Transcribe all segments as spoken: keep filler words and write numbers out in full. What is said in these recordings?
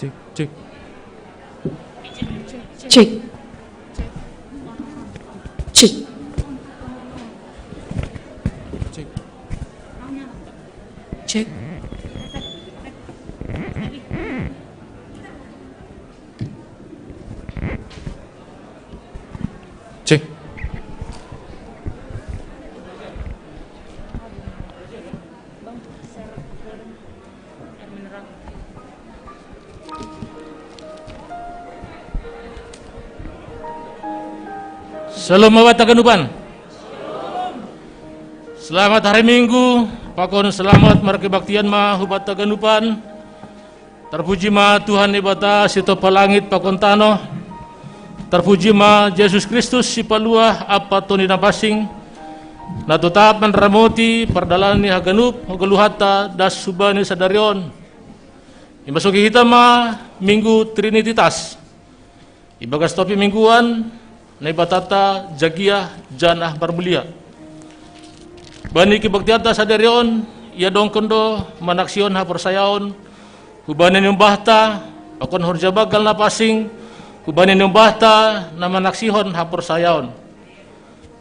Cek, cek. Cek. Cek. Cek. Cek. Shalom, Bapak Taganupan. Selamat hari Minggu, pakon selamat markebaktian ma hubat taganupan. Tarpuji ma Tuhan Debata sitopah langit pakon tanoh. Tarpuji ma Jesus Kristus sipaluah ampa Tonduy Napansing, na totap manramoti pardalanan ni haganup hagoluhanta das hubani sadari on. Imasuki hita ma Minggu Trinitatis. Ibagas topi mingguan, Naibatanta jagiah janah marmulia. Bani kebaktianta sadari on, iadongkon do manaksihon haporsayaon hubani niumbahta, pakon horja banggal na pansing hubani niumbahta na manaksihon haporsayaon.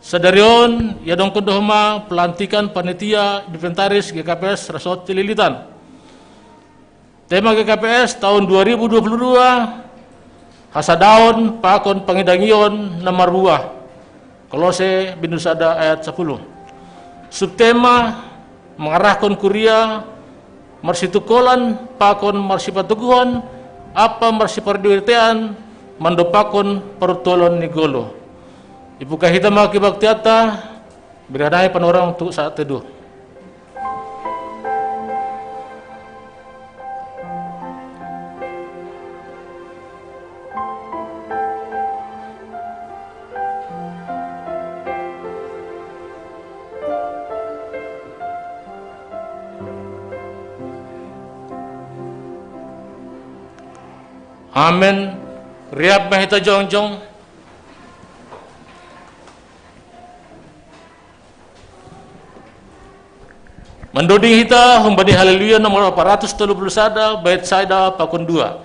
Sadari on, iadongkon do homa pelantikan panitia inventaris G K P S Resort Cililitan. Tema G K P S tahun dua ribu dua puluh dua, hasadaon pakon pangidangion na marbuah. Kolose bindu sada ayat sapuluh. Subtema, mangarahkon kuria marsitungkolan pakon marsipatoguhon ampa marsipardiotean mandompakkon parutoloan ni goluh. Ibuka hita ma kebaktianta, bere hanami panorang untuk saat teduh. Amen. Riap ma hita jongjong. Mandoding hita humbani Haleluya nomor opat ratus tolu puluh sada, bait sada pakon dua.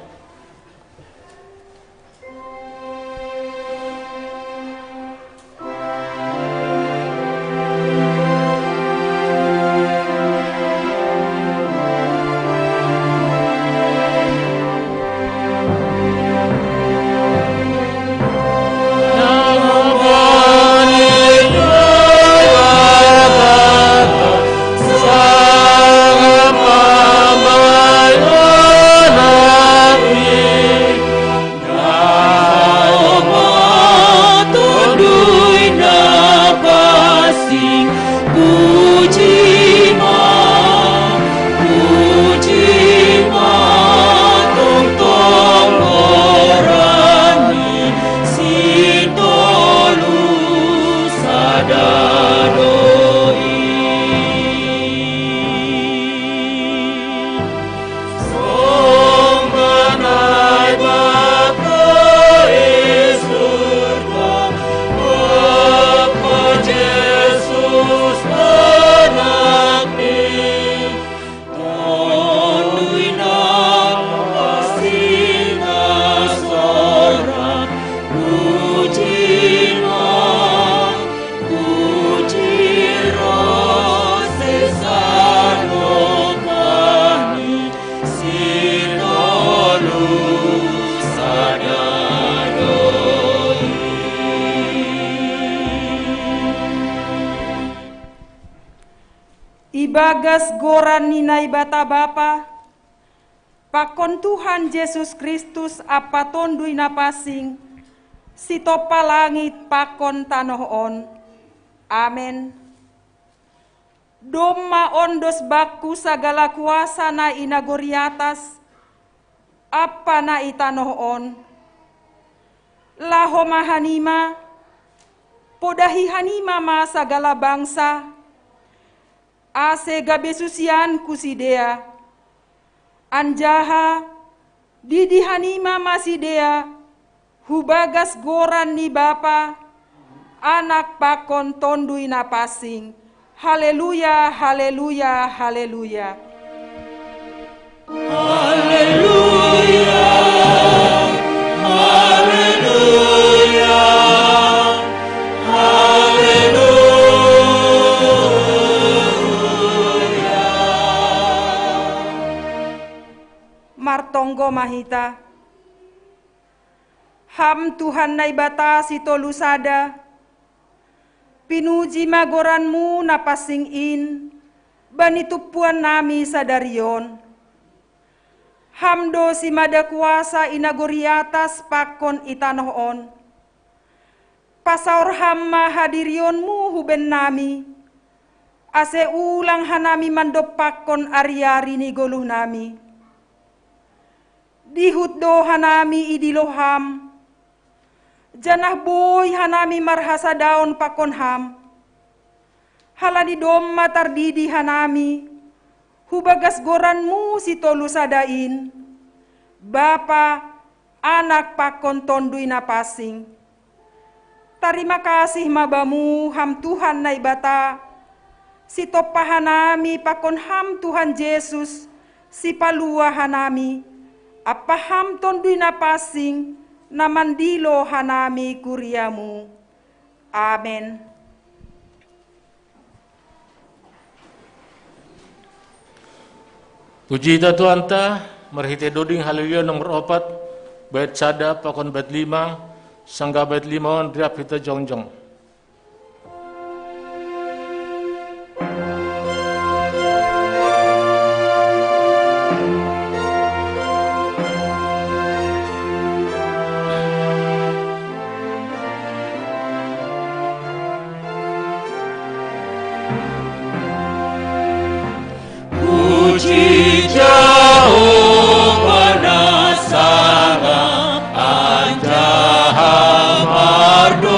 Ibagas goran ni Naibata Bapa, pakon Tuhan Jesus Kristus ampa Tonduy Napansing, sitompah langit pakon tanoh on. Amen. Domma ondos bakku sagala kuasa na i nagori atas ampa na i tanoh on. Laho ma hanima, podahi hanima ma sagala bangsa, ase gabe susianku sidea. Anjaha didi hanima ma sidea hubagas goran ni Bapa, Anak pakon Tonduy Napansing. Haleluya, haleluya, haleluya. Haleluya, Mahita. Ham Tuhan Naibata sitolu sada, pinuji ma goran-Mu na pansing in, bani tumpuan nami sadari on. Ham do simada kuasa i nagori atas pakon i tanoh on. Pasaor Ham ma hadirion-Mu hu bennami, ase ulang hanami mandompakkon ari-ari ni goluh nami. Dihut do hanami idilo Ham, janah boi hanami marhasadaon pakon Ham. Halani domma tardidi hanami, hu bagas goran-Mu sitolu sada in, Bapa, Anak pakon Tonduy Napansing. Tarima kasih ma Bamu, Ham Tuhan Naibata, sitompa hanami pakon Ham Tuhan Jesus, sipalua hanami, ampa Ham Tonduy Napansing, na mandilo hanami kuria-Mu. Amen. Puji hita Tuhanta, marhitei doding Haleluya nomor opat, bait sada pakon bait lima, sanggah bait lima on riap hita jongjong. Puji Jahowa na sangap anjaha mardohan.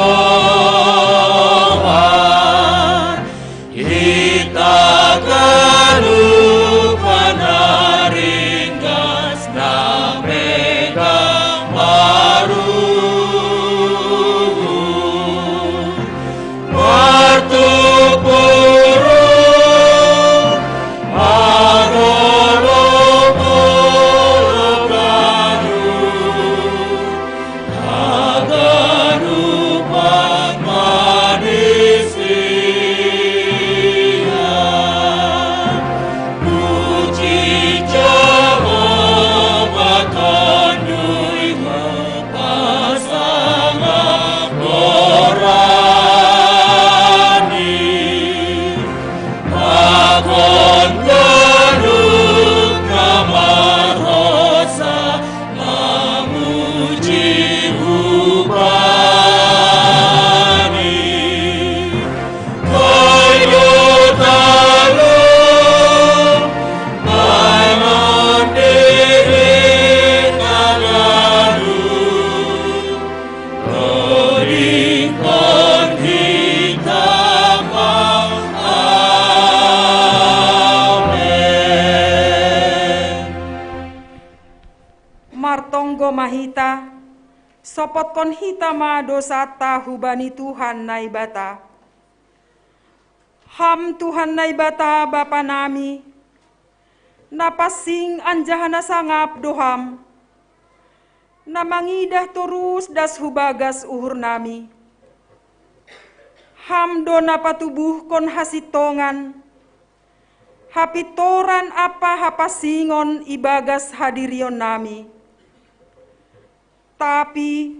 Hita ganup na ringgas na megang maruhur. Martumpuru marolop-olop ganup. Haganupan manis ia. Puji Jahowa Tonduy Pasangap gorani. Pakon ganup na marhosa mamuji hu Bani. Ai do talu mangan diri tagalu. Todingkon hita ma. Amen. Martonggo ma hita, sopotkon hita ma dousanta hubani Tuhan Naibata. Ham Tuhan Naibata Bapa nami, na pansing anjaha na sangap do Ham, na mangidah torus das hu bagas uhur nami. Ham do na patubuhkon hasintongan, hapintoran ampa hapansingon ibagas hadirion nami. Tapi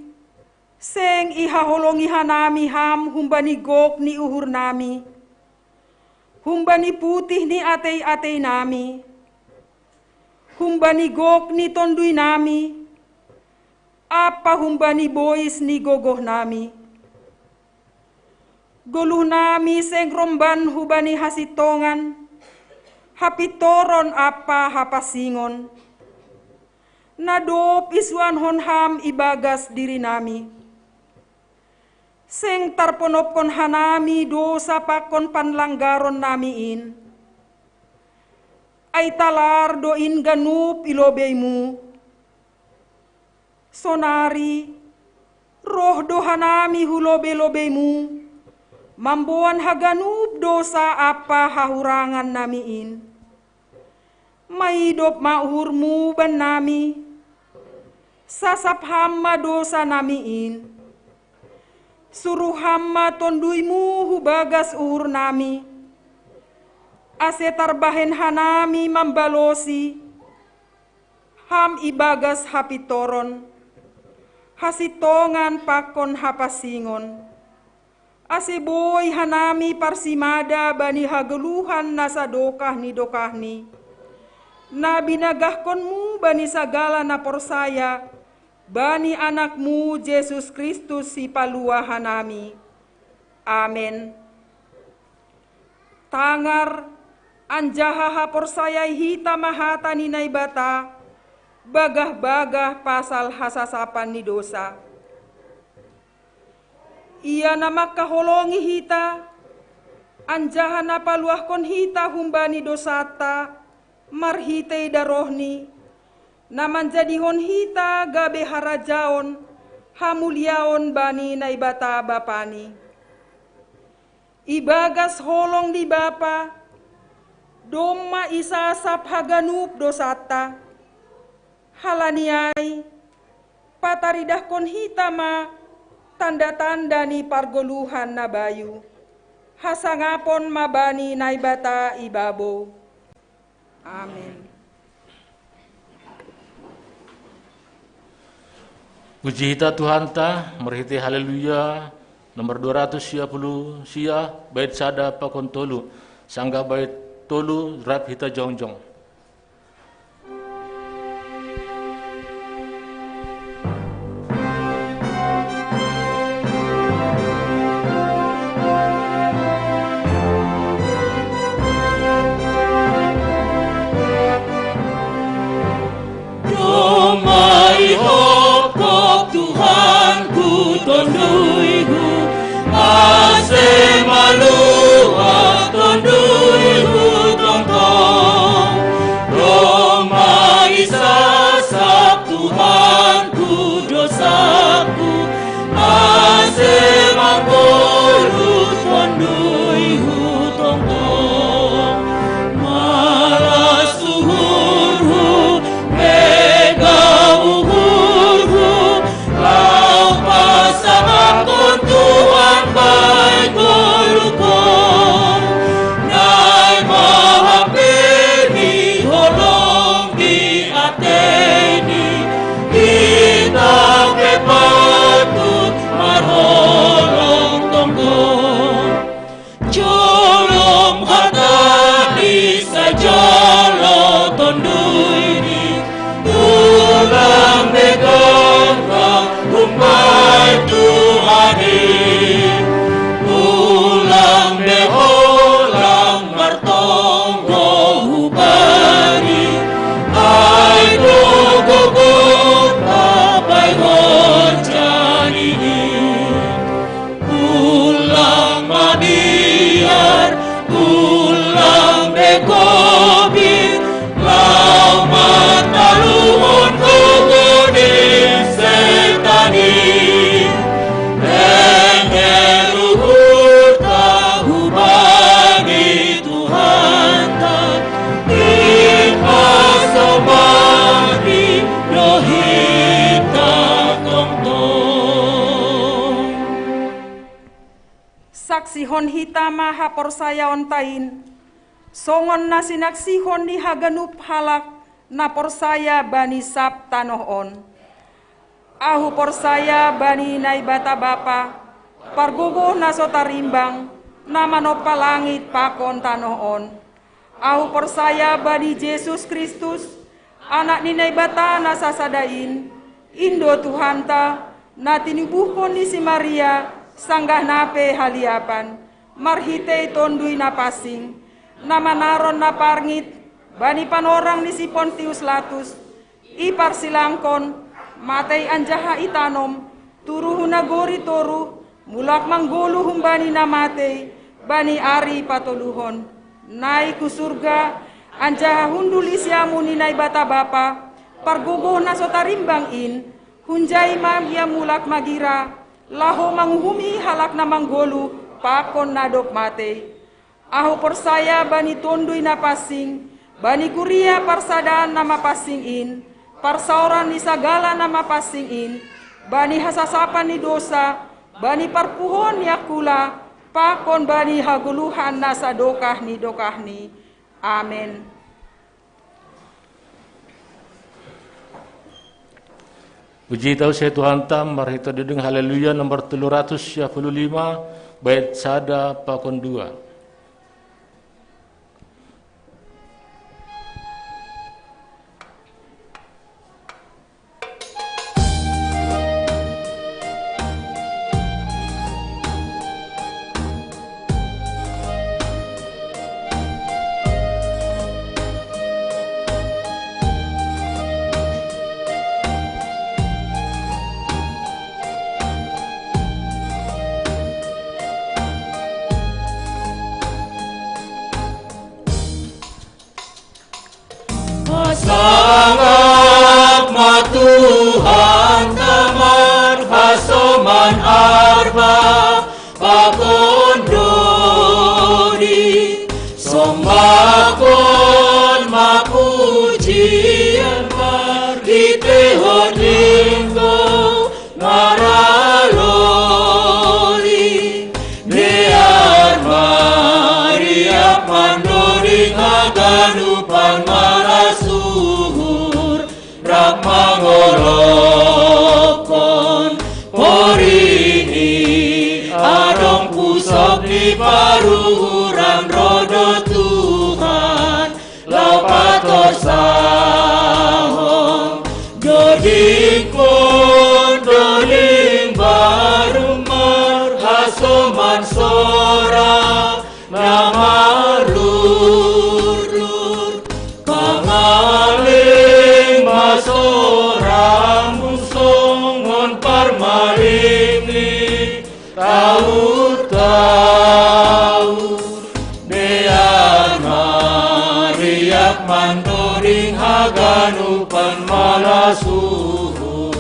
seng ihaholongi hanami Ham humbani gok ni uhur nami, humbani putih ni atei-atei nami, humbani gok ni tondui nami, ampa humbani bois ni gogoh nami. Goluh nami seng romban hubani hasintongan, hapintoron ampa hapansingon, na dob isuanhon Ham ibagas diri nami. Seng tarponopkon hanami dousa pakon panlanggaron nami in. Ai talar do in ganup i lobei-Mu. Sonari, roh do hanami hu lobei-lobei-Mu, mamboan haganup dousa ampa hahurangan nami in. Maidop ma uhur-Mu bannami, sasap Ham ma dousa nami in. Suruh Ham ma tondui-Mu hu bagas uhur nami, ase tarbahen hanami mambalosi, Ham ibagas hapintoron, hasintongan pakon hapansingon, ase boi hanami parsimada bani hagoluhan na sadokah ni dokahni, na binagahkonmu bani sagala na porsaya bani Anakmu Jesus Kristus Sipalua hanami. Amen. Tangar, anjaha haporsayai hita ma hata ni Naibata, bagah-bagah pasal hasasapan ni dosa. Ia na mangkaholongi hita, anjaha na paluahkon hita humbani dosanta, marhitei darohni, na manjadihon hita gabe harajaon, hamuliaon bani Naibata Bapani. Ibagas holong ni Bapa, domma isasap haganup dosanta, halani ai, pataridahkon hita ma tanda-tanda ni pargoluhan na bayu, hasangapon ma bani Naibata ibabo. Amen. Puji hita Tuhanta, marhitei Haleluya, nomor dua ratus sia puluh sia, bait sada pakon tolu, sanggah bait tolu rap hita jongjong. Domai hokok Tuhanku tonduiku, ase maluah tonduiku tongtong. Domai sasap Tuhanku dosaku, ase manggoluh tonduiku tongtong. Malas uhurhu, mega uhurhu, laho pasangapkon Tuhan bahen goluhkon. Naeng ma hape ni holong di ateini, hita pe patut marholong tongtong. Jolom hata ni sajolo tonduini, ulang be ganggang humbani Tuhan i. Ulang be holang martonggo hubani, ai do gogo pabahenon janji i. Ulang mabiar, ulang be gobir, laho mataluhon gogo ni setan i. Tenger uhurta hubani Tuhanta, ipasomani do hita tongtong. Saksihon hita ma haporsayaonta in, songon na sinaksihon ni haganup halak na porsaya bani sab tanoh on. Ahu porsaya bani Naibata Bapa, pargogoh na so tarimbang, na manompa langit pakon tanoh on. Ahu porsaya bani Jesus Kristus, Anak ni Naibata na sasada in, in do Tuhanta, na tinubuhkon ni si Maria, sanggah na pe haliapan, marhitei Tonduy Napansing, na manaron na parngit bani panorang ni si Pontius Latus, iparsilangkon, matei anjaha itanom, turun hu nagori toruh, mulak manggoluh humbani na matei, bani ari patoluhon. Naik hu surga, anjaha hundul di siamun ni Naibata Bapa, pargogoh na so tarimbang in, hunjai ma ia mulak magira, laho manguhumi halak na manggoluh, pakon na dob matei. Ahu porsaya bani Tonduy Napansing, bani kuria parsadaan na mapansing in, parsaoran ni sagala na mapansing in, bani hasasapan ni dosa, bani parpuhoon ni angkula, pakon bani hagoluhan na sadokah ni dokahni. Amen. Puji tau sian Tuhanta, marhitehon diding Haleluya nomor tolu ratus sia puluh lima, bait sada pakon dua. Sangap ma Tuhan, Taman, hasoman, arba pakon dodi. Sombahkon ma pujian marhitehon linggo maraloi. Dear mariap mandoding haganupan marasuhur, rap mangolophon porini, adong pusok ni paruhuran, ro do Tuhan laho patorsahon. Dodingkon do limbaru marhasoman, sora na marlurlur. Pamalingma soramu songon parmaling ni taurtaur. Dear mariap mandoding haganupan marasuhur,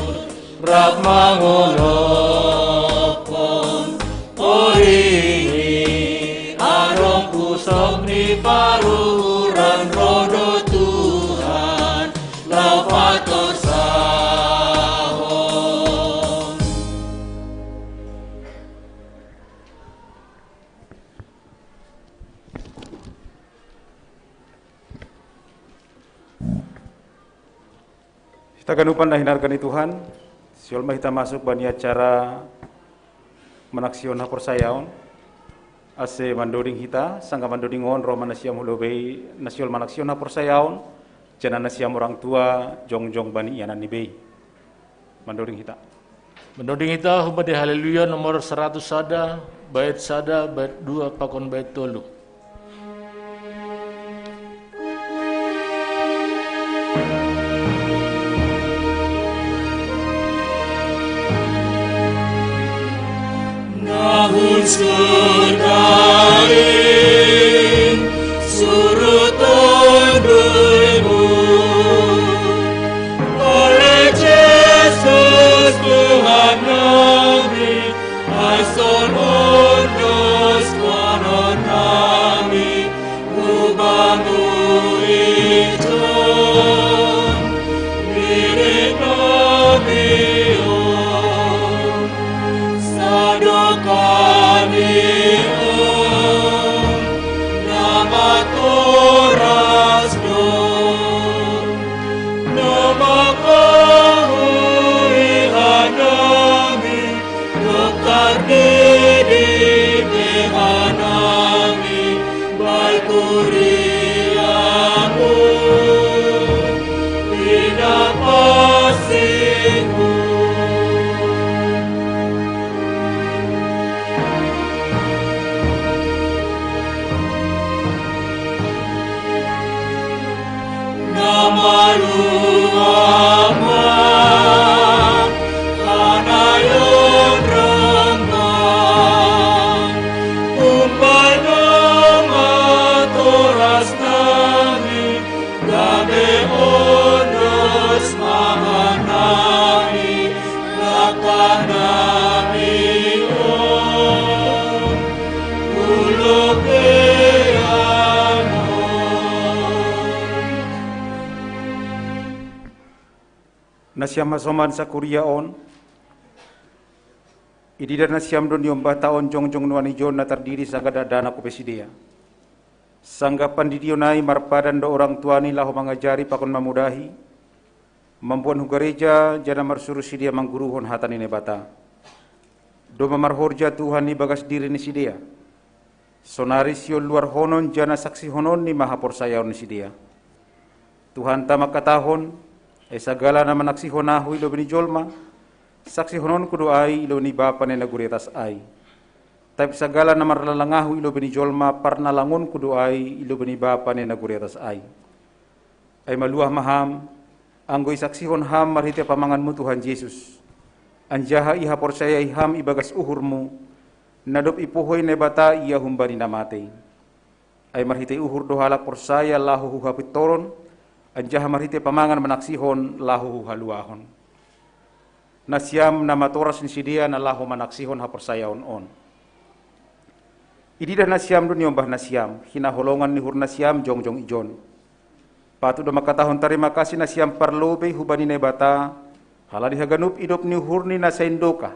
rap mangolophon porini, adong pusok ni paruhuran, ro do Tuhan laho patorsahon. Hita ganupan na hinarga ni Tuhan, sihol ma hita masuk bani acara manaksihon haporsayaon. Ase mandoding hita, sanggah mandoding on ro ma nasiam hu lobei, na sihol manaksihon haporsayaon, janah nasiam orang tua jongjong bani ianan ni bei. Mandoding hita. Mandoding hita humbani Haleluya nomor saratus sada, bait sada, bait dua pakon bait tolu. Na hun surga in suruton duymu, oleh Jesus Tuhan nami, ai son ondoskonon nami, ubamu ijon, diri nami on, sadokah ni on, na matoras do, na mangkahui hanami, dokter didi pe hanami, baik kuriamu, pinapasingku. Na maluah ma hanayon ramban, umpama toras nami, gabe ondos ma hanami, langkah nami on, ulo pe anon. Nasiam hasoman sakuria on, ididah nasiam do niombah ta on jongjong nuan ijon na tardidi sagala dakdanak hu pe sidea. Sanggah pandidion ai marpadan do orang tua ni laho mangajari pakon mamudahi, Mamboan hu gareja, janah marsuru sidea mangguruhon hata ni Naibata. Domma marhorja Tuhan ibagas diri ni sidea. Sonari siolluarhonon janah saksihononni ma haporsayaon ni sidea. Tuhanta mangkatahon: Ai sagala na manaksihon Ahu i lobei ni jolma, saksihononKu do ai i lobei ni Bapa na i nagori atas ai. Tapi sagala na marnalang Ahu i lobei ni jolma, parnalangonKu do ai i lobei ni Bapa na i nagori atas ai. Ai maluah ma ham, anggo isaksihon ham marhitei pamanganmu Tuhan Jesus, anjaha ihaporsayai ham ibagas uhurmu, na dob ipuhoi Naibata Ia humbani na matei. Ai marhitei uhur do halak porsaya laho hu hapintoron, anjaha marhitei pamangan manaksihon laho hu haluahon. Nasiam na matoras ni sidea na laho manaksihon haporsayaon on. Ididah nasiam do niombah nasiam, hinaholongan ni uhur nasiam jongjong ijon. Patut do mangkatahon tarima kasih nasiam parlobei hubani Naibata, halani haganup idop ni uhurni na saindokah,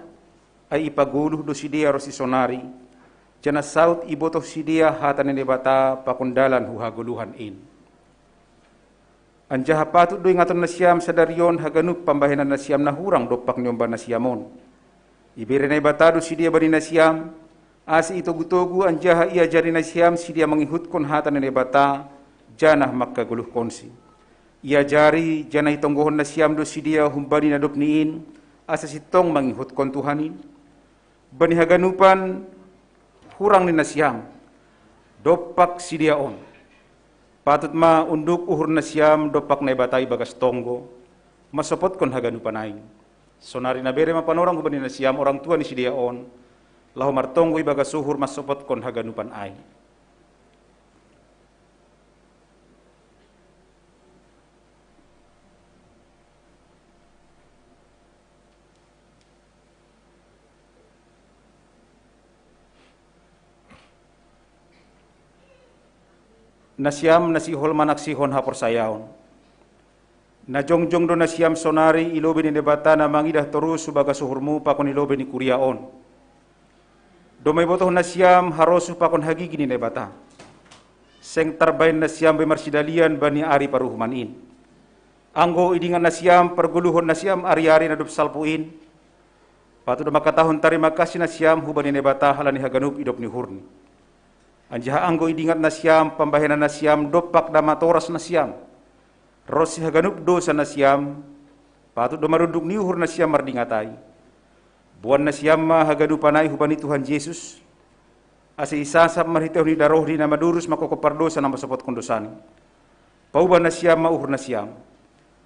ai ipagoluh do sidea ronsi sonari, janah saut ibotoh sidea hata ni Naibata pakon dalan hu hagoluhan in. Anjaha patut do ingaton nasiam sadari on haganup pambahenan nasiam na hurang dompak niombah nasiam on. Ibere Naibata do sidea bani nasiam, ase itogutogu anjaha iajari nasiam sidea mangihutkon hata ni Naibata, janah mangkagoluhkonsi. Iajari janah itonggohon nasiam do sidea humbani na dob ni in, ase sintong mangihutkon Tuhan in. Bani haganupan hurang ni nasiam dompak sidea on, patut ma unduk uhur nasiam dompak Naibata ibagas tonggo, mansopotkon haganupan ai. Sonari na bere ma panorang hubani nasiam orang tua ni sidea on, laho martonggo ibagas uhur mansopotkon haganupan ai. Nasiam na sihol manaksihon haporsayaon. Na jongjong do nasiam sonari i lobei ni Naibata na mangidah torus hu bagas uhurmu pakon i lobei ni kuria on. Domma ibotoh nasiam harosuh pakon hagigi ni Naibata. Seng tarbahen nasiam be marsidalian bani ari paruhuman in. Anggo idingat nasiam pargoluhon nasiam ari-ari na dob salpu in, patut do mangkatahon tarima kasih nasiam hubani Naibata halani haganup idop ni uhurni. Anjaha anggo idingat nasiam pambahenan nasiam dompak na matoras nasiam, ronsi haganup dosa nasiam, patut do marunduk ni uhur nasiam mardingat ai. Boan nasiam ma haganupan ai hubani Tuhan Jesus, ase isasap marhitehon ni darohni na madurus mangkopkop pardosa na mansopotkon dosani. Paubah nasiam ma uhur nasiam,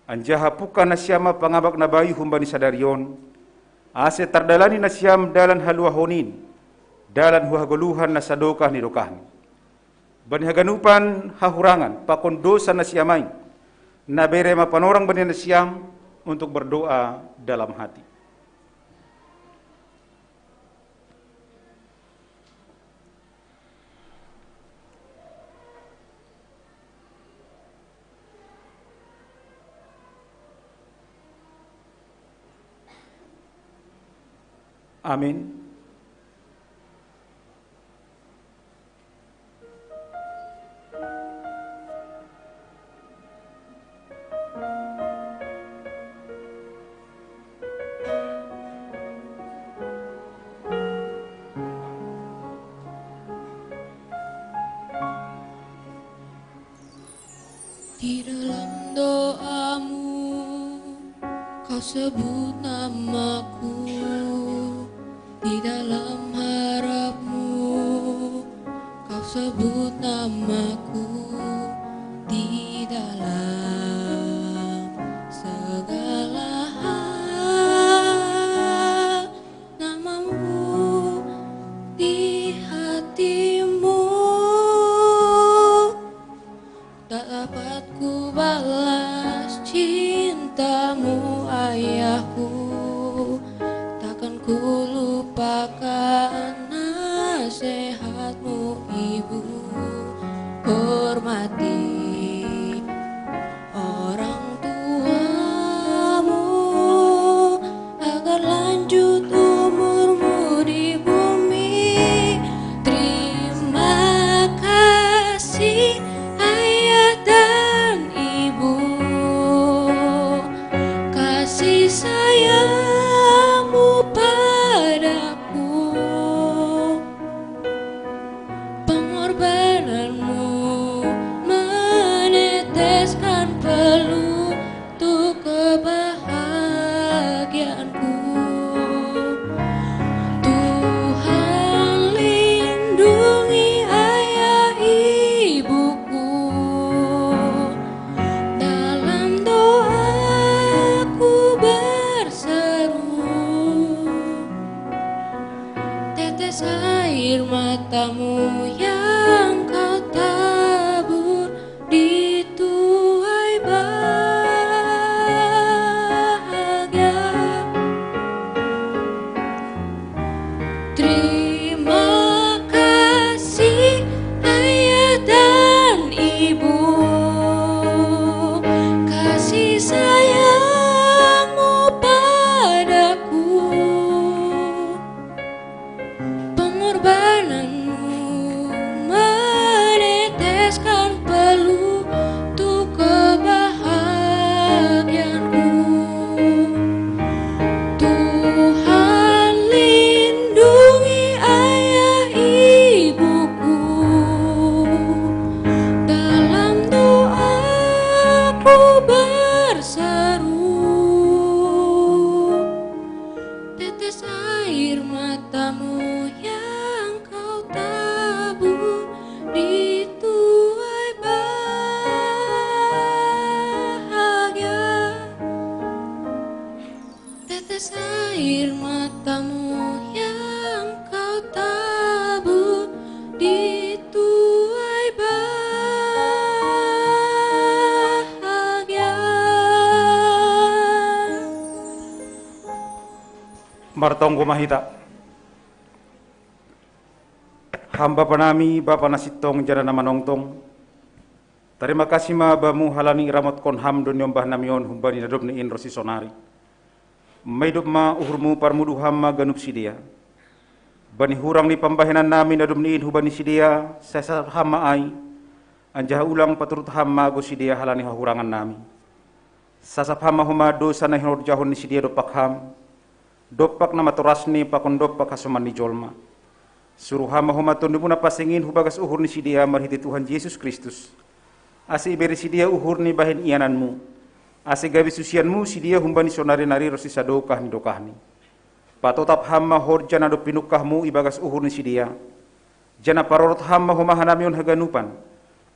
anjaha pungkah nasiam ma pangabak na bayu humbani sadari on, ase tardalani nasiam dalan haluahon in, dalan hu hagoluhan na sadokah ni dokahni. Bani haganupan hahurangan pakon dosa nasiam ai, na bere ma panorang bani nasiam untuk berdoa dalam hati. Amin. Di dalam doamu, kau sebut namaku. Di dalam harapmu, kau sebut namaku. Di dalam segala hal, namamu di hatimu. Tak dapat ku balas cintamu, Ayahku. Takkan ku lupakan nasihatmu, Ibu. Hormati orang tuamu, agar lanjut umurmu di bumi. Terima kasih, Ayah dan Ibu. Martonggo ma hita. Ham Bapa nami, Bapa na sintong jala na manongtong. Tarima kasih ma Bamu halani iramotkon Ham do niombah nami on humbani na dob ni in ro si sonari. Maidop ma uhurMu, parmudu Ham ma ganup sidea. Bani hurang ni pambahenan nami na dob ni in hubani sidea, sasap Ham ma ai, anjaha ulang paturut Ham ma ago sidea halani hahurangan nami. Sasap Ham ma homa dosa na hinorjahon ni sidea dompak Ham, dompak na matorasni pakon dompak hasoman ni jolma. Suru Ham ma homa TondiMu na pansing in hubagas uhur ni sidea marhitei Tuhan Jesus Kristus, ase ibere sidea uhurni bahen iananMu, ase gabe susianMu sidea humbani sonari nari ronsi sadokah ni dokahni. Patotap Ham ma horja na dob pinungkahMu ibagas uhur ni sidea, janah parorot Ham ma homa hanami on haganupan,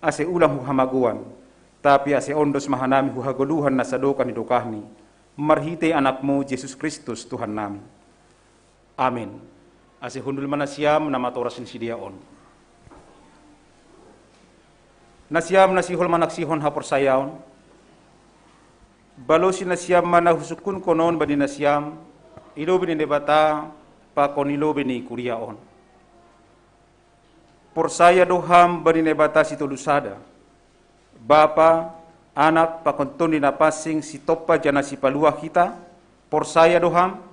ase ulang hu hamagoan, tapi ase ondos ma hanami hu hagoluhan na sadokah ni dokahni, marhitei AnakMu Jesus Kristus Tuhan nami. Amin. Ase hundul ma nasiam na matoras ni sidea on. Nasiam na sihol manaksihon haporsayaon, balosi nasiam ma na husungkunkon on bani nasiam, i lobei ni Naibata pakon i lobei ni kuria on. Porsaya do ham bani Naibata Sitolu Sada, Bapa, Anak, pakon Tondi Na Pansing, Sitompa janah Sipaluah hita? Porsaya do ham?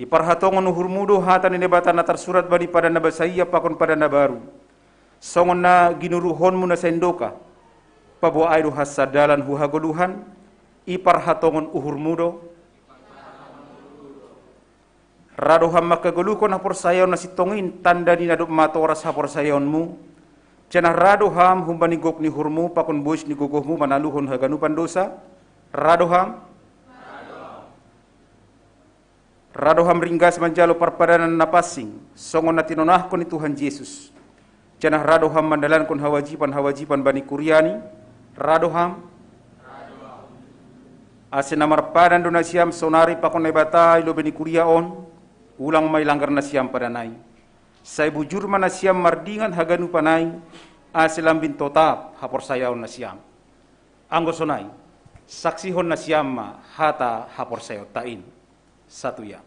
Iparhatongon uhurmu do hata ni Naibata na tarsurat bani Padan na Basaia pakon Padan na Baru, songon na ginuruhonmu na saindoka. Paboa ai do hansa dalan hu hagoluhan, iparhatongon uhurmu do. Ra do ham mangkagoluhkon haporsayaon na sintong in tanda ni na dob matoras haporsayaonmu, janah ra do ham humbani gok ni uhurmu pakon bois ni gogohmu manaluhon haganupan dousa? Ra do ham? Ra do ham ringgas manjalo parpadanan na pansing, songon na tinonahkon ni Tuhan Jesus, janah ra do ham mandalankon hawajiban-hawajiban bani kuriani? Ra do ham? Ase na marpadan do nasiam sonari pakon Naibata i lobei ni kuria on, ulang ma ilanggar nasiam padan ai. Sai bujur ma nasiam mardingan haganupan ai, ase lambin totap haporsayaon nasiam. Anggo sonai, saksihon nasiam ma hata haporsayaonta in. Satu ya.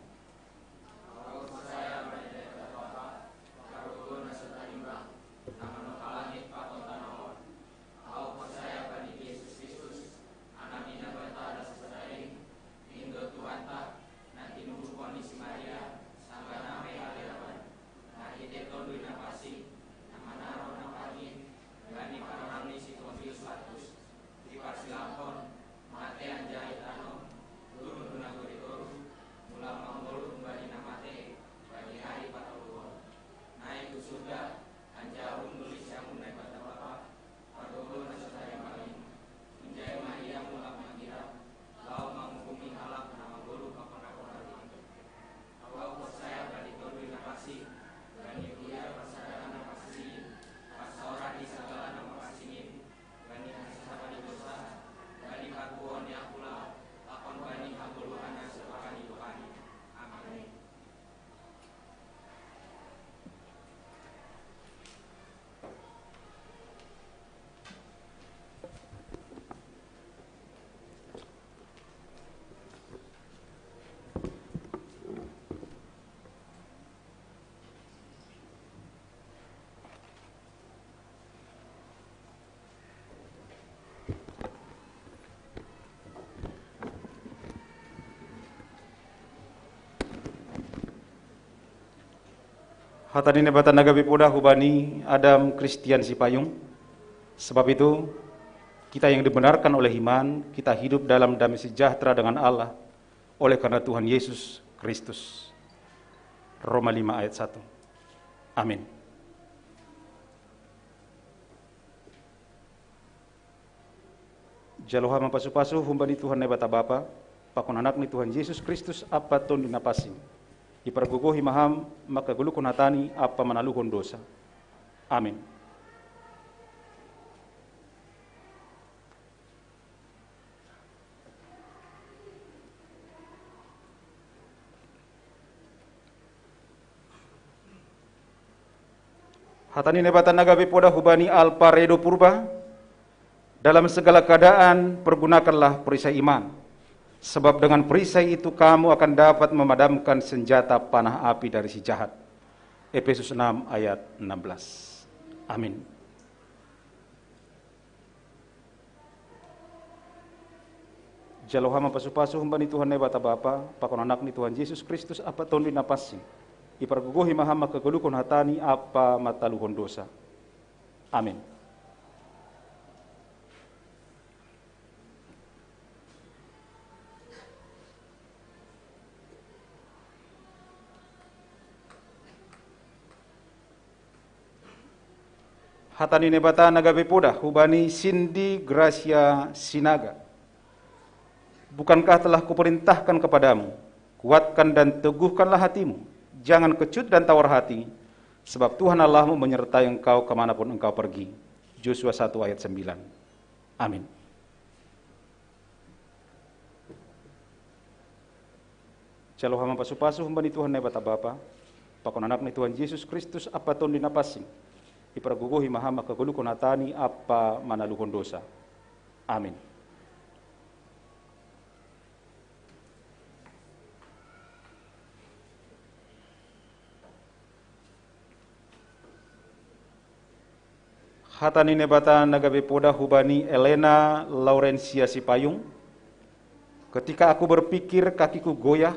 Hata ni Naibata na gabe poda hubani Adam Christian Sipayung. Sebab itu, kita yang dibenarkan oleh iman, kita hidup dalam damai sejahtera dengan Allah oleh karena Tuhan Yesus Kristus. Roma lima ayat satu. Amin. Jalo ham ma pasu-pasu humbani Tuhan Naibata Bapa, pakon Anak ni Tuhan Jesus Kristus ampa Tondi Na Pansing. Ipargogohi ma ham mangkagoluhkon hatani ampa manaluhon dousa. Amin. Hata ni Naibata na gabe poda hubani Alparedo Purba, dalam segala keadaan pergunakanlah perisai iman. Sebab dengan perisai itu kamu akan dapat memadamkan senjata panah api dari si jahat. Efesus enam ayat enam belas. Amin. Jalo hama pasu-pasu humbani Tuhan Naibata Bapa, pakon Anakni Tuhan Jesus Kristus ampa Tonduy Napansing, ipargogohi ma hama kagolukhon hatani ampa mataluhon dosa. Amin. Hata ni Naibata na gabe poda hubani Cindy Gracia Sinaga. Bukankah telah kuperintahkan kepadamu, kuatkan dan teguhkanlah hatimu, jangan kecut dan tawar hati, sebab Tuhan Allahmu menyertai engkau kemanapun engkau pergi. Yosua satu ayat sembilan. Amin. Jalo hama pasu-pasu humbani Tuhan Naibata Bapa, pakon Anakni Tuhan Jesus Kristus ampa Tonduy Napansing, ipargogohi ma hama kagolukhon hatani ampa manaluhon dosa. Amin. Hata ni Naibata na gabe poda hubani Elena Laurencia Sipayung. Ketika aku berpikir kakiku goyah,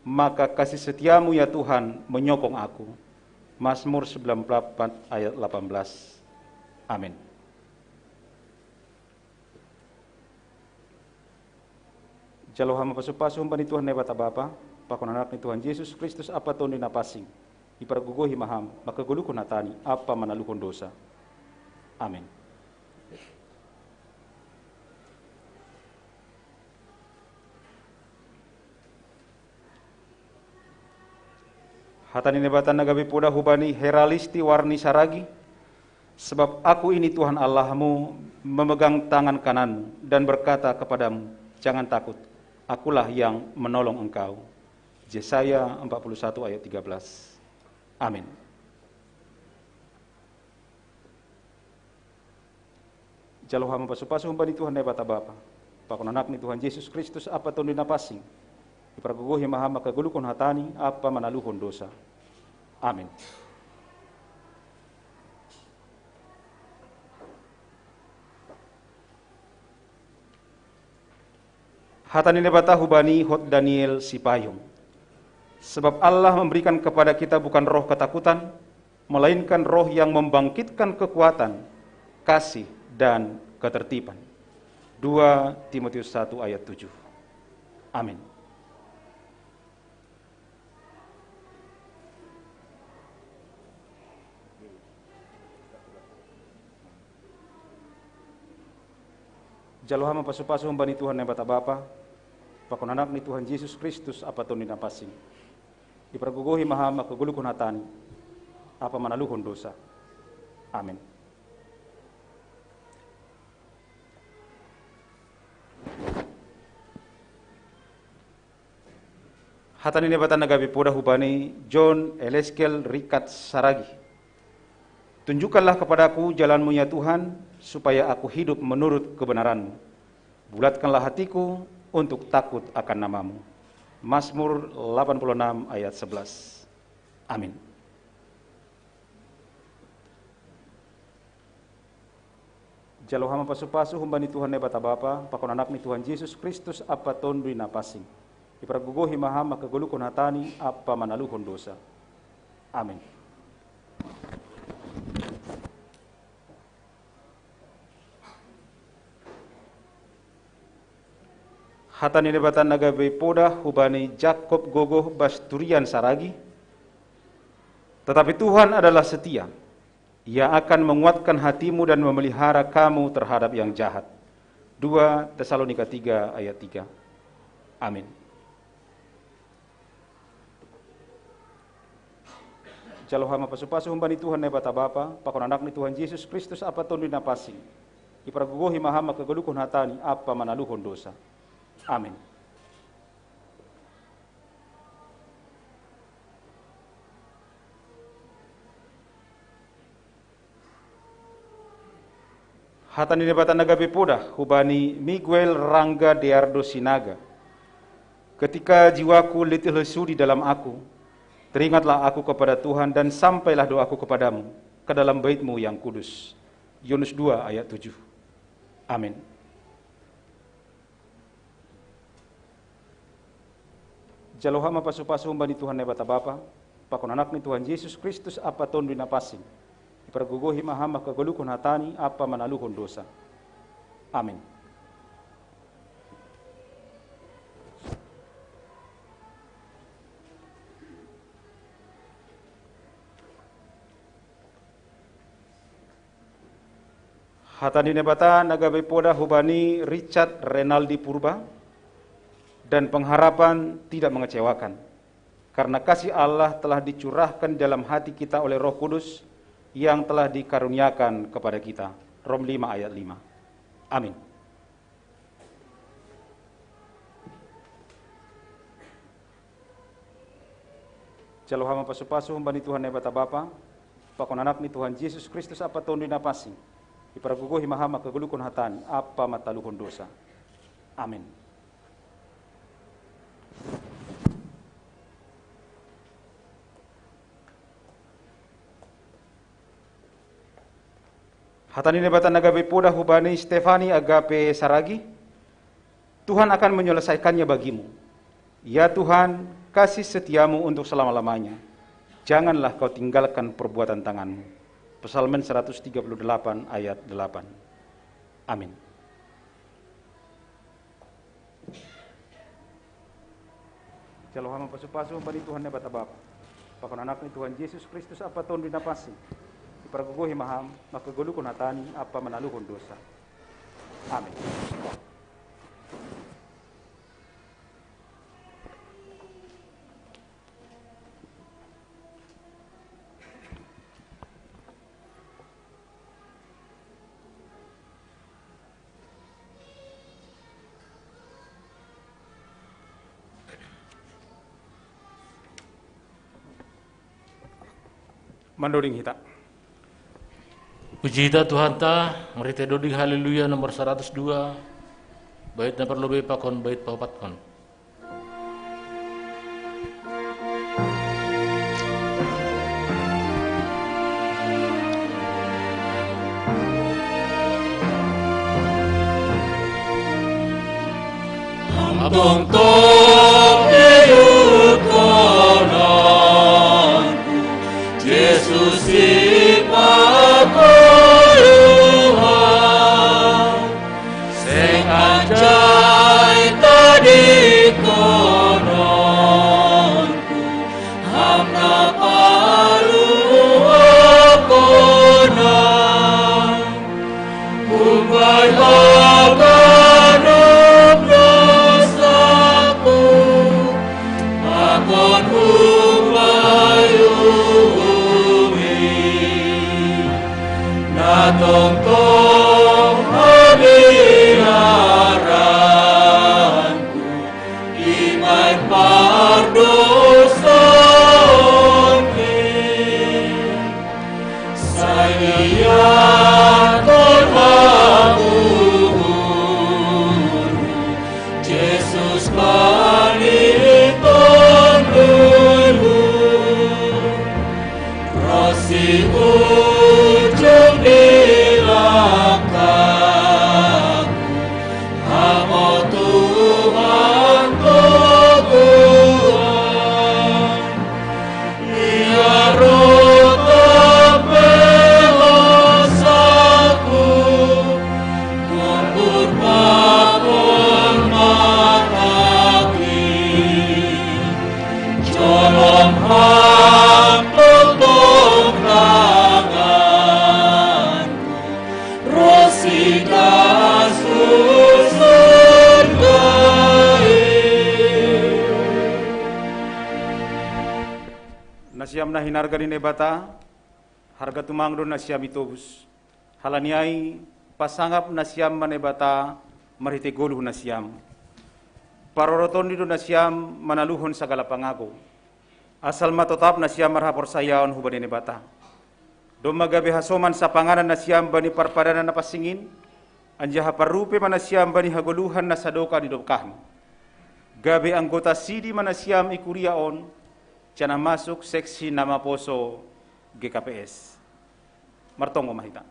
maka kasih setiamu ya Tuhan menyokong aku. Mazmur sembilan puluh delapan ayat delapan belas. Amin. Jalo hama pasu-pasu humbani Tuhan Naibata Bapa, pakon Anakni Tuhan Jesus Kristus ampa Tonduy Napansing, ipargogohi ma hama kagolukhon hatani ampa manaluhon dosa. Amin. Hata ni Naibata na gabe poda hubani Heralisti Warni Saragi. Sebab aku ini Tuhan Allahmu memegang tangan kananmu dan berkata kepadamu, "Jangan takut, akulah yang menolong engkau." Yesaya empat puluh satu ayat tiga belas. Amin. Jalo hama pasu-pasu humbani Tuhan Naibata Bapa, pakon Anakni Tuhan Jesus Kristus ampa Tonduy Napansing, ipargogohi ma hama kagolukhon hatani ampa manaluhon dosa. Amin. Hata ni Naibata hubani Hot Daniel Sipayung. Sebab Allah memberikan kepada kita bukan roh ketakutan, melainkan roh yang membangkitkan kekuatan, kasih, dan ketertiban. Dua Timotius satu ayat tujuh. Amin. Jalo hama pasu-pasu humbani Tuhan Naibata Bapa, pakon Anakni Tuhan Jesus Kristus ampa Tonduy Napansing, ipargogohi ma hama kagolukhon hatani ampa manaluhon dosa. Amin. Hata ni Naibata na gabe poda hubani John Eleskel Rikat Saragi. Tunjukkanlah kepadaku jalanmu ya Tuhan, supaya aku hidup menurut kebenaranmu. Bulatkanlah hatiku untuk takut akan namamu. Mazmur delapan puluh enam ayat sebelas. Amin. Jalo hama pasu-pasu humbani Tuhan Naibata Bapa, pakon Anakni Tuhan Jesus Kristus ampa Tonduy Napansing, ipargogohi ma hama kagolukhon hatani ampa manaluhon dosa. Amin. Hata ni Naibata na gabe poda hubani Jakob Gogoh Basturian Saragi. Tetapi Tuhan adalah setia. Ia akan menguatkan hatimu dan memelihara kamu terhadap yang jahat. Dua Tesalonika tiga ayat tiga. Amin. Jalo hama pasu-pasu humbani Tuhan Naibata Bapa, pakon Anakni Tuhan Jesus Kristus ampa Tonduy Napansing, ipargogohi ma hama kagolukhon hatani ampa manaluhon dosa. Amin. Hata ni Naibata na gabe poda hubani Miguel Rangga Deardo Sinaga. Ketika jiwaku letih lesu di dalam aku, teringatlah aku kepada Tuhan dan sampailah doaku kepadamu, ke dalam bait-Mu yang kudus. Yunus dua ayat tujuh. Amin. Jalo hama pasu-pasu humbani Tuhan Naibata Bapa, pakon Anakni Tuhan Yesus Kristus ampa Tonduy Napansing, ipargogohi ma ham mangkagoluhon hatani ampa manaluhon dosa. Amin. Hata ni Naibata na gabe poda hubani Richard Renaldi Purba, dan pengharapan tidak mengecewakan, karena kasih Allah telah dicurahkan dalam hati kita oleh Roh Kudus yang telah dikaruniakan kepada kita. Rom lima ayat lima. Amin. Jalo hama pasu-pasu humbani Tuhan Naibata Bapa, pakon Anakni Tuhan Yesus Kristus ampa Tonduy Napansing, ipargogohi ma ham mangkagoluhon hatani ampa mataluhon dosa. Amin. Hata ni Naibata na gabe poda hubani Stefani Agape Saragi, Tuhan akan menyelesaikannya bagimu. Ya Tuhan, kasih setiamu untuk selama-lamanya. Janganlah kau tinggalkan perbuatan tanganmu. Psalmen seratus tiga puluh delapan ayat delapan. Amin. Jalo hama pasu-pasu humbani Tuhan Naibata Bapa, pakon Anakni Tuhan Yesus Kristus ampa Tonduy Napansing, ipargogohi ma ham mangkagoluhon hatani ampa manaluhon dosa. Amin. Mandoding hita. Puji hita Tuhanta, marhite doding Haleluya nomor saratus dua, bait na parlobei pakon bait paopatkon. Tongtong ihutkononku, Jesus sipagoluhan, seng anjai tadingkononku, ham na paluahon ham. Umbai haganup dosaku, pakon umbai ubi, na tongtong habiaranku, ibaen pardosaonki. Sai ia tolong hamu, Jesus, bani Tonduymu, ro siujung ni langkahku, Ham o Tuhan toguang. Ia ro tap pe hosaku, purpur pakon mataki. Jolom Ham tongtong tanganku, ro sidas hu surga i. Nasiam na hinarga ni Naibata, harga tumang do nasiam itobus. Halani ai, pasangap nasiam ma Naibata marhite goluh nasiam. Parorotonni do nasiam manaluhon sagala pangago. Asal ma totap nasiam marhaporsayaon hubani Naibata. Domma gabe hasoman sapanganan nasiam bani parpadanan na pansing in, anjaha parrupe ma nasiam bani hagoluhan na sadokah ni dokahni. Gabe anggota sidi ma nasiam i kuria on, janah masuk seksi na maposo G K P S. Martonggo ma hita.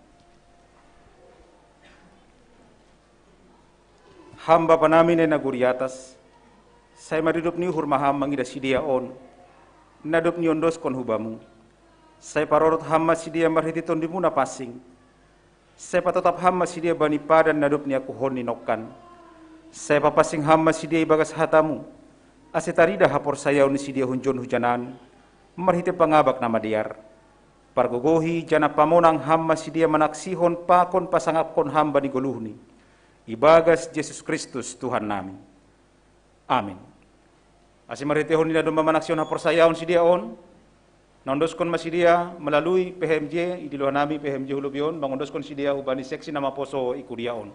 Ham Bapa nami na i nagori atas, sai maridop ni uhur ma Ham mangidah sidea on, na dob niondoskon hu Bamu. Sai parorot Ham ma sidea marhitei TondimMu na pansing. Sai patotap Ham ma sidea bani padan na dob niakuhon ni nongkan. Sai papansing Ham ma sidea ibagas hataMu, ase tarida haporsayaon ni sidea hunjon hujanan, marhitei pangabak na madear. Pargogohi janah pamonang Ham ma sidea manaksihon pakon pasangapkon Ham bani goluhni. Ibagas Jesus Kristus Tuhan nami. Amin. Ase marhiteihon ni na domma manaksihon haporsayaon sidea on, naondoskon ma sidea melalui P H M J, idiloh nami P H M J hu lobei on, mangondoskon sidea hubani seksi na maposo i kuria on.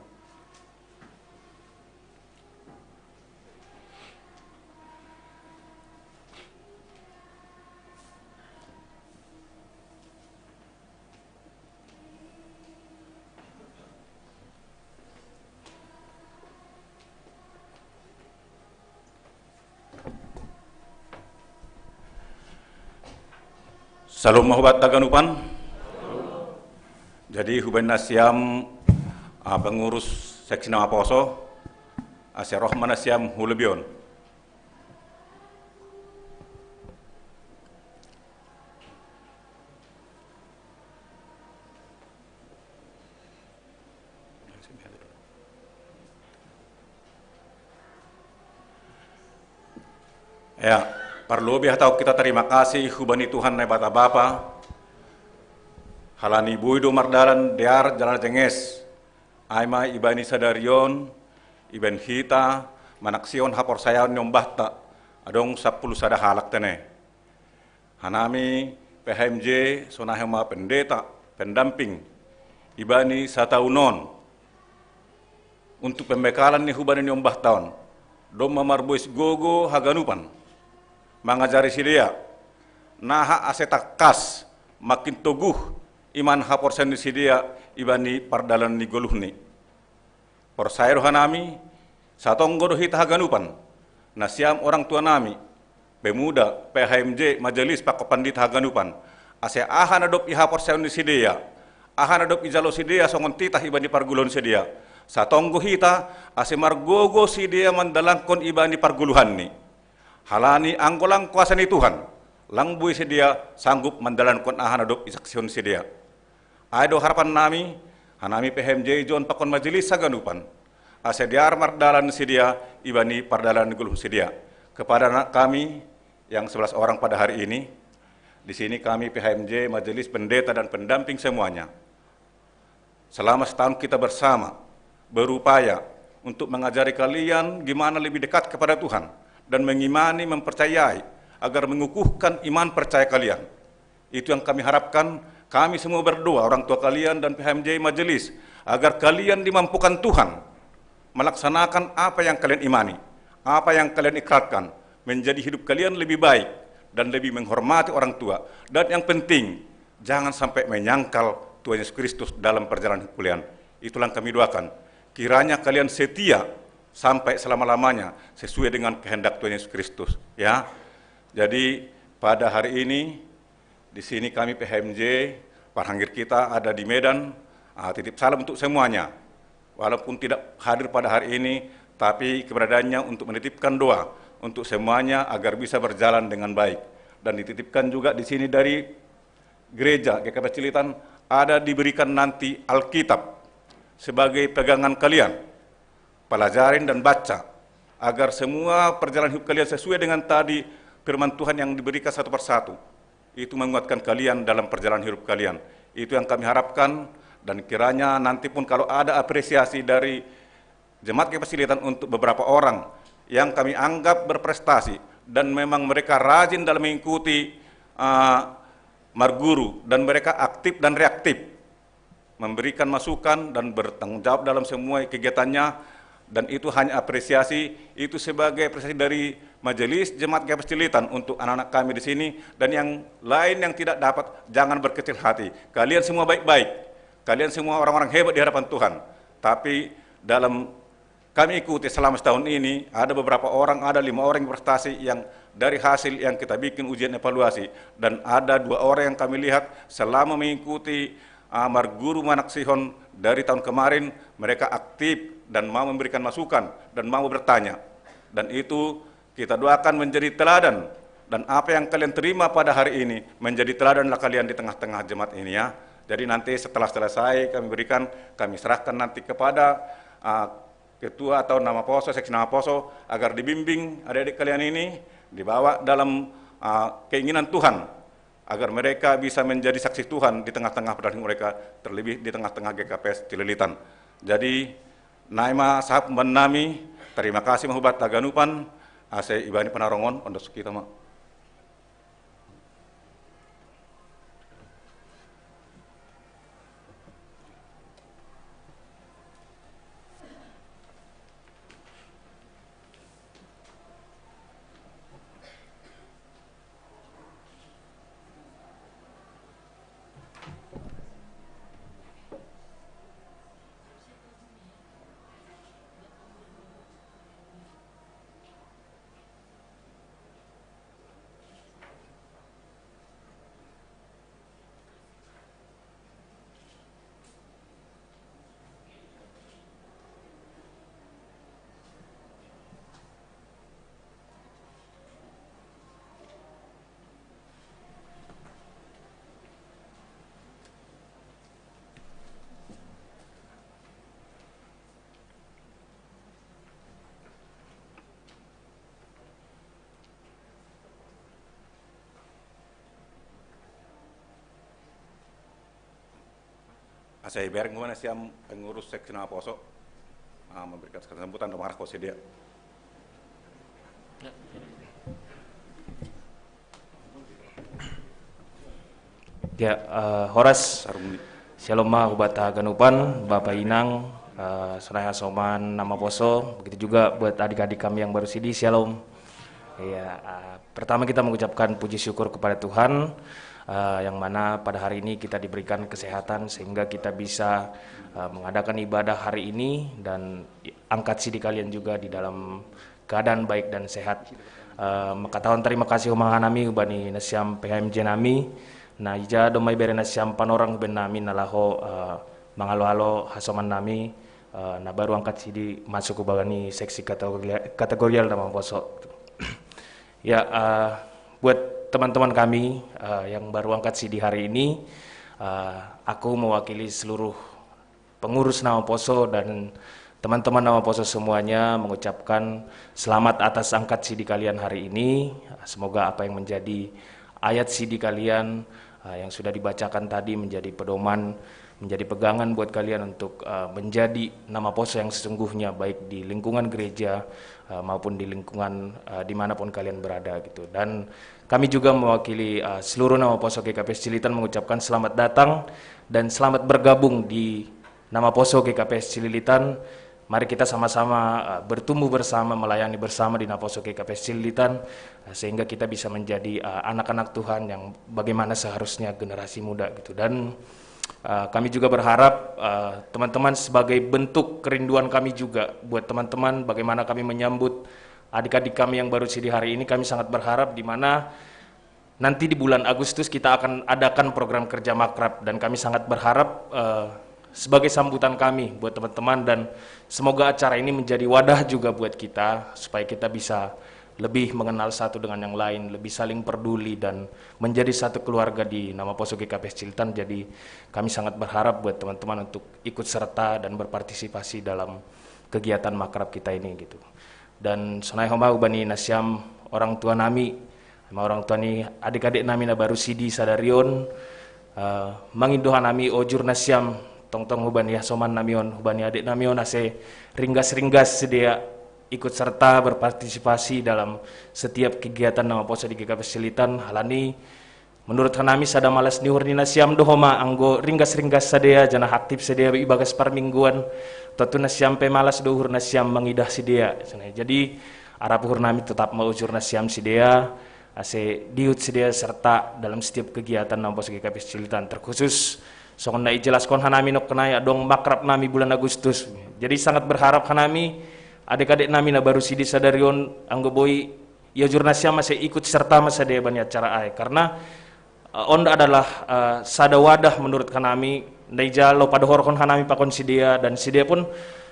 Salom ma hubanta haganupan. Jadi hubani nasiam, ah, pengurus seksi na maposo, ase roh ma nasiam hu lobei on. Ya, parlobei hatahon hita tarima kasih hubani Tuhan Naibata Bapa, halani boi do mardalan dear jala jenges, ai ma ibani sadari on, ibahen hita manaksihon haporsayaon ni ombahta, adong sampulu sada halak tene. Hanami P H M J sonahe ma pendeta, pendamping, ibani sataun on, untuk pembekalan ni hubani ni ombahta on, domma marbois gogo haganupan, mangajari sidea, naha ase tangkas, makin toguh iman haporsayaon ni sidea ibani pardalanan ni goluhni. Porsaya do hanami, satonggo do hita haganupan, nasiam orang tua nami, pemuda, P H M J, majelis pakon pandita haganupan, ase aha na dob ihaporsayaon ni sidea, aha na dob ijalo sidea songon titah ibani pargoluhan sidea, satonggo hita, ase margogo sidea mandalanhon ibani pargoluhanni. Halani anggo lang kuasa ni Tuhan, lang boi sidea sanggup mandalanhon aha na dob isaksihon sidea. Ai do harapan nami, hanami P H M J ijon pakon majelis haganupan, ase dear mardalan sidea ibani pardalanan ni goluh sidea. Kepada anak kami yang sebelas orang pada hari ini, di sini kami P H M J, majelis pendeta dan pendamping semuanya. Selama setahun kita bersama, berupaya untuk mengajari kalian gimana lebih dekat kepada Tuhan dan mengimani, mempercayai, agar mengukuhkan iman percaya kalian. Itu yang kami harapkan, kami semua berdoa, orang tua kalian dan P H M J majelis, agar kalian dimampukan Tuhan melaksanakan apa yang kalian imani, apa yang kalian ikrarkan, menjadi hidup kalian lebih baik dan lebih menghormati orang tua. Dan yang penting, jangan sampai menyangkal Tuhan Yesus Kristus dalam perjalanan hidup kalian. Itulah yang kami doakan. Kiranya kalian setia sampai selama-lamanya sesuai dengan kehendak Tuhan Yesus Kristus. Ya, jadi pada hari ini di sini kami P H M J, parhanggir kita ada di Medan, ah, titip salam untuk semuanya. Walaupun tidak hadir pada hari ini, tapi keberadaannya untuk menitipkan doa untuk semuanya agar bisa berjalan dengan baik. Dan dititipkan juga di sini dari gereja G K P Cililitan, ada diberikan nanti Alkitab sebagai pegangan kalian. Pelajarin dan baca, agar semua perjalanan hidup kalian sesuai dengan tadi firman Tuhan yang diberikan satu persatu. Itu menguatkan kalian dalam perjalanan hidup kalian. Itu yang kami harapkan, dan kiranya nanti pun kalau ada apresiasi dari jemaat G K P Cililitan untuk beberapa orang yang kami anggap berprestasi dan memang mereka rajin dalam mengikuti, eh, Marguru, dan mereka aktif dan reaktif memberikan masukan dan bertanggung jawab dalam semua kegiatannya, dan itu hanya apresiasi, itu sebagai apresiasi dari majelis jemaat G K P Cililitan untuk anak-anak kami di sini, dan yang lain yang tidak dapat, jangan berkecil hati. Kalian semua baik-baik, kalian semua orang-orang hebat di hadapan Tuhan, tapi dalam kami ikuti selama setahun ini, ada beberapa orang, ada lima orang yang berprestasi yang dari hasil yang kita bikin ujian evaluasi, dan ada dua orang yang kami lihat selama mengikuti amar guru Manaksihon dari tahun kemarin, mereka aktif dan mau memberikan masukan dan mau bertanya. Dan itu kita doakan menjadi teladan, dan apa yang kalian terima pada hari ini menjadi teladanlah kalian di tengah-tengah jemaat ini, ya. Jadi nanti setelah selesai kami berikan, kami serahkan nanti kepada uh, ketua atau nama poso, seksi nama poso, agar dibimbing adik-adik kalian ini, dibawa dalam uh, keinginan Tuhan, agar mereka bisa menjadi saksi Tuhan di tengah-tengah peradaban mereka, terlebih di tengah-tengah G K P S Cililitan. Jadi, nai ma sahap umbahen nami, terima kasih ma hubat haganupan, ase ibani panarongon, ondo so hita ma. Asa ibereng gua nasiam pengurus seksi nama poso, ah, memberikan sambutan dan marah kau sedia. Ya, uh, horas. Shalom ma hubat haganupan, Bapak Inang, uh, sonai hasoman nama poso, begitu juga buat adik-adik kami yang baru sidi, shalom. Ya, uh, pertama kita mengucapkan puji syukur kepada Tuhan, uh, yang mana pada hari ini kita diberikan kesehatan sehingga kita bisa uh, mengadakan ibadah hari ini dan angkat sidi kalian juga di dalam keadaan baik dan sehat. Uh, makatahon terima kasih homa hanami hubani nasiam P H M J nami, na ija domma ibere nasiam panorang huben nami na laho uh, mangalo-alo hasoman nami, uh, na baru angkat sidi masuk hubani seksi kategorial, kategorial nama poso. Ya, uh, buat teman-teman kami uh, yang baru angkat sidi hari ini, uh, aku mewakili seluruh pengurus nama poso dan teman-teman nama poso semuanya mengucapkan selamat atas angkat sidi kalian hari ini. Semoga apa yang menjadi ayat sidi kalian uh, yang sudah dibacakan tadi menjadi pedoman, menjadi pegangan buat kalian untuk uh, menjadi nama poso yang sesungguhnya, baik di lingkungan gereja uh, maupun di lingkungan uh, dimanapun kalian berada gitu. Dan kami juga mewakili uh, seluruh nama poso G K P S Cililitan mengucapkan selamat datang dan selamat bergabung di nama poso G K P S Cililitan. Mari kita sama-sama uh, bertumbuh bersama, melayani bersama di Naposo G K P S Cililitan, uh, sehingga kita bisa menjadi uh, anak-anak Tuhan yang bagaimana seharusnya generasi muda gitu. Dan uh, kami juga berharap uh, teman-teman, sebagai bentuk kerinduan kami juga buat teman-teman, bagaimana kami menyambut adik-adik kami yang baru sidi hari ini, kami sangat berharap di mana nanti di bulan Agustus kita akan adakan program kerja Makrab, dan kami sangat berharap uh, sebagai sambutan kami buat teman-teman, dan semoga acara ini menjadi wadah juga buat kita supaya kita bisa lebih mengenal satu dengan yang lain, lebih saling peduli dan menjadi satu keluarga di nama Poso G K P S Cililitan. Jadi kami sangat berharap buat teman-teman untuk ikut serta dan berpartisipasi dalam kegiatan Makrab kita ini gitu. Dan sonai homa hubani nasiam orang tua nami, ama orang tua ni adik-adik nami na baru sidi sadari on, uh, mangindo hanami ojur nasiam tongtong hubani hasoman nami on, hubani adik nami on, ase ringgas-ringgas sidea ikut serta berpartisipasi dalam setiap kegiatan nama poso di G K P S Cililitan. Halani menurut hanami sada malas ni uhur ni nasiam do homa anggo ringgas-ringgas sidea janah aktif sidea ibagas parmingguan. Tontu nasiam pe malas do uhur nasiam mangidah sidea. Jadi arap uhur nami tetap ma ojur nasiam sidea ase diut sidea serta dalam setiap kegiatan nama poso G K P S Cililitan, terkhusus songon na ijelaskon hanami nongkan nai adong Makrab nami bulan Agustus. Jadi sangat berharap hanami Adik-adik nami na baru sidi sadari on, anggo boi, ia jur nasiam asa ikut serta ma sadea bani acara ai. Karena, eh, on adalah, eh, sada wadah menurut hanami, na ija laho padohorhon hanami pakon sidea, dan sidea pun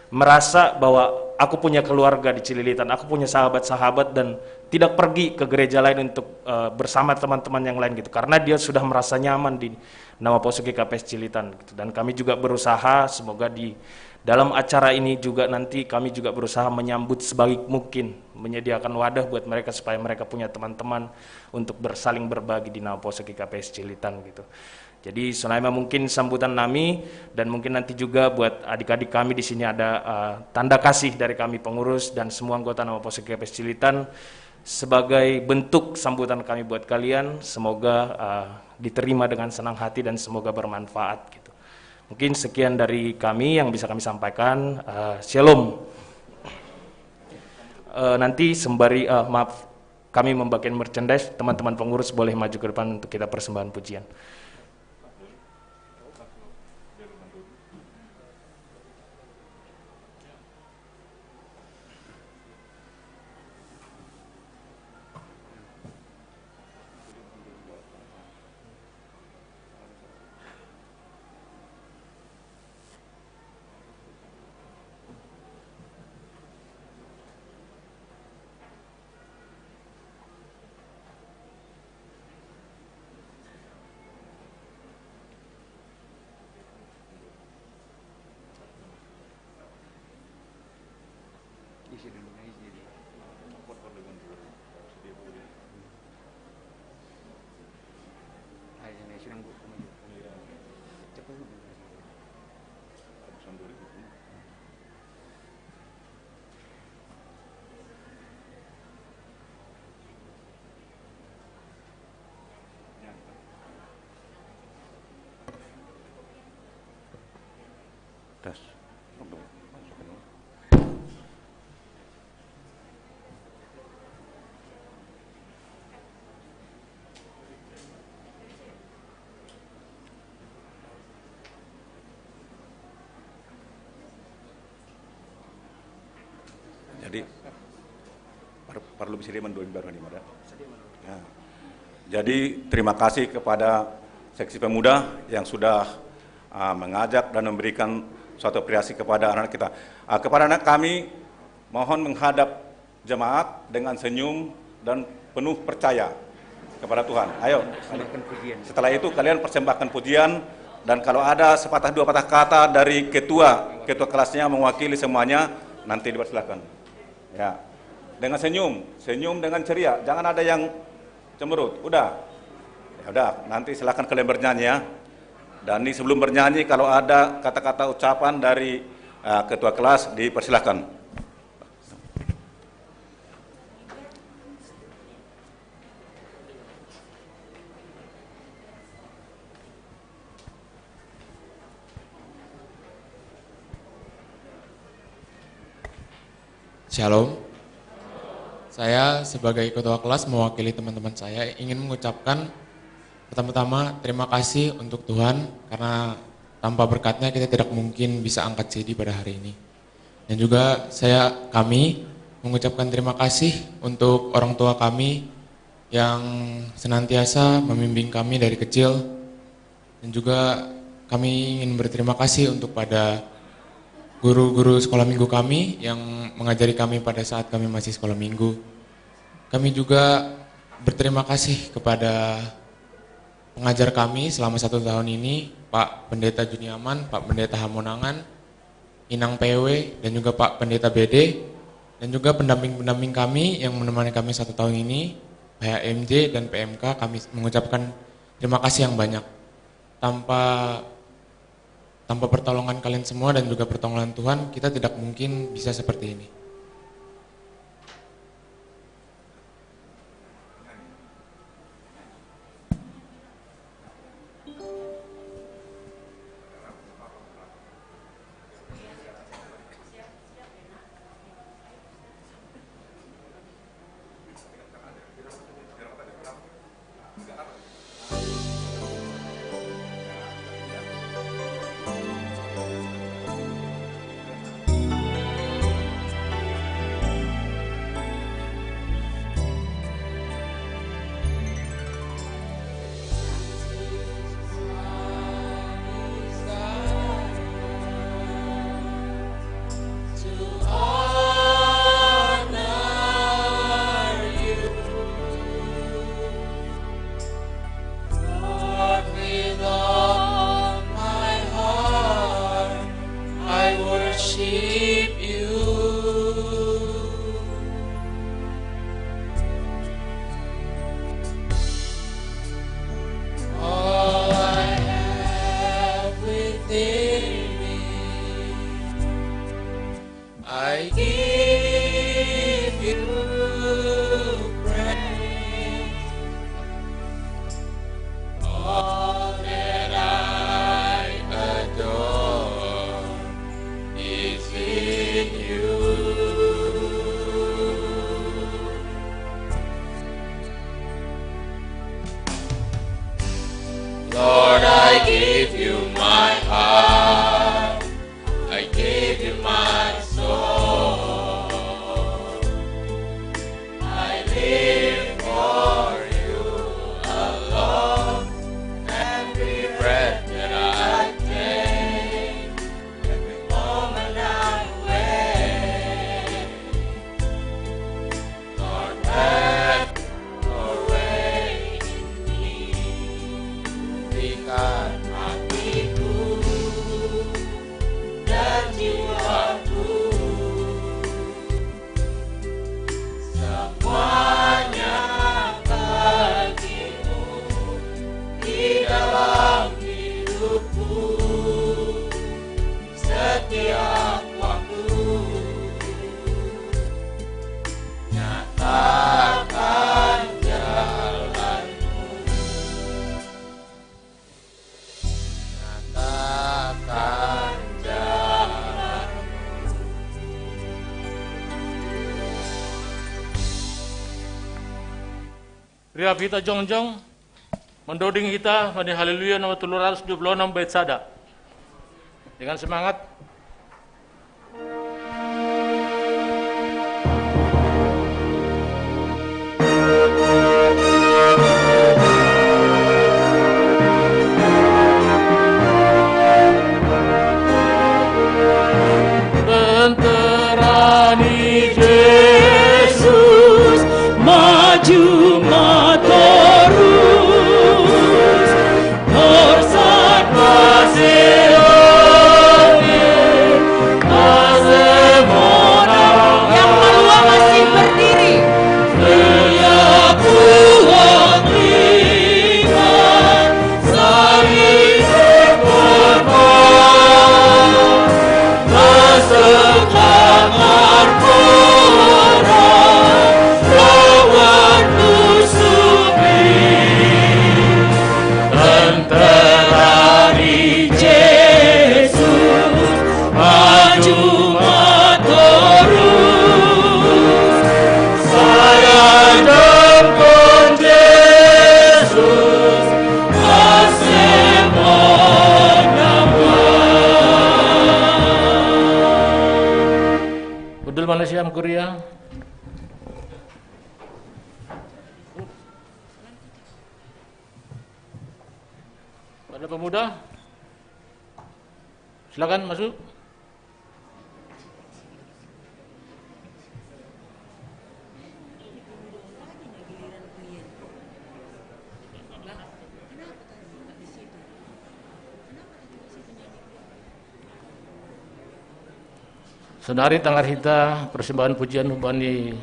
merasa bahwa aku punya keluarga di Cililitan, aku punya sahabat-sahabat, dan tidak pergi ke gereja lain untuk, eh, bersama teman-teman yang lain gitu. Karena dia sudah merasa nyaman di na maposo G K P S Cililitan gitu. Dan kami juga berusaha, semoga di dalam acara ini juga nanti kami juga berusaha menyambut sebaik mungkin, menyediakan wadah buat mereka supaya mereka punya teman-teman untuk bersaling berbagi di na maposo G K P S Cililitan gitu. Jadi sonai ma mungkin sambutan nami, dan mungkin nanti juga buat adik-adik kami di sini ada, eh, tanda kasih dari kami pengurus dan semua anggota na maposo G K P S Cililitan sebagai bentuk sambutan kami buat kalian. Semoga, eh, diterima dengan senang hati dan semoga bermanfaat gitu. Mungkin sekian dari kami yang bisa kami sampaikan. Eh, shalom. Eh, nanti sembari, eh, maaf, kami membagikan merchandise, teman-teman pengurus boleh maju ke depan untuk kita persembahan pujian. Tes. Jadi, per-, perlu bisa dia menduan baru nih, Mada. Ya. Jadi, terima kasih kepada Seksi Pemuda yang sudah, ah, mengajak dan memberikan suatu apresiasi kepada anak-anak kita. Ah, kepada anak kami, mohon menghadap jemaat dengan senyum dan penuh percaya kepada Tuhan. Ayo. Persembahkan pujian. Setelah itu kalian persembahkan pujian, dan kalau ada sepatah dua patah kata dari ketua, ketua kelasnya mewakili semuanya, nanti dipersilakan. Ya. Dengan senyum, senyum dengan ceria. Jangan ada yang cemberut. Udah. Ya udah, nanti silakan kalian bernyanyi ya. Dan ini sebelum bernyanyi, kalau ada kata-kata ucapan dari, eh, ketua kelas, dipersilakan. Shalom. Saya sebagai ketua kelas mewakili teman-teman saya ingin mengucapkan pertama-tama terima kasih untuk Tuhan karena tanpa berkatnya kita tidak mungkin bisa angkat C D pada hari ini. Dan juga saya, kami mengucapkan terima kasih untuk orang tua kami yang senantiasa membimbing kami dari kecil. Dan juga kami ingin berterima kasih untuk pada guru-guru sekolah minggu kami yang mengajari kami pada saat kami masih sekolah minggu. Kami juga berterima kasih kepada pengajar kami selama satu tahun ini, Pak Pendeta Juniaman, Pak Pendeta Hamonangan, Inang P W, dan juga Pak Pendeta B D, dan juga pendamping-pendamping kami yang menemani kami satu tahun ini, P H M J dan P M K, kami mengucapkan terima kasih yang banyak. Tanpa, tanpa pertolongan kalian semua dan juga pertolongan Tuhan, kita tidak mungkin bisa seperti ini. worship you. All I have within me, I give you praise. All that I adore is in you. Lord, I give you my heart. I give you my soul. I live for you alone. Every breath that I take, every moment I wake, Lord, have your way in me. Berikan hatiku dan jiwaku semuanya bagimu di dalam hidupku. Setiap waktu nyatakan jalanmu. Nyatakan jalanmu. Ria pita jongjong, mandoding kita mani Haleluya nomor tolu ratus dua puluh enam bait sada. Dengan semangat. Tenterani Jesus maju matorus, norsat maseone asemona. Yang kedua masih berdiri. Setiap kuat ringan saling berkorban. Bedul mana siam Korea? Pada pemuda, silakan masuk. Saudari, tangar hita persembahan pujian bani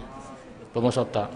pengosota.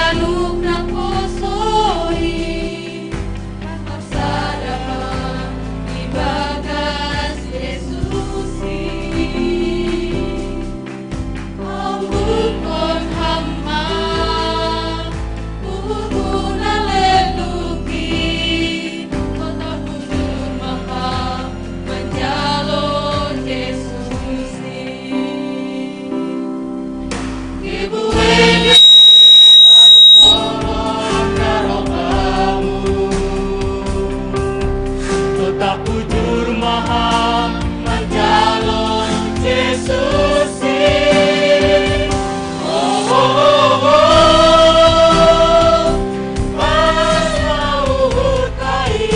Anugerah poso i, maksada ma ibagas Jesus i. Ambunkon hama, uhurhuna leluki, kota bujur maha manjalo Jesus i. Ibu ini tolong karobamu, tetap bujur maha manjalo Jesus i. Oh, oh, oh, oh. Mana uhur kai.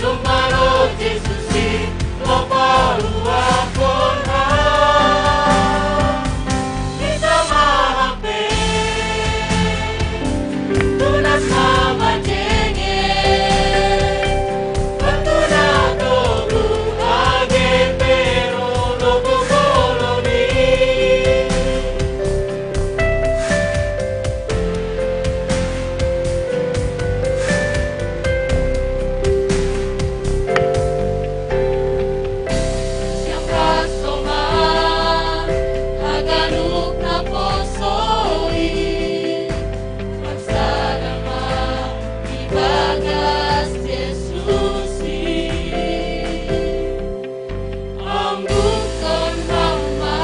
Domba ro Jesus i, lo paluahon hita maha pe, tunas hama jenge, patuna togu age pe ro logo koloni. Siang pastor ma, haganup na poso i, maksada ma ibagas Jesus i. Ambunkon hama,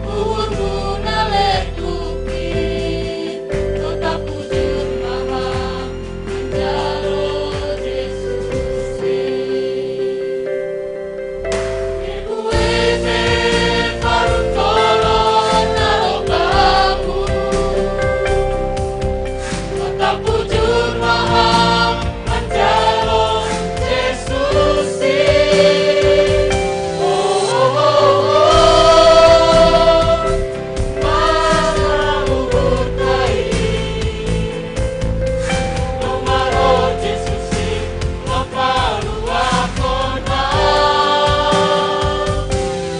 uhurhuna leluki, tetap bujur maha manjalo Jesus i. Ibu ini paruntolon karobamu, tetap bujur maha manjalo Jesus i. Oh, oh, oh, oh. Mana uhur kai. Domba ro Jesus i, lo paluahon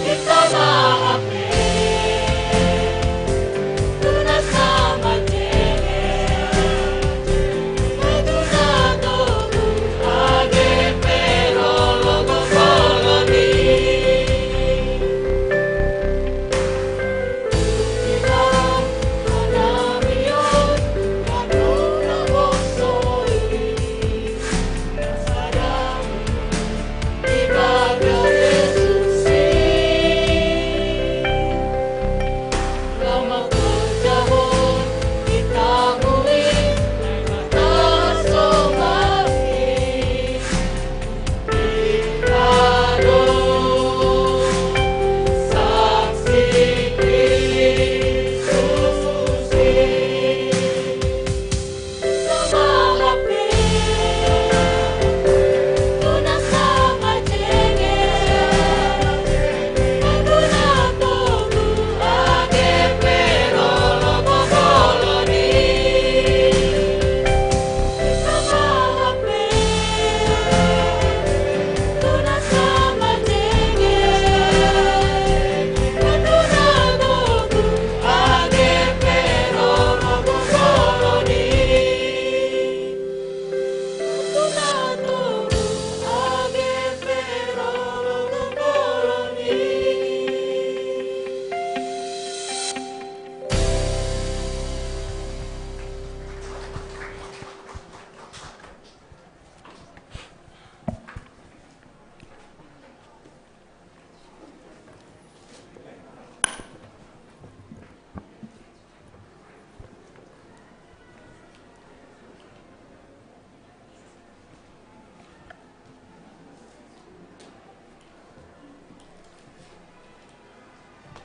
hita maha pe, tunas hama jenge, patuna togu age pe ro logo koloni.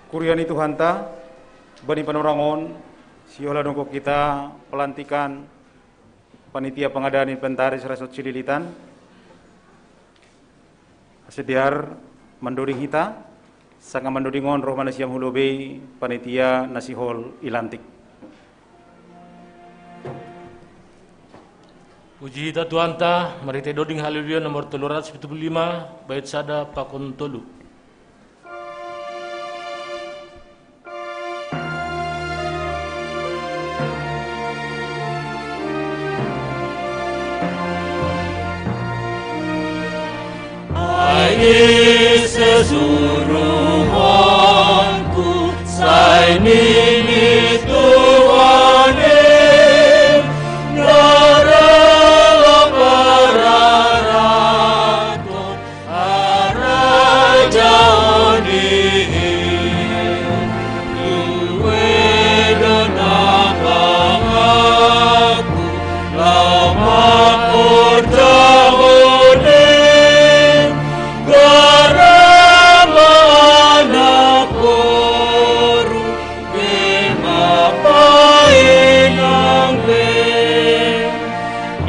Kuria ni Tuhanta, bani panorang on, siola dongkok hita pelantikan panitia pengadaan inventaris Resort Cililitan. Ase dear mandoding hita, sanga mandoding on roh ma na siam hu lobei panitia na sihol i lantik. Puji hita Tuhanta, marhite doding Haleluya nomor tolu ratus pitu puluh lima, bait sada pakon tolu. Sesuruhanku sai nini Tuhan e, darala pararaton arajaon i. Tuwe do nakaku lama korjahon e, garama anak koru, kema painang be.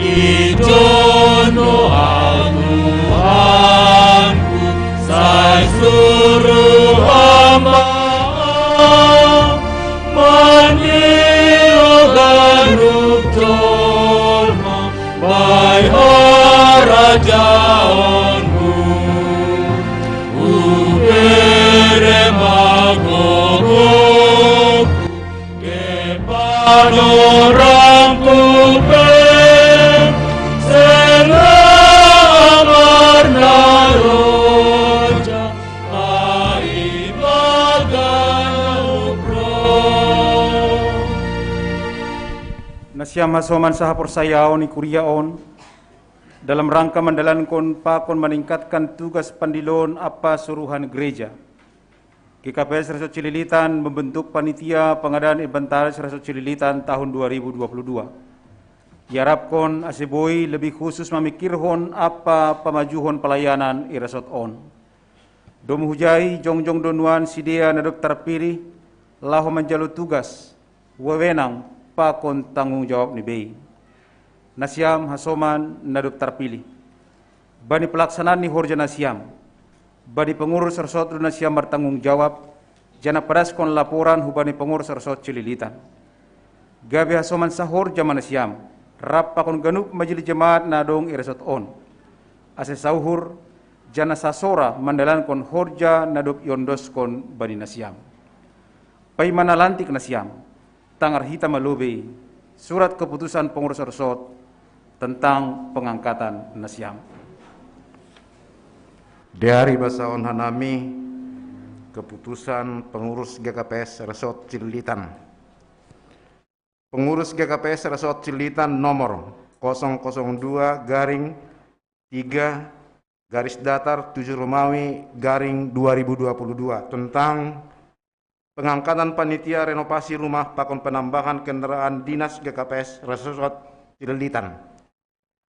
Ijono au Tuhanku, sai suruh hamba manilo ganup jolma bai harajaonmu. Ubere magogoku, kepanorangku pe, sela amar na roja, ai baganup roh. Nasiam hasoman sahaporsayaon i kuria on, dalam rangka mandalankon pakon maningkatkan tugas pandiloon ampa suruhan gereja, G K P S Resort Cililitan membentuk panitia pengadaan inventaris Resort Cililitan tahun dua ribu dua puluh dua. Iarapkon ase boi lebih khusus mamikirhon ampa pamajuhon palayanan i resort on. Domu hujai jongjong do nuan sidea na dob tarpilih laho manjalo tugas, wewenang, pakon tanggung jawab ni bei. Nasiam hasoman na dob tarpilih, bani pelaksanaan ni horja nasiam, bani pengurus resort do nasiam martanggung jawab, janah padaskon laporan hubani pengurus resort Cililitan. Gabe hasoman sahorja ma nasiam, rap pakon ganup majelis jemaat na adong i resort on, ase sauhur janah sasora mandalankon horja na dob iondoskon bani nasiam. Paima na lantik nasiam, tangar hita ma lobei surat keputusan pengurus resort tentang pengangkatan nasiam. Deari basahon hanami keputusan pengurus G K P S Resort Cililitan. Pengurus G K P S Resort Cililitan nomor kosong kosong dua garing tiga garis datar tujuh Romawi garing dua ribu dua puluh dua tentang pengangkatan panitia renovasi rumah pakon penambahan kendaraan dinas G K P S Resort Cililitan.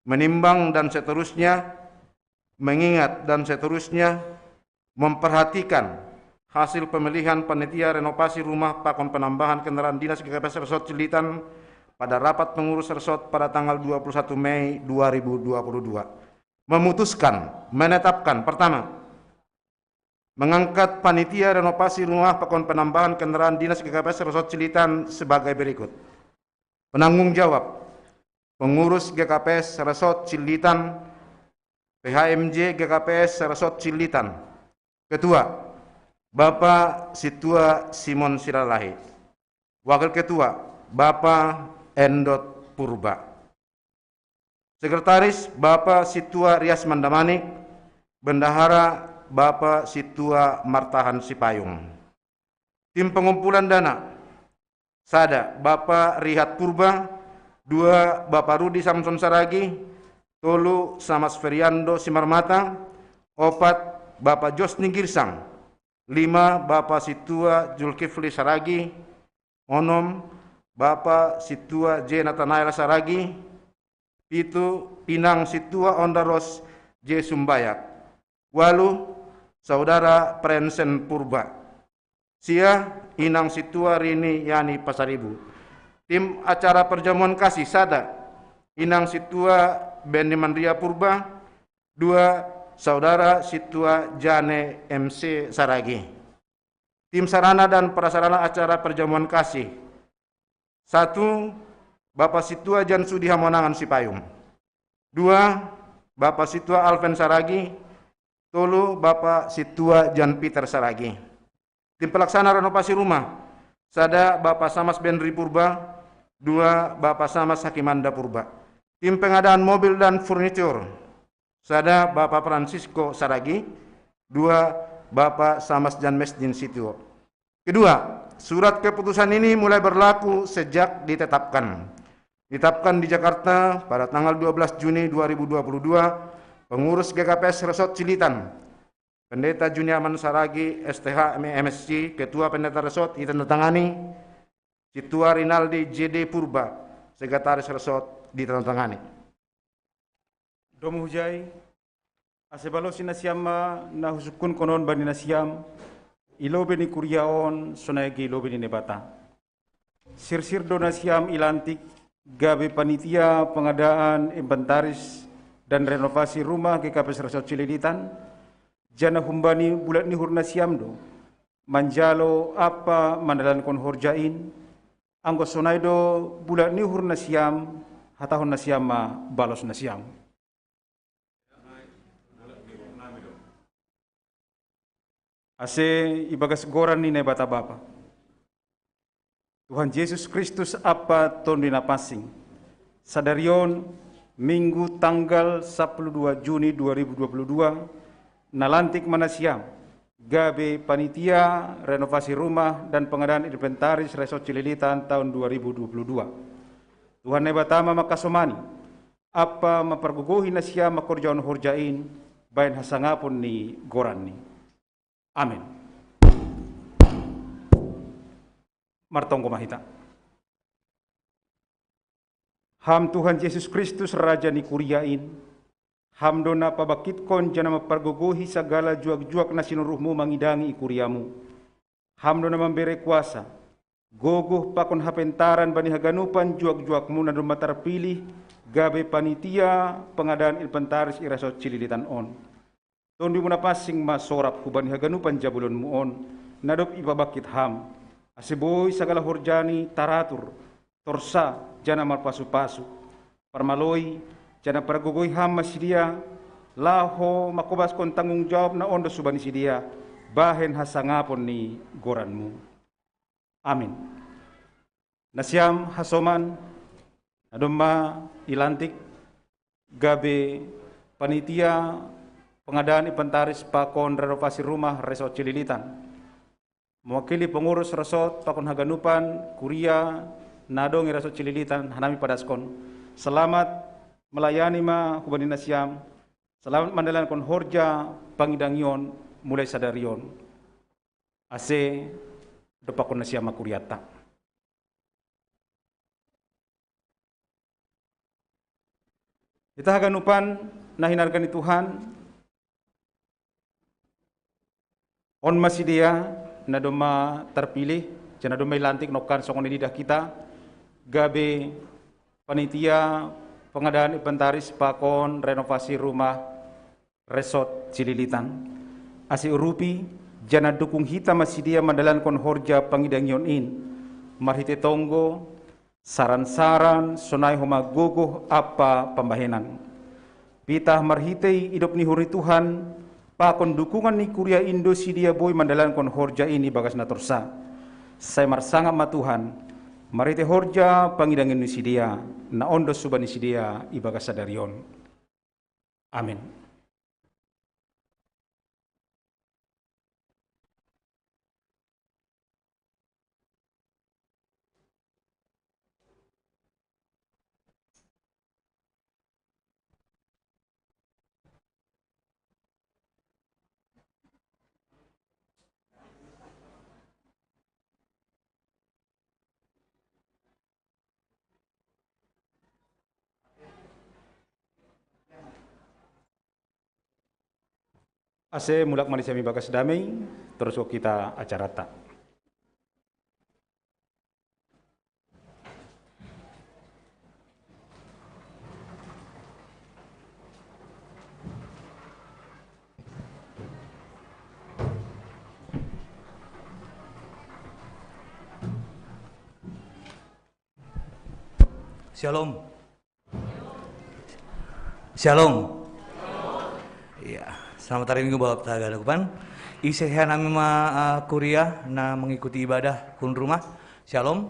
Menimbang dan seterusnya, mengingat dan seterusnya, memperhatikan hasil pemilihan panitia renovasi rumah pakon penambahan kendaraan dinas G K P S Resort Cililitan pada rapat pengurus resort pada tanggal dua puluh satu Mei dua ribu dua puluh dua. Memutuskan, menetapkan, pertama, mengangkat panitia renovasi rumah pakon penambahan kendaraan dinas G K P S Resort Cililitan sebagai berikut. Penanggung jawab, pengurus G K P S Resort Cililitan, P H M J G K P S Resort Cililitan. Ketua, Bapak Situa Simon Silalahi. Wakil Ketua, Bapak Endot Purba. Sekretaris, Bapak Situa Rias Mandamanik. Bendahara, Bapak Situa Martahan Sipayung. Tim pengumpulan dana, sada, Bapak Rihat Purba, dua, Bapak Rudi Samson Saragi, tolu, Samas Feriando Simarmata, opat, Bapak Josni Girsang, lima, Bapak Situa Julkifli Saragi, onom, Bapak Situa J Natanael Saragi, pitu, Inang Situa Ondaros J Sumbayak, walu, Saudara Prensen Purba, sia, Inang Situa Rini Yani Pasaribu. Tim acara perjamuan kasih, sada, Inang Situa Benny Mandria Purba, dua, Saudara Situa Jane M C Saragi. Tim sarana dan prasarana acara perjamuan kasih, satu, Bapak Situa Jan Sudi Hamonangan Sipayung. Dua, Bapak Situa Alven Saragi. Tolu, Bapak Situa Jan Peter Saragi. Tim pelaksana renovasi rumah, sada, Bapak Samas Benri Purba. Dua, Bapak Samas Hakimanda Purba. Tim pengadaan mobil dan furnitur, sada, Bapak Francisco Saragi. Dua, Bapak Samas Jan Mesdin Sitio. Kedua, surat keputusan ini mulai berlaku sejak ditetapkan. Ditetapkan di Jakarta pada tanggal dua belas Juni dua ribu dua puluh dua, pengurus G K P S Resort Cililitan, Pendeta Juniaman Saragi, S T H, M M S C, Ketua Pendeta Resort, ditandatangani, Situa Rinaldi J D Purba, Sekretaris Resort, ditandatangani. Domu hujai, ase balosi nasiam ma na husungkunhon on bani nasiam, i lobei ni kuria on, sonai ge i lobei ni Naibata. Sirsir do nasiam ilantik, gabe panitia pengadaan inventaris dan renovasi rumah G K P S Resort Cililitan, janah humbani bulat ni uhur nasiam do, manjalo ampa mandalankon horja in, anggo sonai do bulat ni uhur nasiam, hatahon nasiam ma balos nasiam. Ase ibagas goran ni Naibata Bapa, Tuhan Jesus Kristus ampa Tonduy Napansing, sadari on, Minggu tanggal sapuluh dua Juni dua ribu dua puluh dua, nalantik ma nasiam gabe panitia renovasi rumah dan pengadaan inventaris Resort Cililitan taon dua ribu dua puluh dua. Tuhan Naibata ma mangkasomani ampa mampargogohi nasiam mangkorjahon horja in bahen hasangapon ni goranni. Amen. Martonggo ma hita. Ham Tuhan Jesus Kristus, Raja ni kuria in, Ham do na pabangkitkon janah mampargogohi sagala juak-juak na sinuruhmu mangidangi i kuriamu. Ham do na mambere kuasa, gogoh pakon hapentaran bani haganupan juak-juakmu na domma tarpilih gabe panitia pengadaan inventaris i Resort Cililitan on. Tonduymu Napansing ma sorap hubani haganupan jabulonmu on, na dob ipabangkit ham, ase boi sagala horjani taratur, torsa, janah marpasu-pasu, parmaloi, janah pargogohi ham ma sidea, laho mangkobaskon tanggung jawab na ondo subani sidea, bahen hasangapon ni goranmu. Amin. Nasiam hasoman, na domma ilantik gabe panitia pengadaan inventaris pakon renovasi rumah Resort Cililitan. Mewakili pengurus Resort pakon haganupan kuria na adong i Resort Cililitan, hanami padaskon selamat melayani ma hubani nasiam, selamat mandalankon horja pangidangion mulai sadari on. Ase dompakkon nasiam ma kurianta. Hita haganupan na hinarga ni Tuhan, on ma sidea na domma tarpilih, janah domma ilantik nongkan songon niidah hita, gabe panitia pengadaan inventaris pakon renovasi rumah Resort Cililitan. Ase urupi, janah dukung hita ma sidea mandalankon horja pangidangion in, marhitei tonggo, saran-saran, sonai homa gogoh ampa pambahenan. Pitah marhitei idop ni uhur ni Tuhan, pakon dukungan ni kuria in do sidea boi mandalankon horja in ibagas na torsa. Sai marsangap ma Tuhan, marhitei horja pangidangion ni sidea, na ondo subani sidea ibagas sadari on. Amin. Ase mulak ma nasiam ibagas damei, torus hita acaranta. Shalom. Shalom. Ya, selamat hari Minggu Bapak Taga Depan. Ise hanami ma, ah, kuria na mengikuti ibadah hun rumah. Shalom.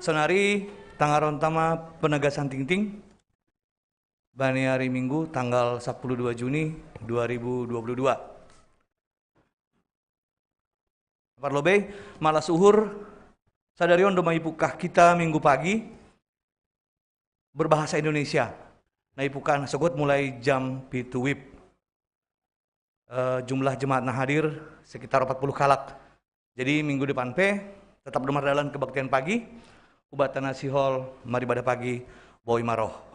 Sonari tangaronta ma penegasan tingting. Bani hari Minggu tanggal sepuluh dua Juni dua ribu dua puluh dua. Parlobei, malas uhur, sadari on do maipukah kita Minggu pagi berbahasa Indonesia. Naipukahan sogot mulai jam pitu wib. Eh, jumlah jemaat na hadir sekitar empat puluh kalak. Jadi minggu depan pe tetap do mardalan kebaktian pagi, ubat tanah sihol maribadah pagi, boi maroh.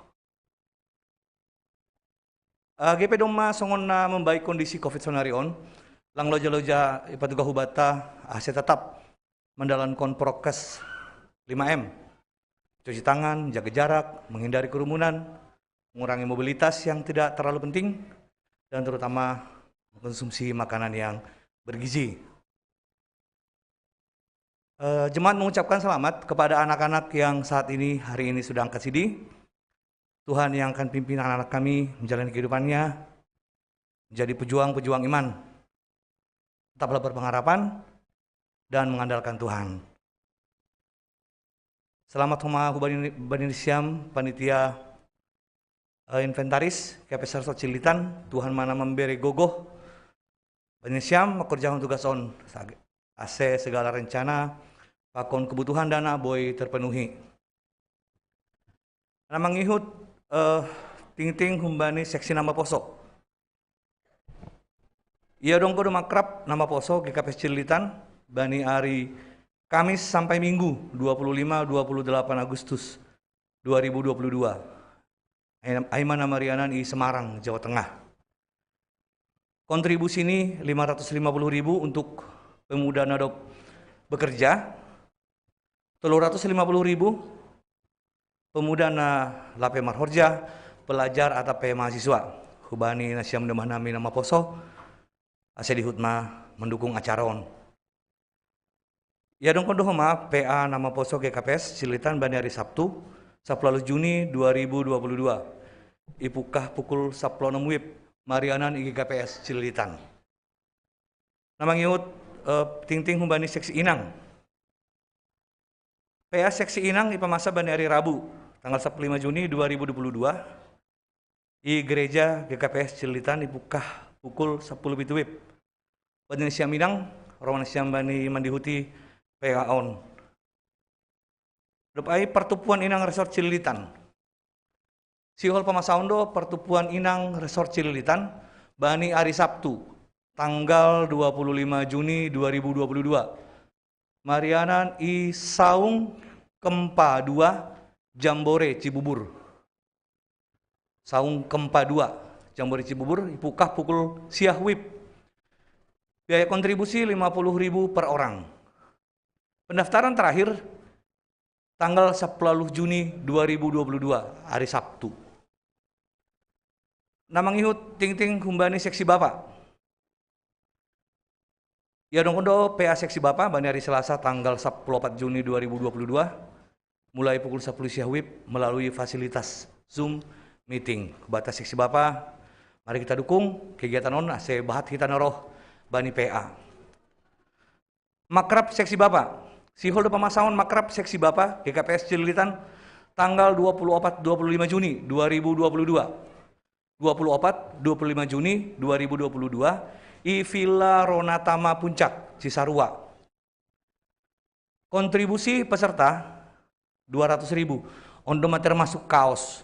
Age pe domma songon na membaik kondisi covid sonari on, lang loja-loja ipatugah hubata ase tetap mandalankon prokes lima M. Cuci tangan, jaga jarak, menghindari kerumunan, mengurangi mobilitas yang tidak terlalu penting, dan terutama mengkonsumsi makanan yang bergizi. Eh, jemaat mengucapkan selamat kepada anak-anak yang saat ini, hari ini sudah angkat sidi. Tuhan yang akan pimpin anak-anak kami menjalani kehidupannya, menjadi pejuang-pejuang iman. Tetaplah berpengharapan dan mengandalkan Tuhan. Selamat homa hubani, hubani nasiam panitia, eh, inventaris K P S Resort Cililitan, Tuhan ma na mambere gogoh bani nasiam mangkorjahon tugas on, sag-, ase segala rencana pakon kebutuhan dana boi terpenuhi. Na mangihut, eh, tingting humbani seksi na maposo. Ia dongko do mangkrab na maposo G K P S Cililitan bani ari Kamis sampai Minggu, dua puluh lima, dua puluh delapan Agustus dua ribu dua puluh dua. Ai ma na marianan i Semarang, Jawa Tengah. Kontribusi ni lima ratus lima puluh ribu untuk pemuda na dob bekerja, tolu ratus lima puluh ribu pemuda na lape marhorja, pelajar atap pe mahasiswa. Hubani nasiam domah nami na maposo, ase dihut ma mendukung acara on. Ia dongko do homa P A na maposo G K P S Cililitan bani ari Sabtu, sapuluh Juni dua ribu dua puluh dua. Ipukah pukul sapuluh onom wib, marianan i G K P S Cililitan. Na mangihut, eh, tingting humbani seksi inang. P A seksi inang ipamasa bani ari Rabu, tanggal sapuluh lima Juni dua ribu dua puluh dua, i gereja G K P S Cililitan ipukah pukul sapuluh pitu wib. Bani nasiam inang, ro ma nasiam bani mandihuti P A on. Dob ai, Pertubuhan Inang Resort Cililitan. Sihol pamasaon do Pertubuhan Inang Resort Cililitan bani ari Sabtu, tanggal dua puluh lima Juni dua ribu dua puluh dua. Marianan i Saung Kempa dua, Jambore, Cibubur. Saung Kempa dua, Jambore, Cibubur, ipukah pukul sia wib. Biaya kontribusi lima puluh ribu per orang. Pendaftaran terakhir tanggal sapuluh Juni dua ribu dua puluh dua, hari Sabtu. Na mangihut tingting humbani seksi bapa. Ia dongko do P A seksi bapa bani hari Selasa tanggal sapuluh opat Juni dua ribu dua puluh dua, mulai pukul sapuluh sia wib melalui fasilitas Zoom meeting. Hubata seksi bapa, mari kita dukung kegiatan on ase bahat hita na roh bani P A. Makrab seksi bapa. Sihol do pamasaon makrab seksi bapa G K P S Cililitan tanggal dua puluh opat dua puluh lima Juni dua ribu dua puluh dua. Dua puluh opat dua puluh lima Juni dua ribu dua puluh dua, i Villa Ronatama Puncak, Cisarua. Kontribusi peserta dua ratus ribu. On do ma termasuk kaos.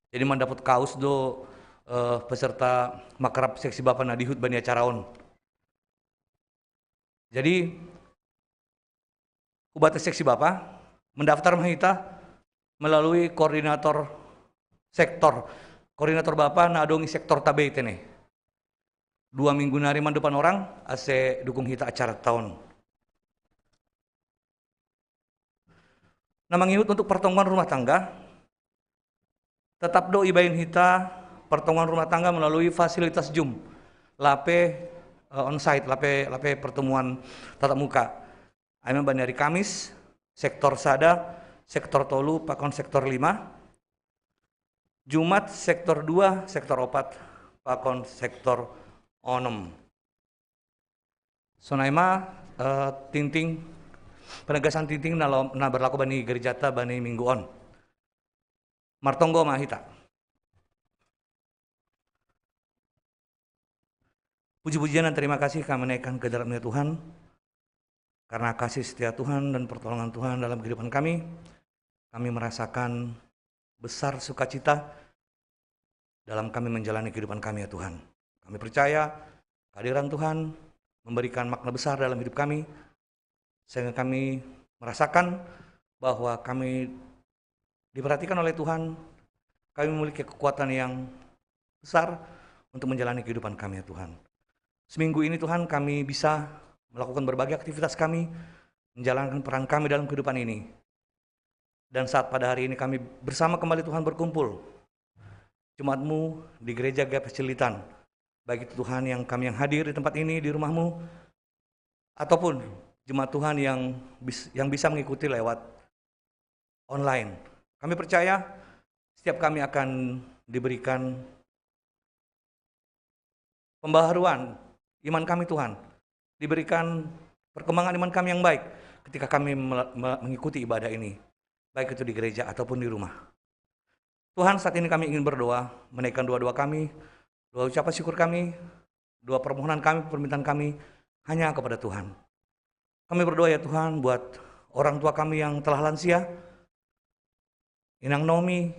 Jadi mandapot kaos do, eh, peserta makrab seksi bapa na dihut bani acara on. Jadi, hubata seksi bapa, mendaftar ma hita melalui koordinator sektor. Koordinator bapa na adong i sektor Tabei tene. Dua minggu nari mandok panorang, ase dukung hita acara taon. Na mangihut untuk pertemuan rumah tangga, tetap do ibaen hita pertemuan rumah tangga melalui fasilitas Zoom. Lape, eh, onsite, lape, lape pertemuan tatap muka. Ai ma bani hari Kamis, sektor sada, sektor tolu, pakon sektor lima. Jumat, sektor dua, sektor opat, pakon sektor onom. Sonai ma, eh, tingting, penegasan tingting na lo-, na berlaku bani gerejata bani minggu on. Martonggo ma hita. Puji-pujian dan terima kasih kami naikkan ke hadirat-Mu, ya Tuhan, karena kasih setia Tuhan dan pertolongan Tuhan dalam kehidupan kami. Kami merasakan besar sukacita dalam kami menjalani kehidupan kami, ya Tuhan. Kami percaya kehadiran Tuhan memberikan makna besar dalam hidup kami, sehingga kami merasakan bahwa kami diperhatikan oleh Tuhan, kami memiliki kekuatan yang besar untuk menjalani kehidupan kami, ya Tuhan. Seminggu ini, Tuhan, kami bisa melakukan berbagai aktivitas kami, menjalankan peran kami dalam kehidupan ini. Dan saat pada hari ini kami bersama kembali, Tuhan, berkumpul, jemaat-Mu di gereja G P S Cililitan. Baik itu, Tuhan, yang kami yang hadir di tempat ini, di rumah-Mu, ataupun jemaat Tuhan yang bis-, yang bisa mengikuti lewat online. Kami percaya setiap kami akan diberikan pembaharuan iman kami, Tuhan. Diberikan perkembangan iman kami yang baik ketika kami mela-, me-, mengikuti ibadah ini, baik itu di gereja ataupun di rumah. Tuhan, saat ini kami ingin berdoa, menaikkan doa-doa kami, doa ucapan syukur kami, doa permohonan kami, permintaan kami hanya kepada Tuhan. Kami berdoa, ya Tuhan, buat orang tua kami yang telah lansia, Inang Nomi,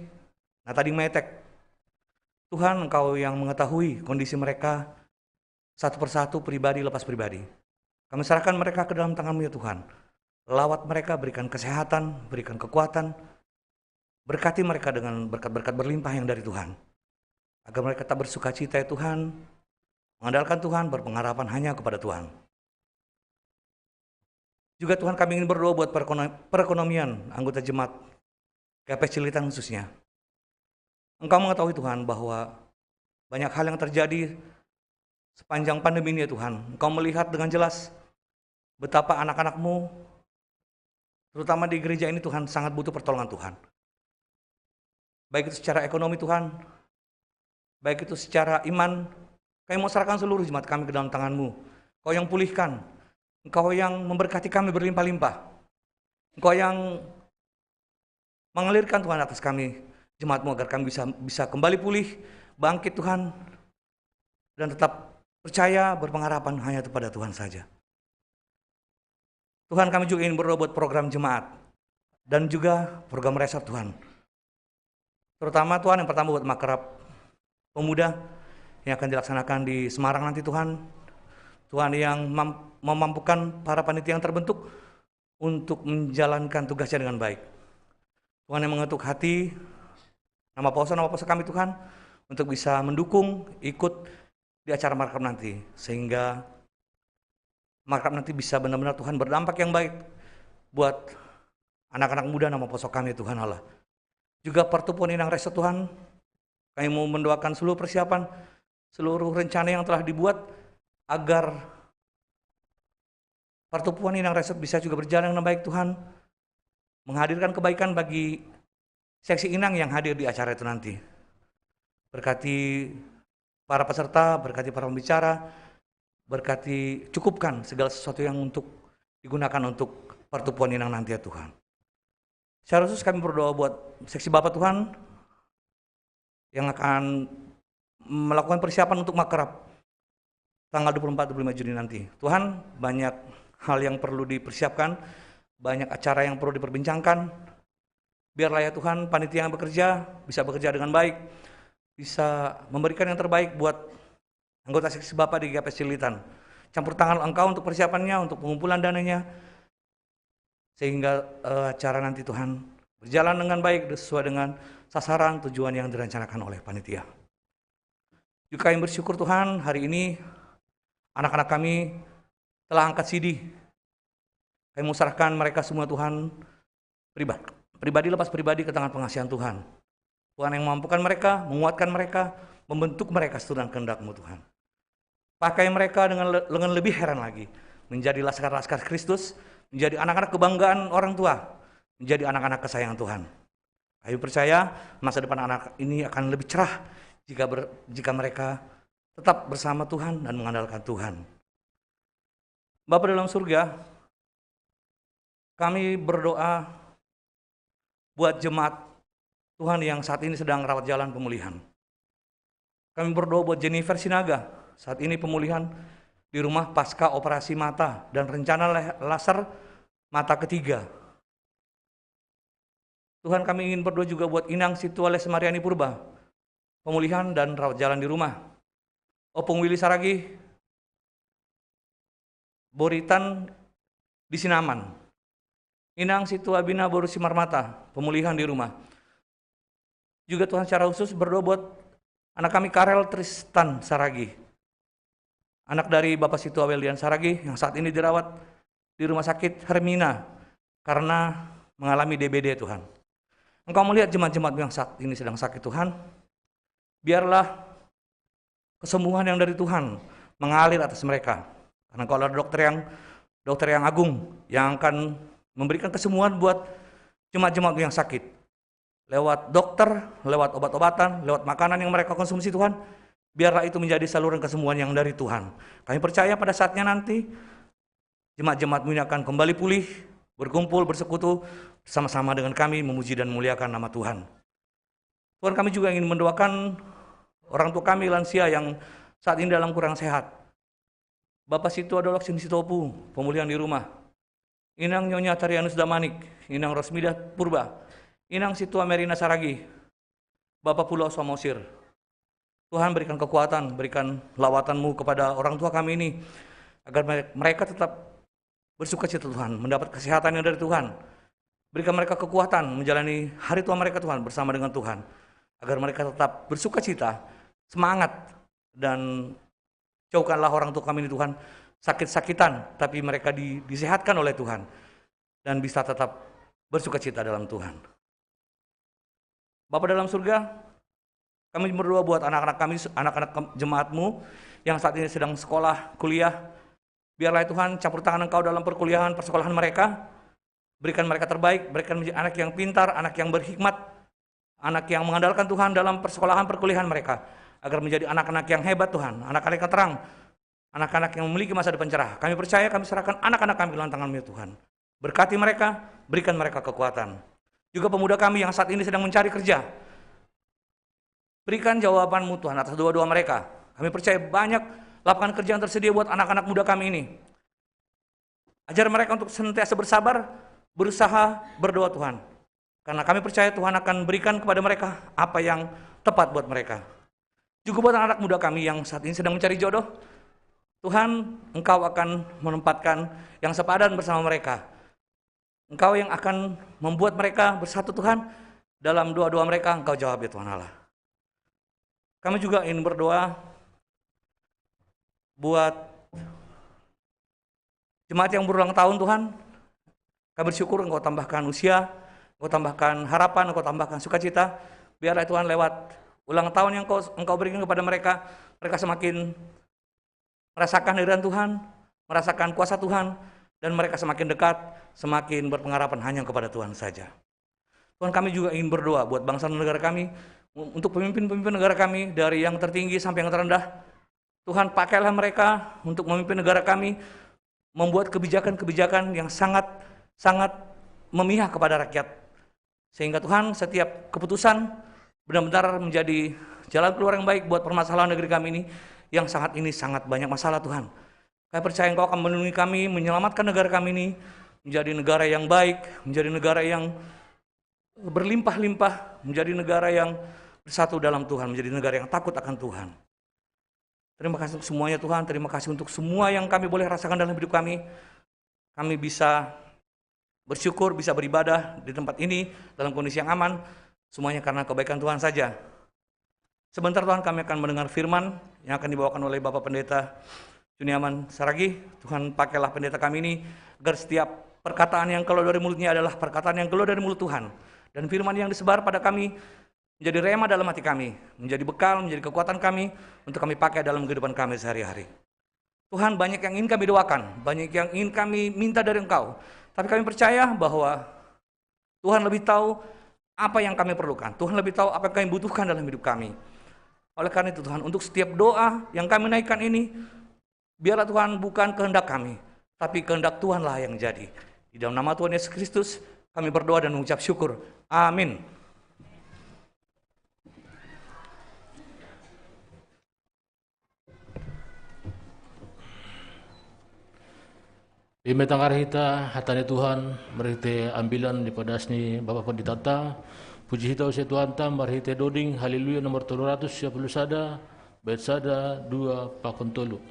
Natading Metek. Tuhan, Engkau yang mengetahui kondisi mereka satu persatu, pribadi lepas pribadi. Kami serahkan mereka ke dalam tangan-Mu, ya Tuhan. Lawat mereka, berikan kesehatan, berikan kekuatan, berkati mereka dengan berkat-berkat berlimpah yang dari Tuhan, agar mereka tetap bersuka cita, ya Tuhan, mengandalkan Tuhan, berpengharapan hanya kepada Tuhan. Juga, Tuhan, kami ingin berdoa buat perekono-, perekonomian anggota jemaat G P S Cililitan khususnya. Engkau mengetahui, Tuhan, bahwa banyak hal yang terjadi sepanjang pandemi ini, ya Tuhan. Engkau melihat dengan jelas betapa anak-anak-Mu, terutama di gereja ini, Tuhan, sangat butuh pertolongan Tuhan. Baik itu secara ekonomi, Tuhan, baik itu secara iman, kami mau serahkan seluruh jemaat kami ke dalam tangan-Mu. Engkau yang pulihkan, Engkau yang memberkati kami berlimpah-limpah. Engkau yang mengalirkan, Tuhan, atas kami, jemaat-Mu, agar kami bisa, bisa kembali pulih, bangkit, Tuhan, dan tetap percaya, berpengharapan hanya kepada Tuhan saja. Tuhan, kami juga ingin berdoa buat program jemaat dan juga program resort, Tuhan. Terutama, Tuhan, yang pertama buat makrab pemuda yang akan dilaksanakan di Semarang nanti, Tuhan. Tuhan yang mam-, memampukan para panitia yang terbentuk untuk menjalankan tugasnya dengan baik. Tuhan yang mengetuk hati, nama poso, nama poso kami, Tuhan, untuk bisa mendukung, ikut di acara makrab nanti, sehingga makrab nanti bisa benar-benar, Tuhan, berdampak yang baik buat anak-anak muda, nama poso kami, Tuhan Allah. Juga Pertubuhan Inang Resort, Tuhan, kami mau mendoakan seluruh persiapan, seluruh rencana yang telah dibuat, agar Pertubuhan Inang Resort bisa juga berjalan dengan baik, Tuhan, menghadirkan kebaikan bagi seksi Inang yang hadir di acara itu nanti. Berkati para peserta, berkati para pembicara, berkati, cukupkan segala sesuatu yang untuk digunakan untuk Pertubuhan Inang nanti, ya Tuhan. Secara khusus kami berdoa buat seksi Bapak, Tuhan, yang akan melakukan persiapan untuk makrab tanggal dua puluh empat, dua puluh lima Juni nanti. Tuhan, banyak hal yang perlu dipersiapkan, banyak acara yang perlu diperbincangkan. Biarlah, ya Tuhan, panitia yang bekerja bisa bekerja dengan baik, bisa memberikan yang terbaik buat anggota seksi Bapak di G P S Cililitan. Campur tangan Engkau untuk persiapannya, untuk pengumpulan dananya, sehingga, eh, acara nanti, Tuhan, berjalan dengan baik, sesuai dengan sasaran tujuan yang direncanakan oleh panitia. Juga kami bersyukur, Tuhan, hari ini anak-anak kami telah angkat C D. Kami mau serahkan mereka semua, Tuhan, pribadi, pribadi lepas pribadi ke tangan pengasihan Tuhan. Tuhan yang memampukan mereka, menguatkan mereka, membentuk mereka sesuai dengan kehendak-Mu, Tuhan. Pakai mereka dengan le-, dengan lebih heran lagi, menjadi laskar-laskar Kristus, menjadi anak-anak kebanggaan orang tua, menjadi anak-anak kesayangan Tuhan. Kami percaya masa depan anak ini akan lebih cerah jika ber-, jika mereka tetap bersama Tuhan dan mengandalkan Tuhan. Bapa dalam surga, kami berdoa buat jemaat Tuhan yang saat ini sedang rawat jalan pemulihan. Kami berdoa buat Jennifer Sinaga, Saat ini pemulihan di rumah pasca operasi mata dan rencana laser mata ketiga. Tuhan, kami ingin berdoa juga buat Inang Situa Lesmariani Purba, pemulihan dan rawat jalan di rumah. Opung Willy Saragi, Boritan di Sinaman. Inang Situa Bina Boru Simarmata, pemulihan di rumah. Juga Tuhan, secara khusus berdoa buat anak kami Karel Tristan Saragi, anak dari Bapak Situa Weldian Saragi yang saat ini dirawat di rumah sakit Hermina karena mengalami D B D, Tuhan. Engkau melihat jemaat-jemaat yang saat ini sedang sakit, Tuhan. Biarlah kesembuhan yang dari Tuhan mengalir atas mereka. Karena Engkau adalah dokter yang dokter yang agung, yang akan memberikan kesembuhan buat jemaat-jemaat yang sakit. Lewat dokter, lewat obat-obatan, lewat makanan yang mereka konsumsi, Tuhan, biarlah itu menjadi saluran kesembuhan yang dari Tuhan. Kami percaya pada saatnya nanti, jemaat-jemaat-Mu ini akan kembali pulih, berkumpul, bersekutu, sama-sama dengan kami memuji dan memuliakan nama Tuhan. Tuhan, kami juga ingin mendoakan orang tua kami lansia yang saat ini dalam kurang sehat. Bapak Situa Dolok Sini Sitopu, pemulihan di rumah. Inang Nyonya Tarianus Damanik, Inang Rosmida Purba, Inang Situa Merina Saragi, Bapak Pulau Samosir. Tuhan, berikan kekuatan, berikan lawatan-Mu kepada orang tua kami ini, agar mere-, mereka tetap bersuka cita, Tuhan, mendapat kesehatan yang dari Tuhan. Berikan mereka kekuatan menjalani hari tua mereka, Tuhan, bersama dengan Tuhan, agar mereka tetap bersuka cita, semangat, dan jauhkanlah orang tua kami ini, Tuhan, sakit-sakitan, tapi mereka di-, disehatkan oleh Tuhan dan bisa tetap bersuka cita dalam Tuhan. Bapa dalam surga, kami berdoa buat anak-anak kami, anak-anak ke-, jemaat-Mu yang saat ini sedang sekolah, kuliah. Biarlah, Tuhan, campur tangan Engkau dalam perkuliahan, persekolahan mereka. Berikan mereka terbaik, berikan menjadi anak yang pintar, anak yang berhikmat, anak yang mengandalkan Tuhan dalam persekolahan, perkuliahan mereka, agar menjadi anak-anak yang hebat, Tuhan, anak-anak yang terang, anak-anak yang memiliki masa depan cerah. Kami percaya, kami serahkan anak-anak kami ke dalam tangan-Mu, Tuhan. Berkati mereka, berikan mereka kekuatan. Juga pemuda kami yang saat ini sedang mencari kerja, berikan jawaban-Mu, Tuhan, atas doa-doa mereka. Kami percaya banyak lapangan kerja yang tersedia buat anak-anak muda kami ini. Ajar mereka untuk senantiasa bersabar, berusaha, berdoa, Tuhan. Karena kami percaya Tuhan akan berikan kepada mereka apa yang tepat buat mereka. Juga buat anak-anak muda kami yang saat ini sedang mencari jodoh, Tuhan, Engkau akan menempatkan yang sepadan bersama mereka. Engkau yang akan membuat mereka bersatu, Tuhan. Dalam doa-doa mereka, Engkau jawab, ya Tuhan Allah. Kami juga ingin berdoa buat jemaat yang berulang tahun, Tuhan. Kami bersyukur Engkau tambahkan usia, Engkau tambahkan harapan, Engkau tambahkan sukacita. Biarlah, Tuhan, lewat ulang tahun yang Engkau, Engkau berikan kepada mereka, mereka semakin merasakan hadirat Tuhan, merasakan kuasa Tuhan, dan mereka semakin dekat, semakin berpengharapan hanya kepada Tuhan saja. Tuhan, kami juga ingin berdoa buat bangsa dan negara kami, untuk pemimpin-pemimpin negara kami, dari yang tertinggi sampai yang terendah. Tuhan, pakailah mereka untuk memimpin negara kami, membuat kebijakan-kebijakan yang sangat, sangat memihak kepada rakyat. Sehingga, Tuhan, setiap keputusan benar-benar menjadi jalan keluar yang baik buat permasalahan negeri kami ini, yang saat ini sangat banyak masalah, Tuhan. Kami percaya Engkau akan melindungi kami, menyelamatkan negara kami ini menjadi negara yang baik, menjadi negara yang berlimpah-limpah, menjadi negara yang bersatu dalam Tuhan, menjadi negara yang takut akan Tuhan. Terima kasih untuk semuanya, Tuhan. Terima kasih untuk semua yang kami boleh rasakan dalam hidup kami. Kami bisa bersyukur, bisa beribadah di tempat ini dalam kondisi yang aman. Semuanya karena kebaikan Tuhan saja. Sebentar, Tuhan, kami akan mendengar firman yang akan dibawakan oleh Bapak Pendeta Juniaman Saragi. Tuhan, pakailah pendeta kami ini agar setiap perkataan yang keluar dari mulutnya adalah perkataan yang keluar dari mulut Tuhan. Dan firman yang disebar pada kami menjadi rema dalam hati kami, menjadi bekal, menjadi kekuatan kami untuk kami pakai dalam kehidupan kami sehari-hari. Tuhan, banyak yang ingin kami doakan, banyak yang ingin kami minta dari Engkau. Tapi kami percaya bahwa Tuhan lebih tahu apa yang kami perlukan. Tuhan lebih tahu apa yang kami butuhkan dalam hidup kami. Oleh karena itu, Tuhan, untuk setiap doa yang kami naikkan ini, biarlah, Tuhan, bukan kehendak kami, tapi kehendak Tuhanlah yang jadi. Di dalam nama Tuhan Yesus Kristus, kami berdoa dan mengucap syukur. Amin. Imetangar hita hatani Tuhan, marhite ambilan ni padas ni Bapa Panditata, puji hita use Tuhanta, marhite doding Haleluya nomor tolu ratus sia puluh sada, bait sada, dua, pakon tolu.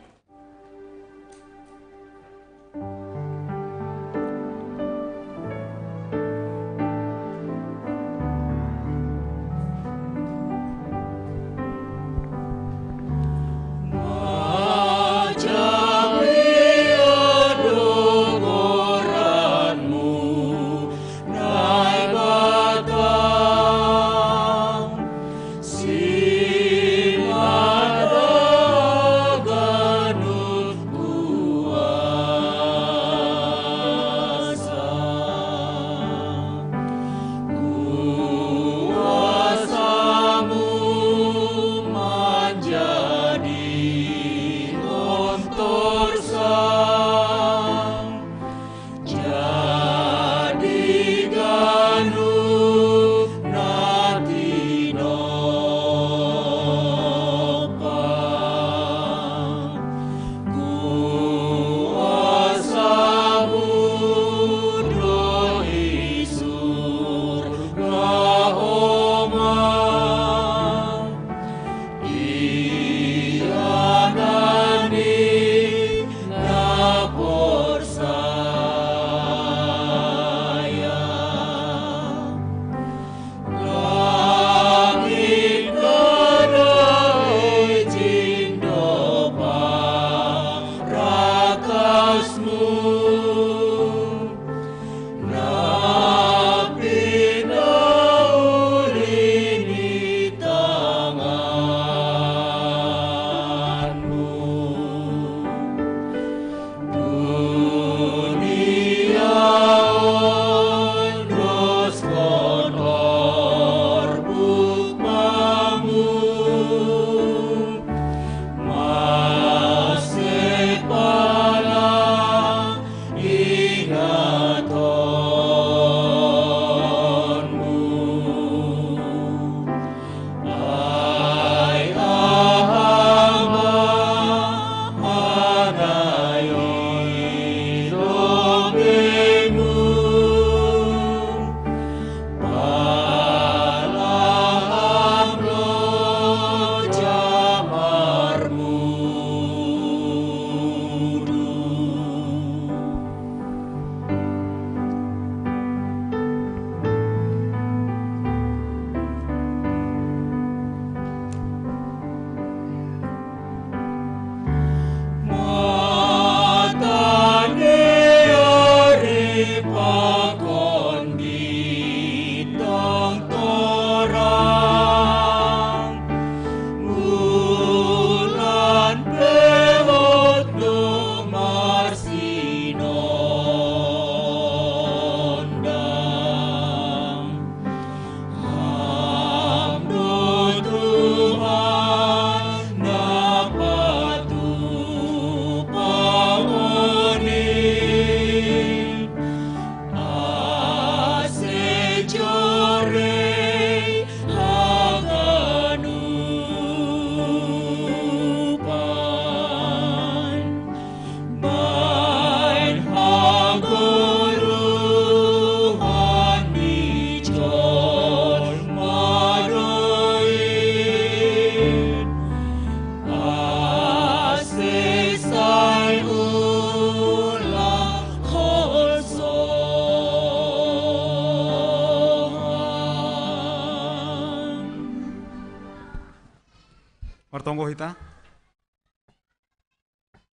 Martonggo hita.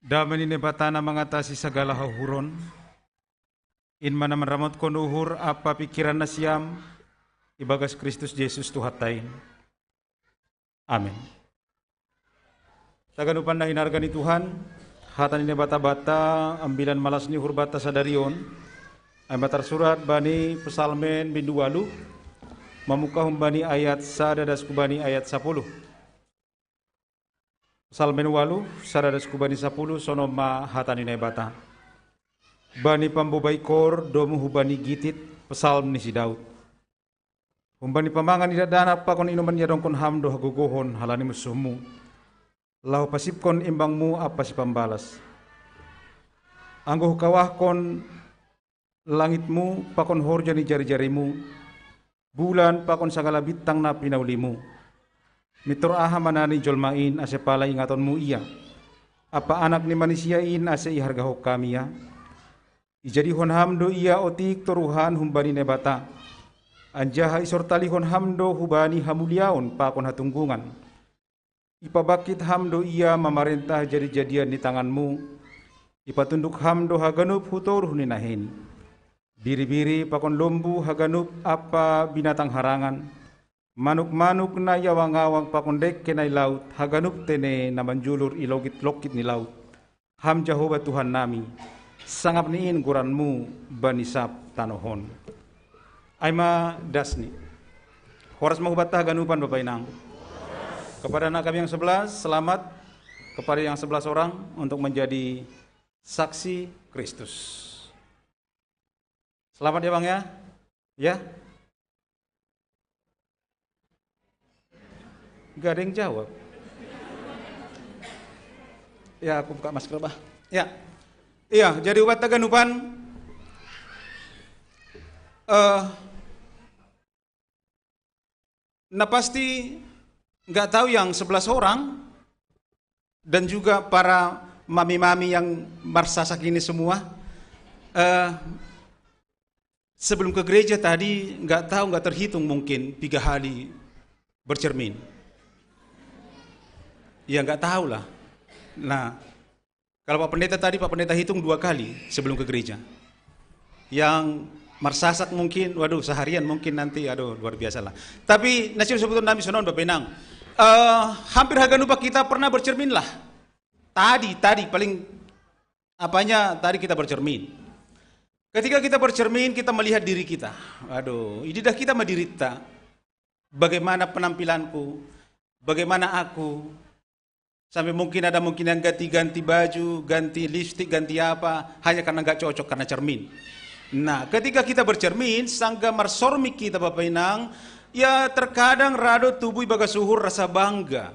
Dame ni Naibata na mangatasi sagala hauhuron, in ma na manramotkon uhur ampa pingkiran nasiam ibagas Kristus Jesus Tuhanta in. Amin. Haganupan na hinarga ni Tuhan, hata ni Naibata banta, ambilan malas ni uhur banta sadari on, ai ma tarsurat bani Psalmen bindu ualuh, mamungka humbani ayat sada das hubani ayat sapuluh. Psalmen ualuh, sada das hubani sapuluh, sonon ma hata ni Naibata. Bani pamboban kor, domu hubani gitit, psalm ni si Daud. Humbani pamangan ni dakdanak pakon inoman iadongkon ham do hagogohon halani munsuhmu, laho pasipkon imbangmu ampa sipambalas. Anggo hukawahkon langitmu pakon horja ni jari-jarimu, bulan pakon sagala bintang na pinaulimu. Mintor aha manani jolma in ase pala ingatonmu ia? Apa anak ni manisia in ase ihargahon hami ia? Ijadihon ham do ia otik toruhan humbani Naibata, anjaha isortalihon ham do hubani hamuliaon pakon hatunggungan. Ipabangkit ham do ia mamarentah jadi-jadian ni tanganmu, ipatunduk ham do haganup hu toruh ni nahei. Biri-biri pakon lombu haganup ampa binatang harangan, manuk-manuk na iawang-awang pakon dengke na i laut, haganup tene na manjulur i longkit-longkit ni laut. Ham Jahowa Tuhannami, sangap ni in goranmu bani sab tanoh on. Ai ma dasni. Horas ma hubanta haganupan Bapa Inang. Kepada anak kami yang sebelas, selamat. Kepada yang sebelas orang untuk menjadi saksi Kristus. Selamat ya Bang ya. Ya. Gak ada yang jawab. Ya, aku buka masker, Bah. Ya. Iya, jadi hubanta haganupan, eh, na pasti nggak tahu yang sebelas orang dan juga para mami-mami yang marsasak ini semua. Eh, sebelum ke gereja tadi nggak tahu, nggak terhitung mungkin tiga kali bercermin. Ya nggak tahu lah. Nah, kalau Pak Pendeta tadi, Pak Pendeta hitung dua kali sebelum ke gereja. Yang marsasak mungkin, waduh, seharian mungkin nanti, aduh, luar biasa lah. Tapi nasib sebetulnya nami sonon Bapak Inang. Eh, hampir haganupa kita pernah bercermin lah. Tadi, tadi paling apanya tadi kita bercermin. Ketika kita bercermin, kita melihat diri kita. Aduh, ini dah kita mah dirita. Bagaimana penampilanku? Bagaimana aku? Sampai mungkin ada mungkin yang ganti-ganti baju, ganti lipstik, ganti apa, hanya karena nggak cocok, karena cermin. Nah, ketika kita bercermin, sangga marsormi kita Bapak Inang, ya terkadang rado tubuh ibagas uhur rasa bangga.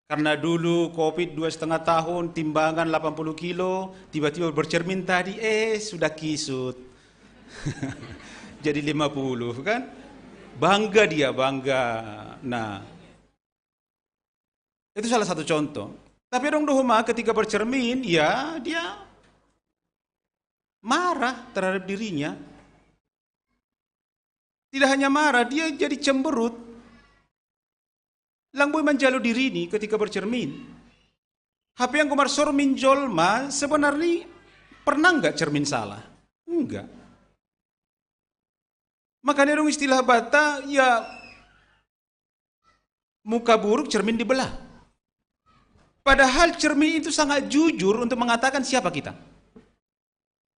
Karena dulu covid dua setengah tahun, timbangan delapan puluh kilo, tiba-tiba bercermin tadi, eh sudah kisut. Jadi lima puluh kan? Bangga dia, bangga. Nah, itu salah satu contoh. Tapi dong dohoma ketika bercermin, ya dia marah terhadap dirinya. Tidak hanya marah, dia jadi cemberut. Lang boi manjalo dirini ketika bercermin. Hape anggo marsormin jolma sebenarnya pernah nggak cermin salah? Enggak. Makanya dong istilah bata, ya muka buruk cermin dibelah. Padahal cermin itu sangat jujur untuk mengatakan siapa kita.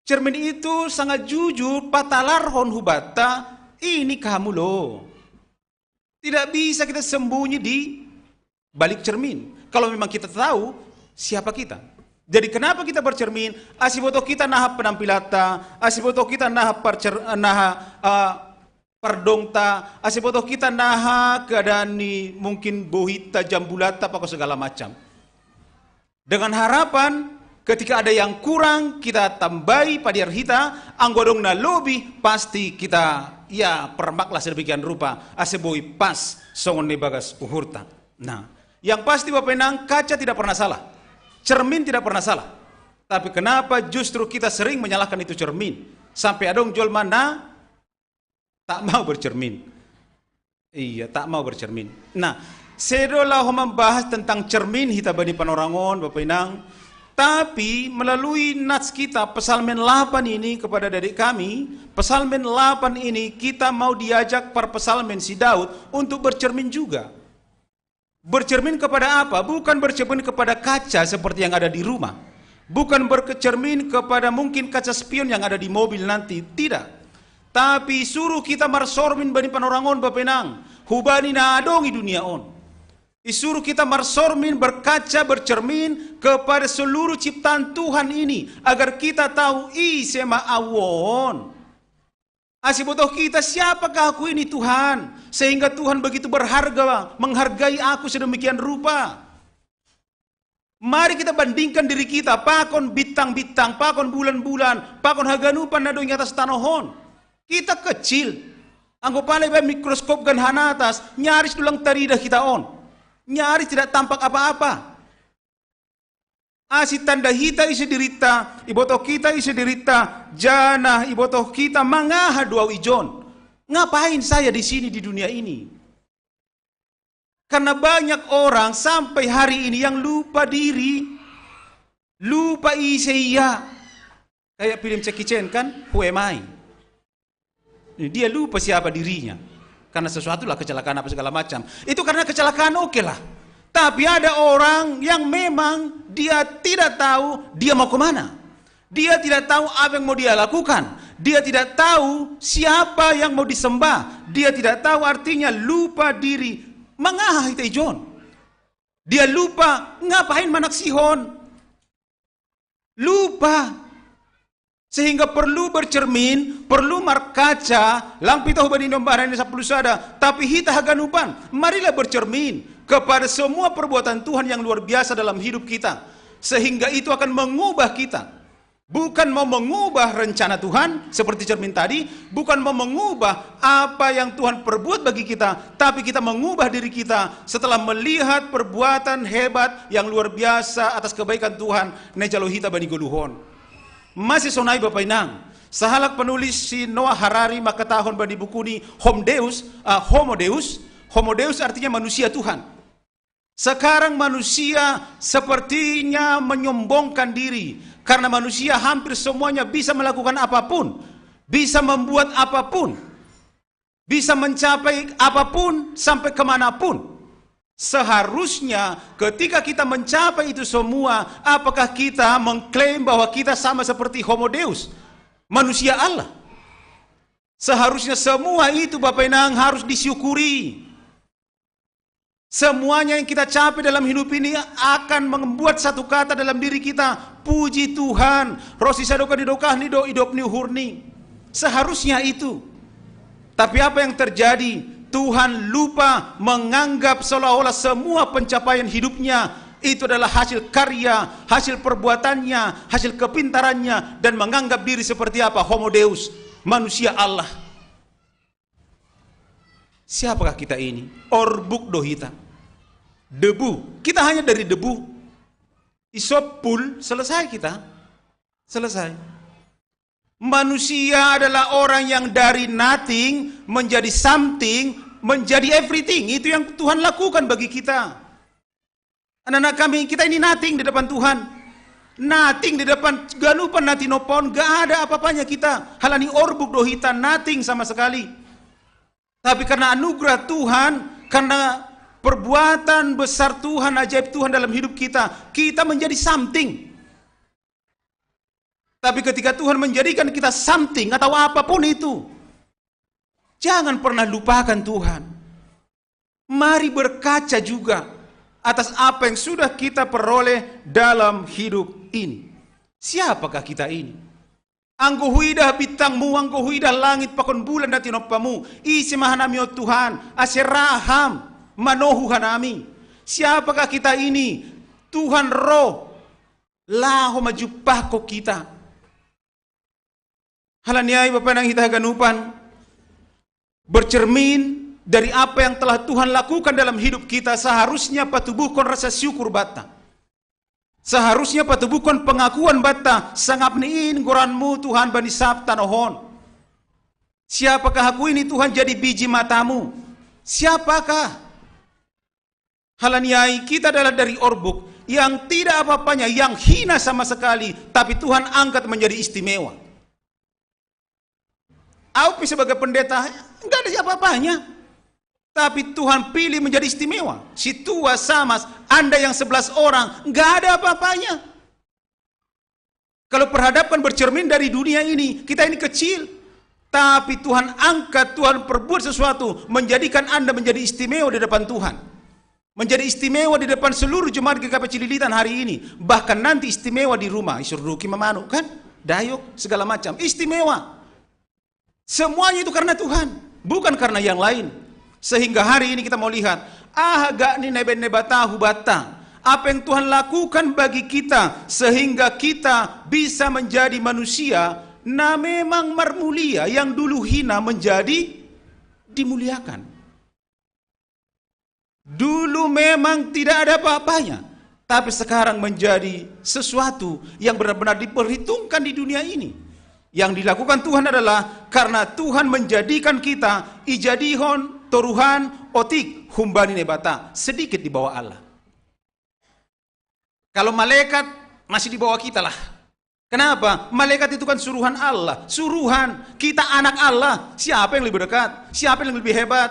Cermin itu sangat jujur patalarhon hubata, ini kamu loh. Tidak bisa kita sembunyi di balik cermin. Kalau memang kita tahu siapa kita. Jadi kenapa kita bercermin? Asi botoh kita naha penampilanta, asi botoh kita naha parcer, naha uh, pardongta, asi botoh kita naha keadaan ni mungkin bohita, jambulanta, pakon segala macam. Dengan harapan ketika ada yang kurang kita tambai padiar hita, anggo adong na lobi pasti kita ya permaklah sedemikian rupa ase boi pas songon ni bagas uhurta. Nah, yang pasti Bapak Inang, kaca tidak pernah salah, cermin tidak pernah salah. Tapi kenapa justru kita sering menyalahkan itu cermin? Sampai adong jolma na tak mau bercermin. Iya, tak mau bercermin. Nah, sedo laho membahas tentang cermin hita bani panorangon, Bapak Inang. Tapi melalui nats kita, Psalmen delapan ini kepada adik kami, Psalmen delapan ini kita mau diajak par Psalmen si Daud untuk bercermin juga. Bercermin kepada apa? Bukan bercermin kepada kaca seperti yang ada di rumah. Bukan bercermin kepada mungkin kaca spion yang ada di mobil nanti. Tidak. Tapi suruh kita marsormin bani panorangon Bapenang. Hubani na adong i dunia on. Isuruh kita marsormin, berkaca, bercermin kepada seluruh ciptaan Tuhan ini, agar kita tahu ise ma au on. Asi botoh kita, siapakah aku ini Tuhan, sehingga Tuhan begitu berharga menghargai aku sedemikian rupa. Mari kita bandingkan diri kita pakon bintang-bintang, pakon bulan-bulan, pakon haganupan na dong i atas tanoh on. Kita kecil. Anggo pala ibaen mikroskop ganhanatas, nyaris dulang tarida hita on. Nyaris tidak tampak apa-apa. Asi tanda hita ise dirinta, ibotoh hita ise dirinta, janah ibotoh hita mangaha do au ijon. Ngapain saya di sini di dunia ini? Karena banyak orang sampai hari ini yang lupa diri, lupa ise ia. Kayak film Jackie Chan kan, Who am I? Dia lupa siapa dirinya. Karena sesuatu lah, kecelakaan apa segala macam. Itu karena kecelakaan, oke lah. Tapi ada orang yang memang dia tidak tahu dia mau kemana. Dia tidak tahu apa yang mau dia lakukan. Dia tidak tahu siapa yang mau disembah. Dia tidak tahu artinya lupa diri. Mangaha hita ijon. Dia lupa ngapain manaksihon. Lupa. Sehingga perlu bercermin, perlu markaca, lang pitoh bani nombaran ini sapuluh sada, tapi hita haganupan, marilah bercermin kepada semua perbuatan Tuhan yang luar biasa dalam hidup kita. Sehingga itu akan mengubah kita. Bukan mau mengubah rencana Tuhan seperti cermin tadi, bukan mau mengubah apa yang Tuhan perbuat bagi kita, tapi kita mengubah diri kita setelah melihat perbuatan hebat yang luar biasa atas kebaikan Tuhan na ijalo hita bani goluhon. Masih sonai Bapa Inang, sahalak penulis si Noah Harari mangkatahon bani bukuni Hom Deus, ah, Homo Deus. Homo Deus artinya manusia Tuhan. Sekarang manusia sepertinya menyombongkan diri karena manusia hampir semuanya bisa melakukan apapun, bisa membuat apapun, bisa mencapai apapun sampai kemanapun. Seharusnya ketika kita mencapai itu semua, apakah kita mengklaim bahwa kita sama seperti Homo Deus, manusia Allah? Seharusnya semua itu Bapak Inang harus disyukuri. Semuanya yang kita capai dalam hidup ini akan membuat satu kata dalam diri kita, puji Tuhan. Rosi sadoka didokah ni do idop ni uhurni. Seharusnya itu. Tapi apa yang terjadi? Tuhan lupa menganggap seolah-olah semua pencapaian hidupnya itu adalah hasil karya, hasil perbuatannya, hasil kepintarannya, dan menganggap diri seperti apa? Homo Deus, manusia Allah. Siapakah kita ini? Orbuk do hita. Debu. Kita hanya dari debu. Isopul, selesai kita. Selesai. Manusia adalah orang yang dari nothing menjadi something, menjadi everything. Itu yang Tuhan lakukan bagi kita. Anak-anak kami, kita ini nothing di depan Tuhan. Nothing di depan ganupan na tinompa on, gak ada apa-apanya kita. Halani orbuk do hita, nothing sama sekali. Tapi karena anugerah Tuhan, karena perbuatan besar Tuhan, ajaib Tuhan dalam hidup kita, kita menjadi something. Tapi ketika Tuhan menjadikan kita something atau apapun itu, jangan pernah lupakan Tuhan. Mari berkaca juga atas apa yang sudah kita peroleh dalam hidup ini. Siapakah kita ini? Anggo huidah bintangmu, anggo huidah langit pakon bulan na tinompamu, ise ma hanami, o Tuhan, ase ra Ham manohu hanami. Siapakah kita ini? Tuhan ro, laho manjumpahkon kita. Halani ai, Bapa nang hita haganupan, bercermin dari apa yang telah Tuhan lakukan dalam hidup kita, seharusnya patubuhkon rasa syukur banta. Seharusnya patubuhkon pengakuan banta, sangap ni in goranmu, Tuhan, bani sab tanoh on. Siapakah aku ini, Tuhan, jadi biji matamu? Siapakah? Halani ai, kita adalah dari orbuk yang tidak apa-apanya, yang hina sama sekali, tapi Tuhan angkat menjadi istimewa. Au pe sebagai pendeta, nggak ada apa-apanya. Tapi Tuhan pilih menjadi istimewa. Si tua Samas, Anda yang sebelas orang, nggak ada apa-apanya. Kalau perhadapkan, bercermin dari dunia ini, kita ini kecil. Tapi Tuhan angkat, Tuhan perbuat sesuatu, menjadikan Anda menjadi istimewa di depan Tuhan. Menjadi istimewa di depan seluruh jemaat G K P Cililitan hari ini. Bahkan nanti istimewa di rumah, isurduki ma manuk kan, dayok, segala macam. Istimewa. Semuanya itu karena Tuhan, bukan karena yang lain. Sehingga hari ini kita mau lihat, aha gak ni na ibaen Naibata hubanta, Apa yang Tuhan lakukan bagi kita sehingga kita bisa menjadi manusia, nah, memang marmulia, yang dulu hina menjadi dimuliakan. Dulu memang tidak ada apa-apanya, tapi sekarang menjadi sesuatu yang benar-benar diperhitungkan di dunia ini. Yang dilakukan Tuhan adalah karena Tuhan menjadikan kita ijadihon toruhan otik humbani Naibata, sedikit di bawah Allah. Kalau malaikat masih di bawah kita lah. Kenapa? Malaikat itu kan suruhan Allah. Suruhan, kita anak Allah. Siapa yang lebih dekat? Siapa yang lebih hebat?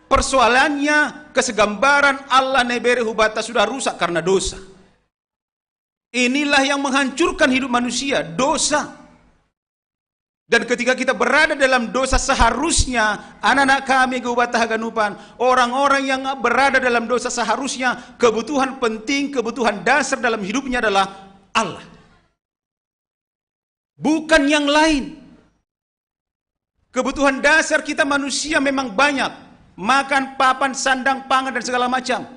Persoalannya, kesegambaran Allah na ibere hu banta sudah rusak karena dosa. Inilah yang menghancurkan hidup manusia, dosa. Dan ketika kita berada dalam dosa, seharusnya anak-anak kami hu banta haganupan, orang-orang yang berada dalam dosa, seharusnya kebutuhan penting, kebutuhan dasar dalam hidupnya adalah Allah. Bukan yang lain. Kebutuhan dasar kita manusia memang banyak. Makan, papan, sandang, pangan, dan segala macam.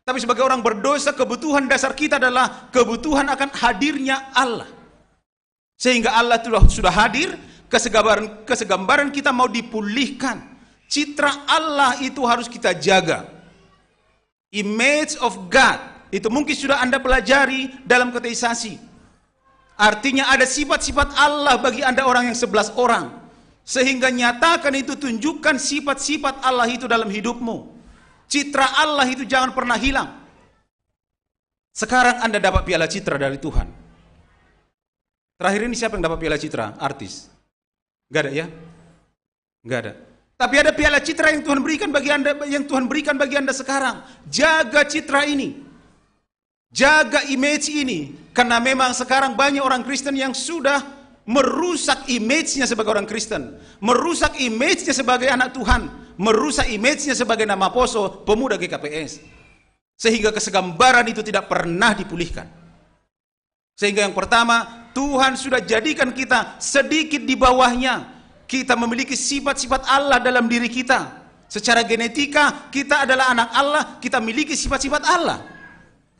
Tapi sebagai orang berdosa, kebutuhan dasar kita adalah kebutuhan akan hadirnya Allah. Sehingga Allah sudah, sudah hadir, kesegambaran, kesegambaran kita mau dipulihkan. Citra Allah itu harus kita jaga. Image of God. Itu mungkin sudah Anda pelajari dalam katekisasi. Artinya ada sifat-sifat Allah bagi Anda orang yang sebelas orang. Sehingga nyatakan itu, tunjukkan sifat-sifat Allah itu dalam hidupmu. Citra Allah itu jangan pernah hilang. Sekarang Anda dapat piala citra dari Tuhan. Terakhir ini siapa yang dapat piala citra? Artis. Gak ada ya? Gak ada. Tapi ada piala citra yang Tuhan berikan bagi Anda, yang Tuhan berikan bagi Anda sekarang. Jaga citra ini. Jaga image ini. Karena memang sekarang banyak orang Kristen yang sudah merusak image-nya sebagai orang Kristen. Merusak image-nya sebagai anak Tuhan. Merusak image-nya sebagai nama poso, pemuda G K P S. Sehingga kesegambaran itu tidak pernah dipulihkan. Sehingga yang pertama, Tuhan sudah jadikan kita sedikit di bawahnya. Kita memiliki sifat-sifat Allah dalam diri kita. Secara genetika, kita adalah anak Allah, kita miliki sifat-sifat Allah.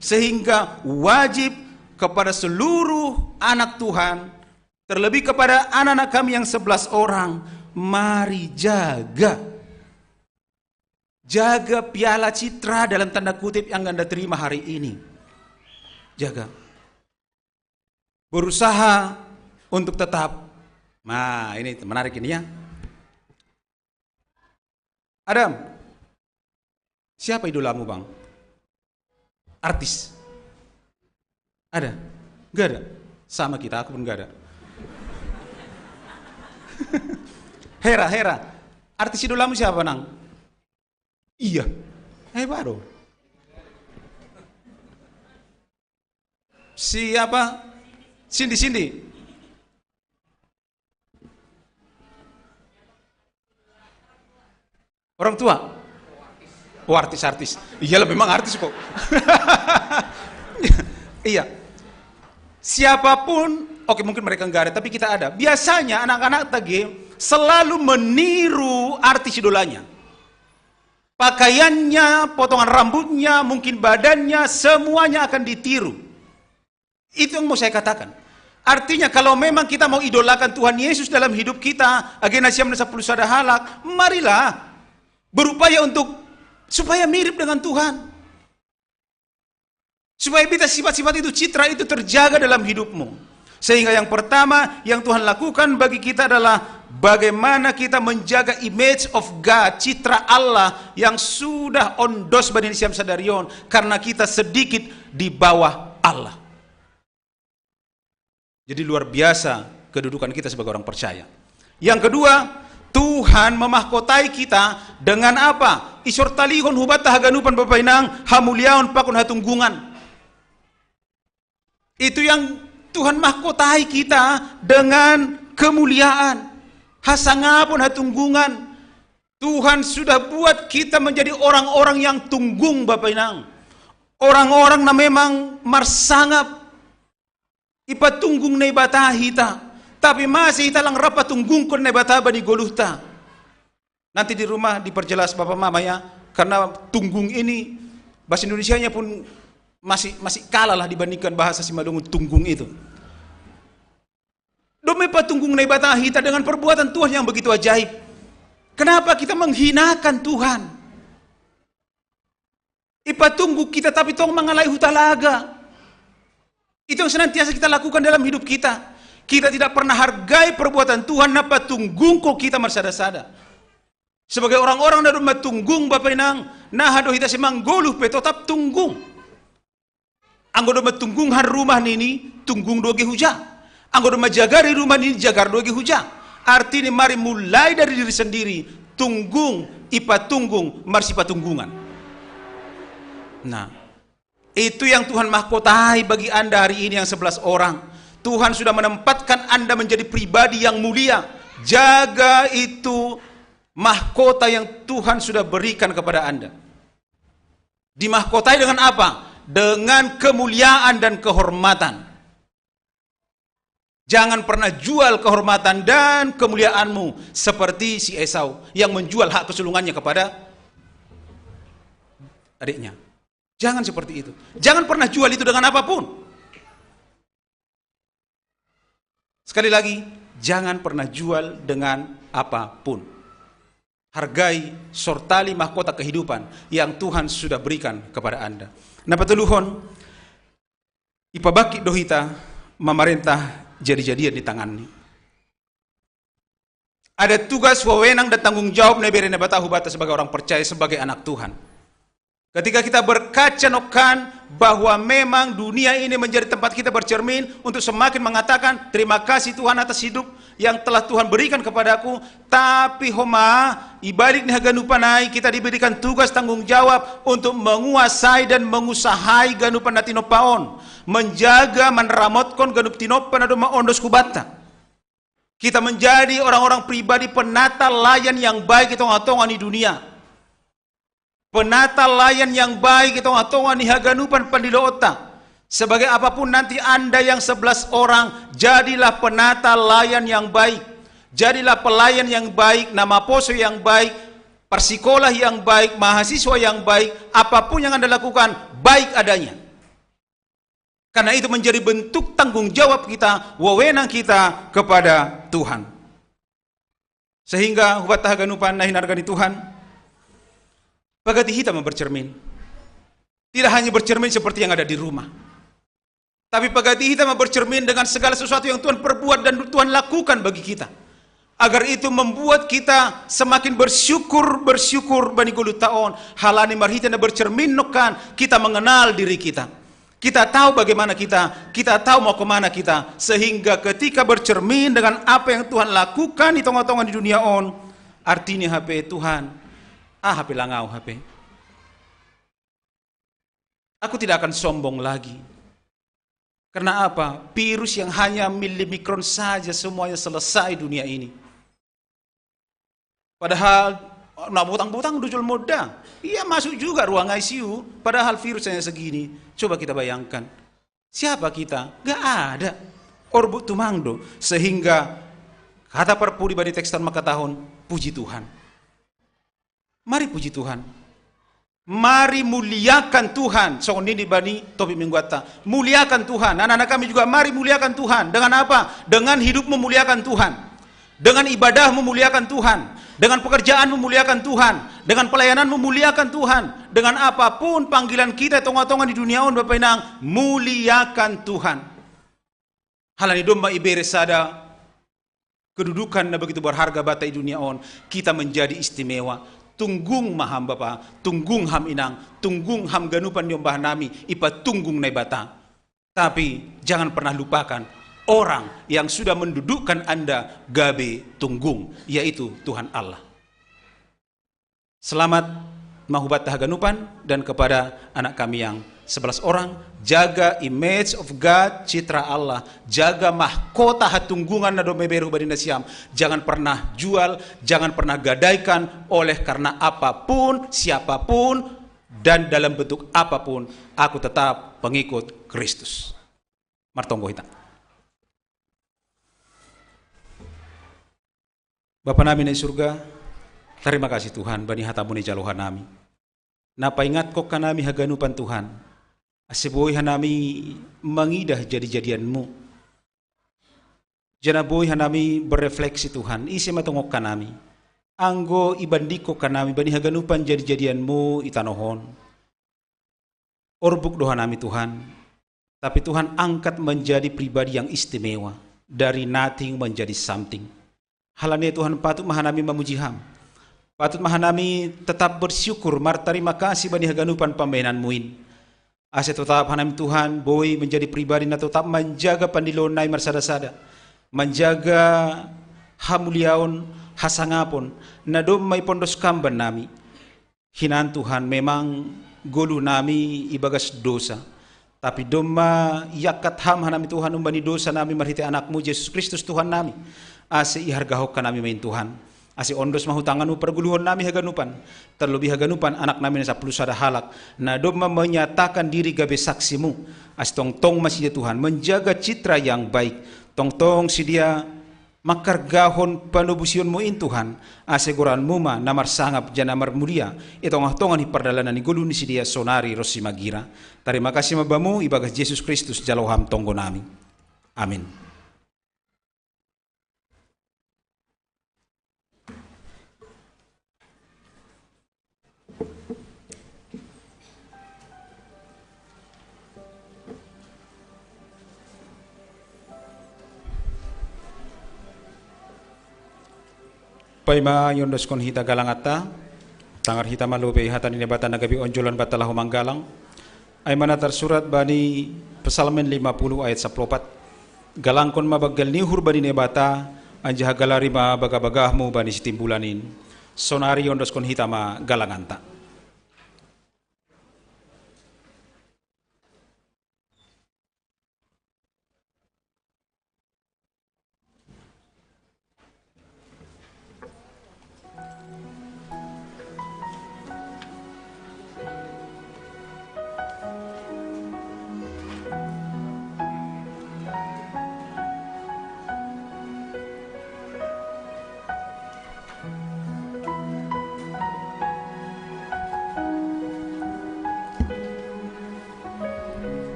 Sehingga wajib kepada seluruh anak Tuhan, terlebih kepada anak-anak kami yang sebelas orang, mari jaga. Jaga piala citra dalam tanda kutip yang Anda terima hari ini. Jaga. Berusaha untuk tetap. Nah, ini menarik ini ya. Adam, siapa idolamu, Bang? Artis. Ada? Gak ada. Sama kita, aku pun gak ada. Hera, Hera. Artis idolamu siapa, Nang? Iya. Eh, baru. Siapa? Cindy, Cindy. Orang tua? Oh, artis-artis. Iyalah, memang artis kok. Iya. Siapapun, oke, mungkin mereka nggak ada, tapi kita ada. Biasanya anak-anak tadi selalu meniru artis idolanya. Pakaiannya, potongan rambutnya, mungkin badannya, semuanya akan ditiru. Itu yang mau saya katakan. Artinya, kalau memang kita mau idolakan Tuhan Yesus dalam hidup kita, agena siam sepuluh sada halak, marilah berupaya untuk supaya mirip dengan Tuhan. Supaya kita sifat-sifat itu, citra itu terjaga dalam hidupmu. Sehingga yang pertama yang Tuhan lakukan bagi kita adalah bagaimana kita menjaga image of God, citra Allah yang sudah ondos badan siam sadarion, karena kita sedikit di bawah Allah. Jadi luar biasa kedudukan kita sebagai orang percaya. Yang kedua, Tuhan memahkotai kita dengan apa? Isor talihon hu banta haganupan, Bapak Inang, hamuliaon pakon hatunggungan. Itu yang Tuhan mahkotai kita dengan kemuliaan, hasangapon, hatunggungan. Tuhan sudah buat kita menjadi orang-orang yang tunggung, Bapak Inang. Orang-orang na memang marsangap. Ipatunggung Naibata hita. Tapi masa hita lang ra patunggungkon Naibata bani goluhta? Nanti di rumah diperjelas Bapak Mama ya. Karena tunggung ini Bahasa Indonesianya pun masih masih kalah lah dibandingkan bahasa Simalungun tunggung itu. Dome patunggung Naibata hita dengan perbuatan Tuhan yang begitu ajaib. Kenapa kita menghinakan Tuhan? Ipatunggu kita tapi tong mangalai hutalaga. Itu yang senantiasa kita lakukan dalam hidup kita. Kita tidak pernah hargai perbuatan Tuhan, na patunggung ko kita marsada-sada. Sebagai orang-orang na doma tunggung, Bapa Inang, na hado hita si manggoluh pe totap tunggung. Anggo doma tunggung han rumah nini, tunggung do ge huja. Anggo doma jagar di rumah nini, jagar do ge huja. Artinya mari mulai dari diri sendiri, tunggung, ipatunggung, marsipatunggungan. Nah, itu yang Tuhan mahkotai bagi Anda hari ini yang sebelas orang. Tuhan sudah menempatkan Anda menjadi pribadi yang mulia. Jaga itu mahkota yang Tuhan sudah berikan kepada Anda. Dimahkotai dengan apa? Dengan kemuliaan dan kehormatan. Jangan pernah jual kehormatan dan kemuliaanmu seperti si Esau yang menjual hak kesulungannya kepada adiknya. Jangan seperti itu. Jangan pernah jual itu dengan apapun. Sekali lagi, jangan pernah jual dengan apapun. Hargai sortali mahkota kehidupan yang Tuhan sudah berikan kepada Anda. Na patoluhon, ipabangkit do hita mamarentah jadi-jadian di tanganni. Ada tugas, wewenang, dan tanggung jawab na ibere Naibata hubata sebagai orang percaya, sebagai anak Tuhan. Ketika kita berkaca nokkan bahwa memang dunia ini menjadi tempat kita bercermin untuk semakin mengatakan, "Terima kasih Tuhan atas hidup yang telah Tuhan berikan kepadaku." Tapi homa, ibalik ni haganupan ai kita diberikan tugas tanggung jawab untuk menguasai dan mengusahai ganupan na tinompa on, menjaga, manramotkon ganup tinompa na doma ondos hubanta. Kita menjadi orang-orang pribadi penata layan yang baik di tengah-tengah ni dunia. Penata layan yang baik di tengah-tengah ni haganupan pandiloonta. Sebagai apapun nanti Anda yang sebelas orang, jadilah penata layan yang baik. Jadilah pelayan yang baik, na maposo yang baik, parsikolah yang baik, mahasiswa yang baik, apapun yang Anda lakukan, baik adanya. Karena itu menjadi bentuk tanggung jawab kita, wewenang kita kepada Tuhan. Sehingga hubanta haganupan na hinarga ni Tuhan, pagati hita ma bercermin. Tidak hanya bercermin seperti yang ada di rumah, tapi pagati hita ma bercermin dengan segala sesuatu yang Tuhan perbuat dan Tuhan lakukan bagi kita. Agar itu membuat kita semakin bersyukur, bersyukur bani goluhta on. Halani marhite na bercermin nokkan, kita mengenal diri kita. Kita tahu bagaimana kita, kita tahu mau kemana kita. Sehingga ketika bercermin dengan apa yang Tuhan lakukan di tengah-tengah di dunia on, artinya hape Tuhan, ah, hape langau hape. Aku tidak akan sombong lagi. Karena apa? Virus yang hanya milimikron saja semuanya selesai dunia ini. Padahal na botang-botang do jolma on da. Ia masuk juga ruang I C U, padahal virus hanya segini. Coba kita bayangkan. Siapa kita? Gak ada. Orbut tumang do. Sehingga kata parpudi bani teks on mangkatahon, "Puji Tuhan." Mari puji Tuhan. Mari muliakan Tuhan. Songon nini bani topik mingguanta. Muliakan Tuhan. Anak-anak kami juga, mari muliakan Tuhan. Dengan apa? Dengan hidupmu muliakan Tuhan. Dengan ibadahmu muliakan Tuhan. Dengan pekerjaanmu muliakan Tuhan. Dengan pelayananmu muliakan Tuhan. Dengan apapun panggilan kita tengah-tengah di dunia on, Bapa Inang, muliakan Tuhan. Halani domma ibere sada kedudukan na begitu berharga banta i dunia on, kita menjadi istimewa. Tunggung ma ham Bapa, tunggung ham Inang, tunggung ham ganupan niombah nami, ipatunggung Naibata. Tapi jangan pernah lupakan orang yang sudah mendudukkan Anda gabe tunggung, yaitu Tuhan Allah. Selamat ma hubanta haganupan dan kepada anak kami yang sebelas orang. Jaga image of God, citra Allah. Jaga mahkota hatunggungan na dope ibere hubani nasiam. Jangan pernah jual, jangan pernah gadaikan oleh karena apapun, siapapun, dan dalam bentuk apapun, aku tetap pengikut Kristus. Martonggo hita. Bapa nami na i surga, terima kasih Tuhan, bani hatamu na nijalo hanami. Na paingatkon hanami haganupan Tuhan, ase boi hanami mangidah jadi-jadianmu. Janah boi hanami berefleksi Tuhan, ise ma tongon hanami. Anggo ibandingkon hanami bani haganupan jadi-jadianmu i tanoh on. Orbuk do hanami Tuhan, tapi Tuhan angkat menjadi pribadi yang istimewa, dari nothing menjadi something. Halani Tuhan patut ma hanami mamuji Ham. Patut ma hanami tetap bersyukur, martarima kasih bani haganupan pambahenanmu in. Ase totap hanami Tuhan, boi menjadi pribadi na totap manjaga pandiloon nami marsada-sada. Manjaga hamuliaon, hasangapon, na domma ipondos Ham bannami. Hinan Tuhan, memang goluh nami ibagas dosa. Tapi domma iangkat Ham hanami Tuhan humbani dosa nami marhitei Anakmu Jesus Kristus Tuhan nami. Ase ihargahon hanami ma in Tuhan. Ase ondos ma hu tanganmu pargoluhon nami haganupan. Terlebih haganupan anak nami na sapuluh sada halak. Na domma menyatakan diri gabe saksimu. Ase tongtong ma sidea Tuhan. Menjaga citra yang baik. Tongtong sidea mangkargahon panobusionmu in Tuhan, ase goranmu ma na marsangap janah marmulia, i tongah-tongah ni pardalanan ni goluh ni sidea sonari ronsi magira. Tarima kasih ma Bamu, ibagas Jesus Kristus jalo Ham tonggo nami. Amin. Paima iondoskon hita galanganta, tangar hita ma lobei hata ni Naibata na gabe onjolan banta laho manggalang. Ai ma na tarsurat bani Psalmen lima puluh ayat sapuluh opat. Galangkon ma banggal ni uhur bani Naibata, anjaha galari ma bagabagahmu bani sitimbulan in. Sonari iondoskon hita ma galanganta.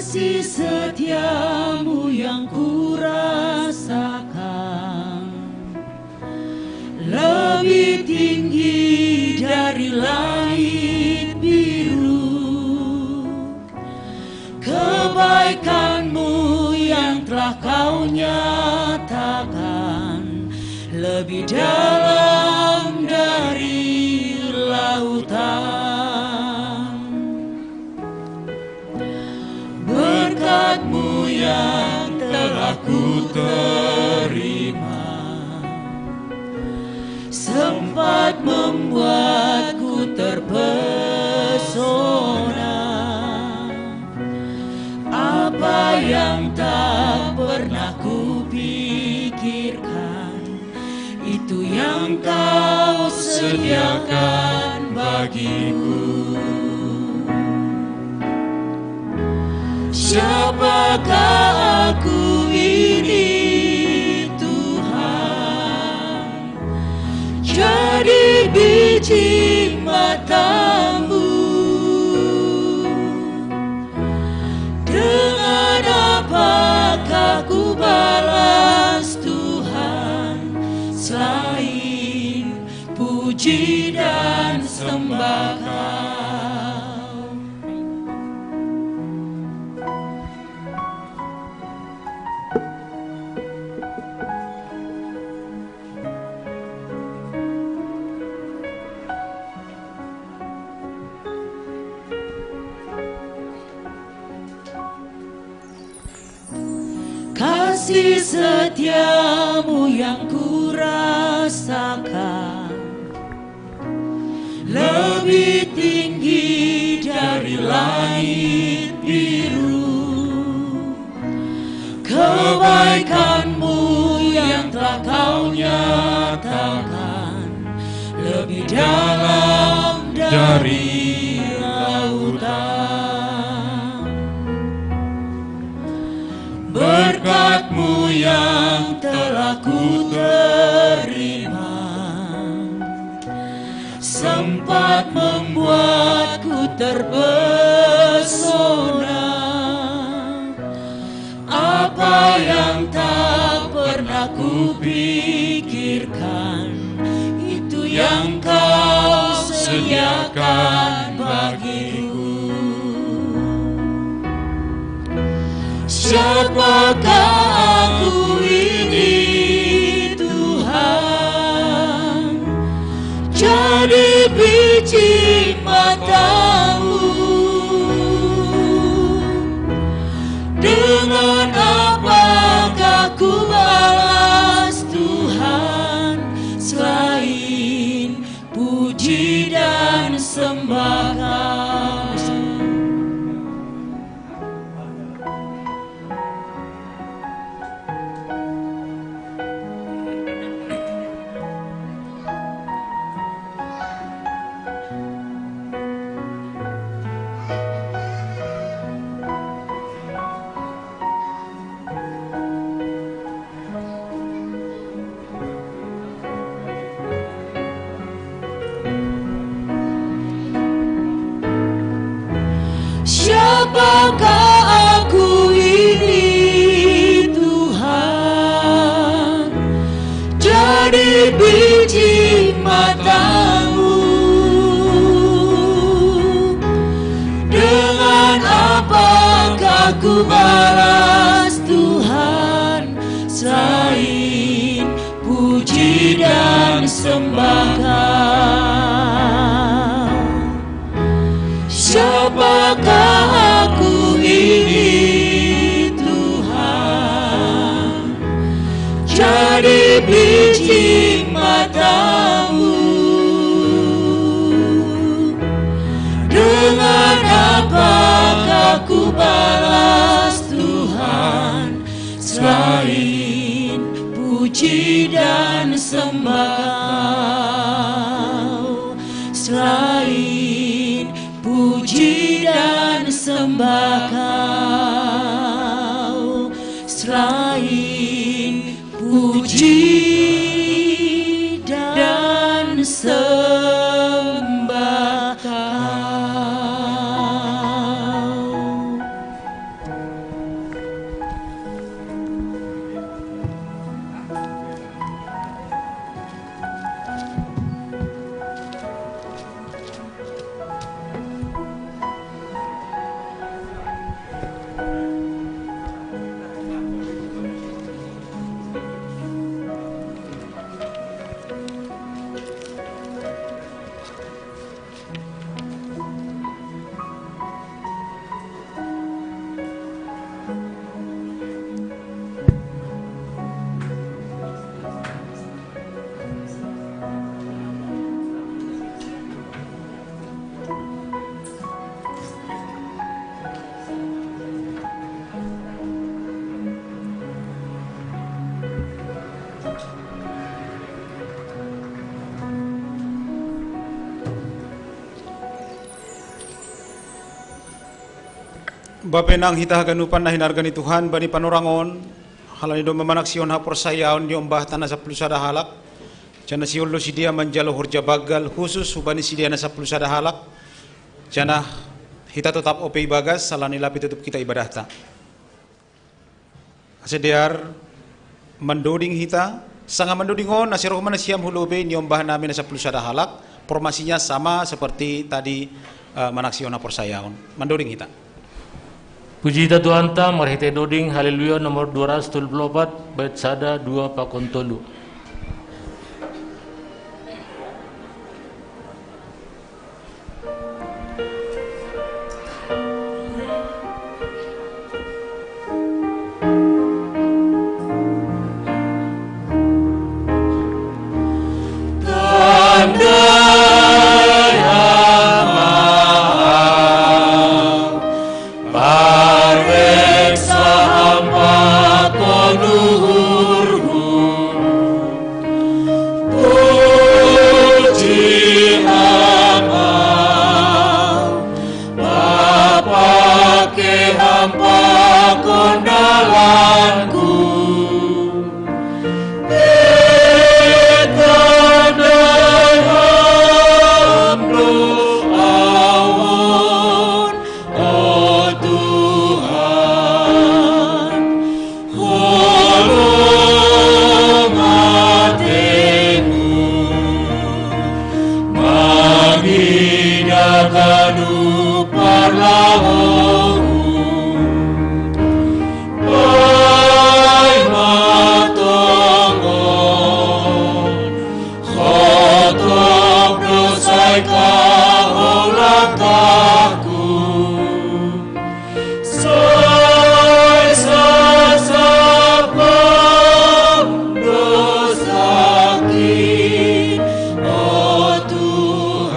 Kasih setiamu yang kurasakan lebih tinggi dari langit biru. Kebaikanmu yang telah kau nyatakan lebih dalam dari lautan. Berkatmu yang telah ku terima sempat membuatku terpesona. Apa yang tak pernah kupikirkan, itu yang kau sediakan bagiku. Siapakah aku ini, Tuhan? Jadi biji matamu. Dengan apakah ku balas, Tuhan, selain puji dan sembah Kau? Kasih setiamu yang kurasakan lebih tinggi dari langit biru. Kebaikanmu yang telah kau nyatakan lebih dalam dari lautan. Berkatmu yang telah ku terima sempat membuatku terpesona. Apa yang tak pernah kupikirkan, itu yang kau sediakan bagiku. Siapakah aku ini, Tuhan? Jadi biji matamu. Dengan apakah ku balas, Tuhan, selain puji dan sembah Kau? Siapakah aku ini, Tuhan? Jadi biji matamu. Dengan apakah ku balas, Tuhan, selain puji dan sembah Kau? Siapakah aku ini, Tuhan? Jadi biji matamu. Dengan apakah ku balas, Tuhan, selain puji dan sembah Kau? Selain puji dan sembah Kau, selain puji dan sembah Kau. Bapenang hita haganupan na hinarga ni Tuhan, bani panorang on, halani domma manaksihon haporsayaon ni ombahta na sampulu sada halak, janah sihol do sidea manjalo horja banggal husus hubani sidea na sampulu sada halak, janah hita totap ope ibagas, halani lape tutup hita ibadahta. Ase dear mandoding hita, sanga mandoding on, ase roh ma nasiam hu lobei ni ombah nami na sampulu sada halak, formasinya sama seperti tadi, eh, manaksihon haporsayaon. Mandoding hita. Puji hita Tuhanta, marhitei doding Haleluya nomor dua ratus tolu puluh opat, bait sada, dua, pakon tolu. Pinaganu parlahou, paima tonggon, khotop dosai kahou langkahku. Sai sasapa dosaki, o Tuhan.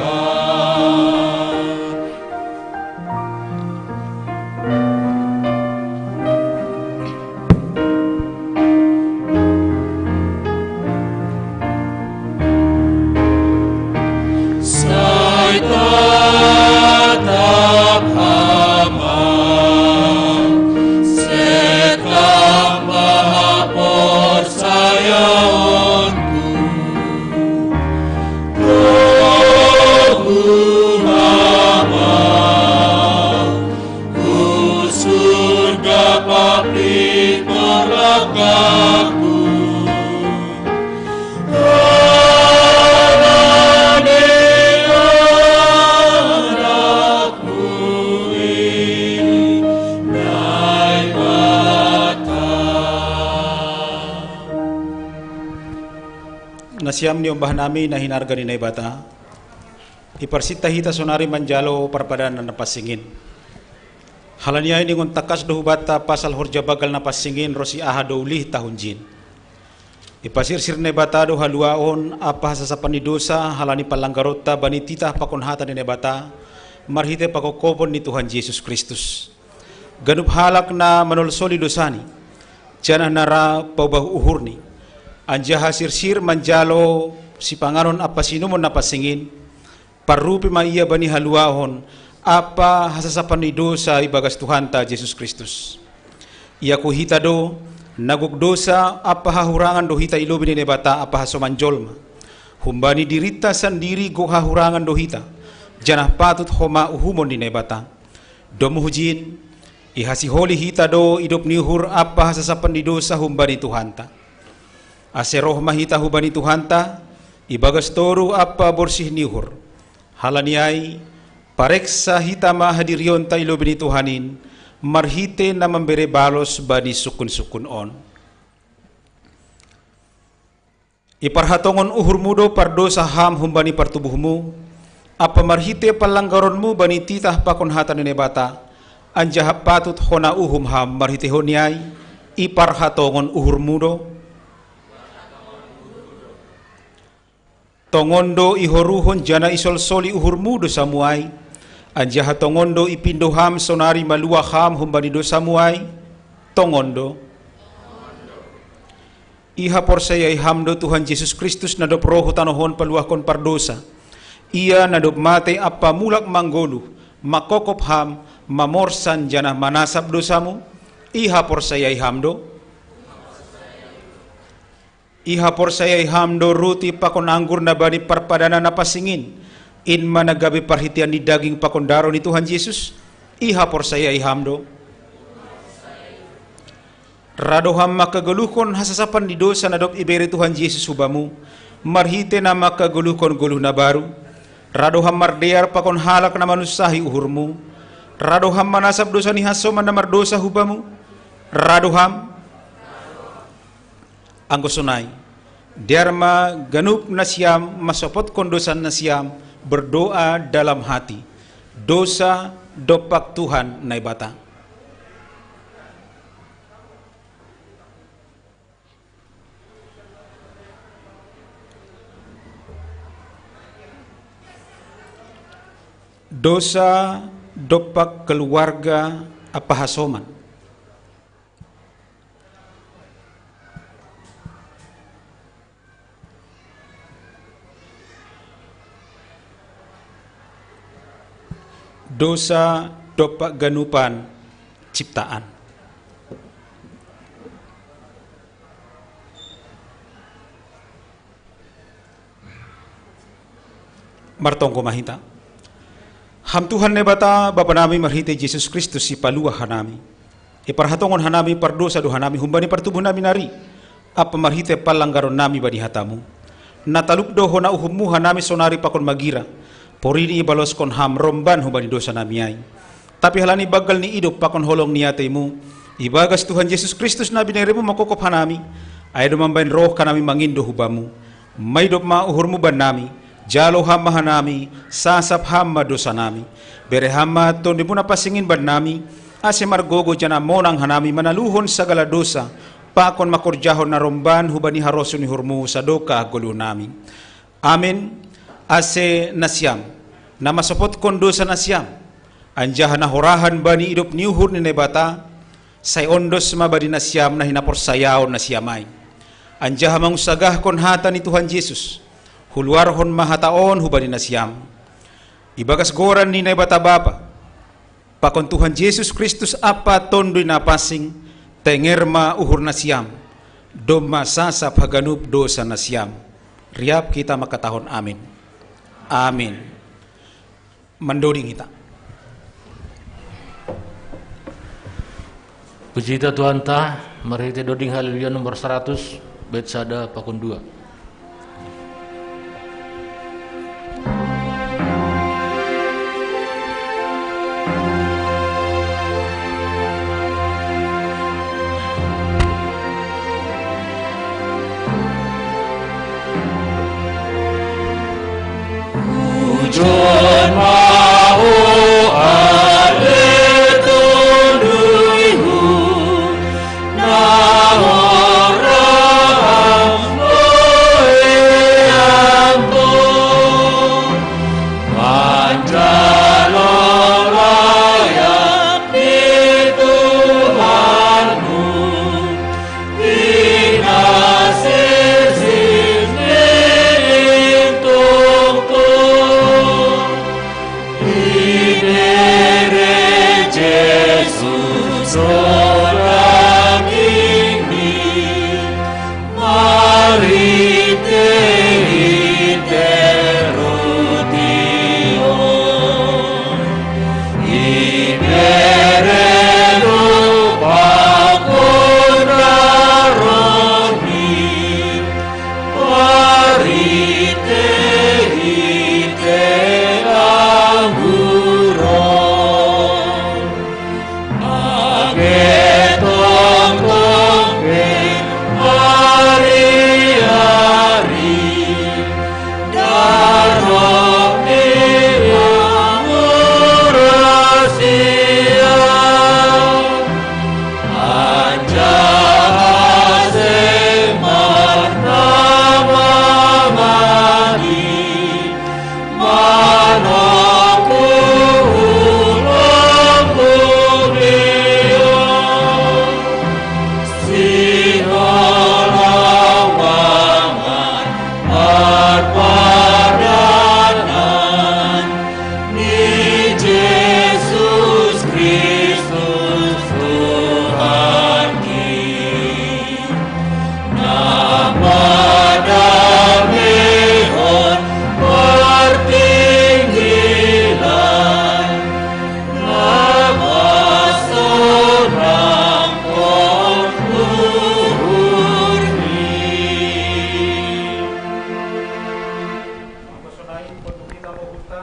Sai tatap Ama, setan maha porsayaonku. Tunggu Ama, ku surga papi porlakahku. Nasiam ni ombah nami na hinarga ni Naibata, iparsinta hita sonari manjalo parpadanan na pansing in. Halani ai ningon tangkas do hubanta pasal horja banggal na pansing in ro si aha do ulihta hunjin. Ipasirsir Naibata do haluaon ampa hasasapan ni dosa halani panlanggaronta bani titah pakon hata ni Naibata, marhite pangkophopon ni Tuhan Jesus Kristus. Ganup halak na manolsoli dosani, janah na ra paubah uhurni, anjaha sirsir manjalo sipanganon ampa sinumon na pansing in, parrupi ma ia bani haluaon ampa hasasapan ni dosa ibagas Tuhanta Jesus Kristus. Iaku hita do, na gok dosa ampa hahurangan do hita i lobei ni Naibata ampa hasoman jolma. Humbani dirinta sandiri gok hahurangan do hita, janah patut homa uhumon ni Naibata. Domu hujin, ihasiholi hita do idop ni uhur ampa hasasapan ni dosa humbani Tuhanta. Ase roh ma hita hubani Tuhanta, ibagas toruh ampa borsih ni uhur. Halani ai, pareksa hita ma hadirionta i lobei ni Tuhan in, marhite na mambere balos bani sungkun-sungkun on. Iparhatongon uhurmu do pardosa ham humbani partubuhmu, ampa marhite panlanggaronmu bani titah pakon hata ni Naibata, anjaha patut hona uhum ham marhitehon ni ai, iparhatongon uhurmu do. Tongon do ihoruhon janah isolsoli uhurmu dosamu ai, anjaha tongon do ipindo ham sonari maluah ham humbani dosamu ai, tongon do. Ihaporsayaiham do Tuhan Jesus Kristus na dob roh hu tanoh on paluahkon pardosa. Ia na dob mate ampa mulak manggoluh, mangkopkop ham, mamorsan janah manasap dosamu? Ihaporsayaiham do? Ihaporsayaiham do ruti pakon anggur na bani parpadanan na pansing in, in ma na gabe parhitean ni daging pakon daroh ni Tuhan Jesus? Ihaporsayaiham do? Ra do ham mangkagoluhkon hasasapan ni dosa na dob ibere Tuhan Jesus hubamu, marhite na mangkagoluhkon goluh na baru? Ra do ham mardear pakon halak na manunsahi uhurmu? Ra do ham manasap dosa ni hasoman na mardosa hubamu? Ra do ham? Anggo sonai, dear ma ganup nasiam mansopotkon dosa nasiam, berdoa dalam hati, dosa dompak Tuhan Naibata. Dosa dompak keluarga ampa hasoman. Dosa dompak ganupan ciptaan. Martonggo ma hita. Ham Tuhan Naibata, Bapa nami, marhite Jesus Kristus Sipaluah hanami. Iparhatongon hanami pardosa do hanami humbani partubuh nami nari, ampa marhite panlanggaron nami bani hatamu. Na talup do hona uhummu hanami sonari pakon magira, Porini ibaloskon Ham romban hubani dosa nami ai. Tapi halani banggal ni idop pakon holong ni ateiMu, ibagas Tuhan Jesus Kristus na binere-Mu mangkopkop hanami, ai do mambahen roh hanami mangindo hu Bamu. Maidop ma uhur-Mu bannami, jalo Ham ma hanami, sasap Ham ma dosa nami. Bere Ham ma Tonduy-Mu na pansing in bannami, ase margogo janah monang hanami manaluhon sagala dosa, pakon mangkorjahon na romban hubani harosuh ni uhur-Mu sadokah goluh nami. Amin. Ase nasiam, na mansopotkon dosa nasiam, anjaha na horahan bani idop ni uhur ni Naibata, sai ondos ma bani nasiam na hinaporsayaon nasiam ai. Anjaha mangunsagahkon hata ni Tuhan Jesus, huluarhon ma hata on hubani nasiam. Ibagas goran ni Naibata Bapa, pakon Tuhan Jesus Kristus Ampa Tonduy Na Pansing, tenger ma uhur nasiam, domma sasap haganup dosa nasiam. Riap hita mangkatahon amin. Amin. Mandoding hita. Puji hita Tuhanta, marhite doding Haleluya nomor saratus, bait sada pakon dua. Ujon ma ho ale Tonduyhu, na hora Ham loe ampo, manjalo layat ni Tuhanmu, i na sirsir ni lintong on. Ibere Jesus ho dagingmi, marhite-hite roti on. Ibere Ho pakon darohmi, marhite-hite anggur on. Age tongtong pe ari-ari, darohmi mangurasi ahu, anjaha sematna mamati manongku hu lombung liat. Sihol-hol mangan marpadanan ni Jesus Kristus Tuhanki, na madameihon partingkian, na pasonangkon uhurmi. Mangkasonai, ipatuduh hita ma uhurta,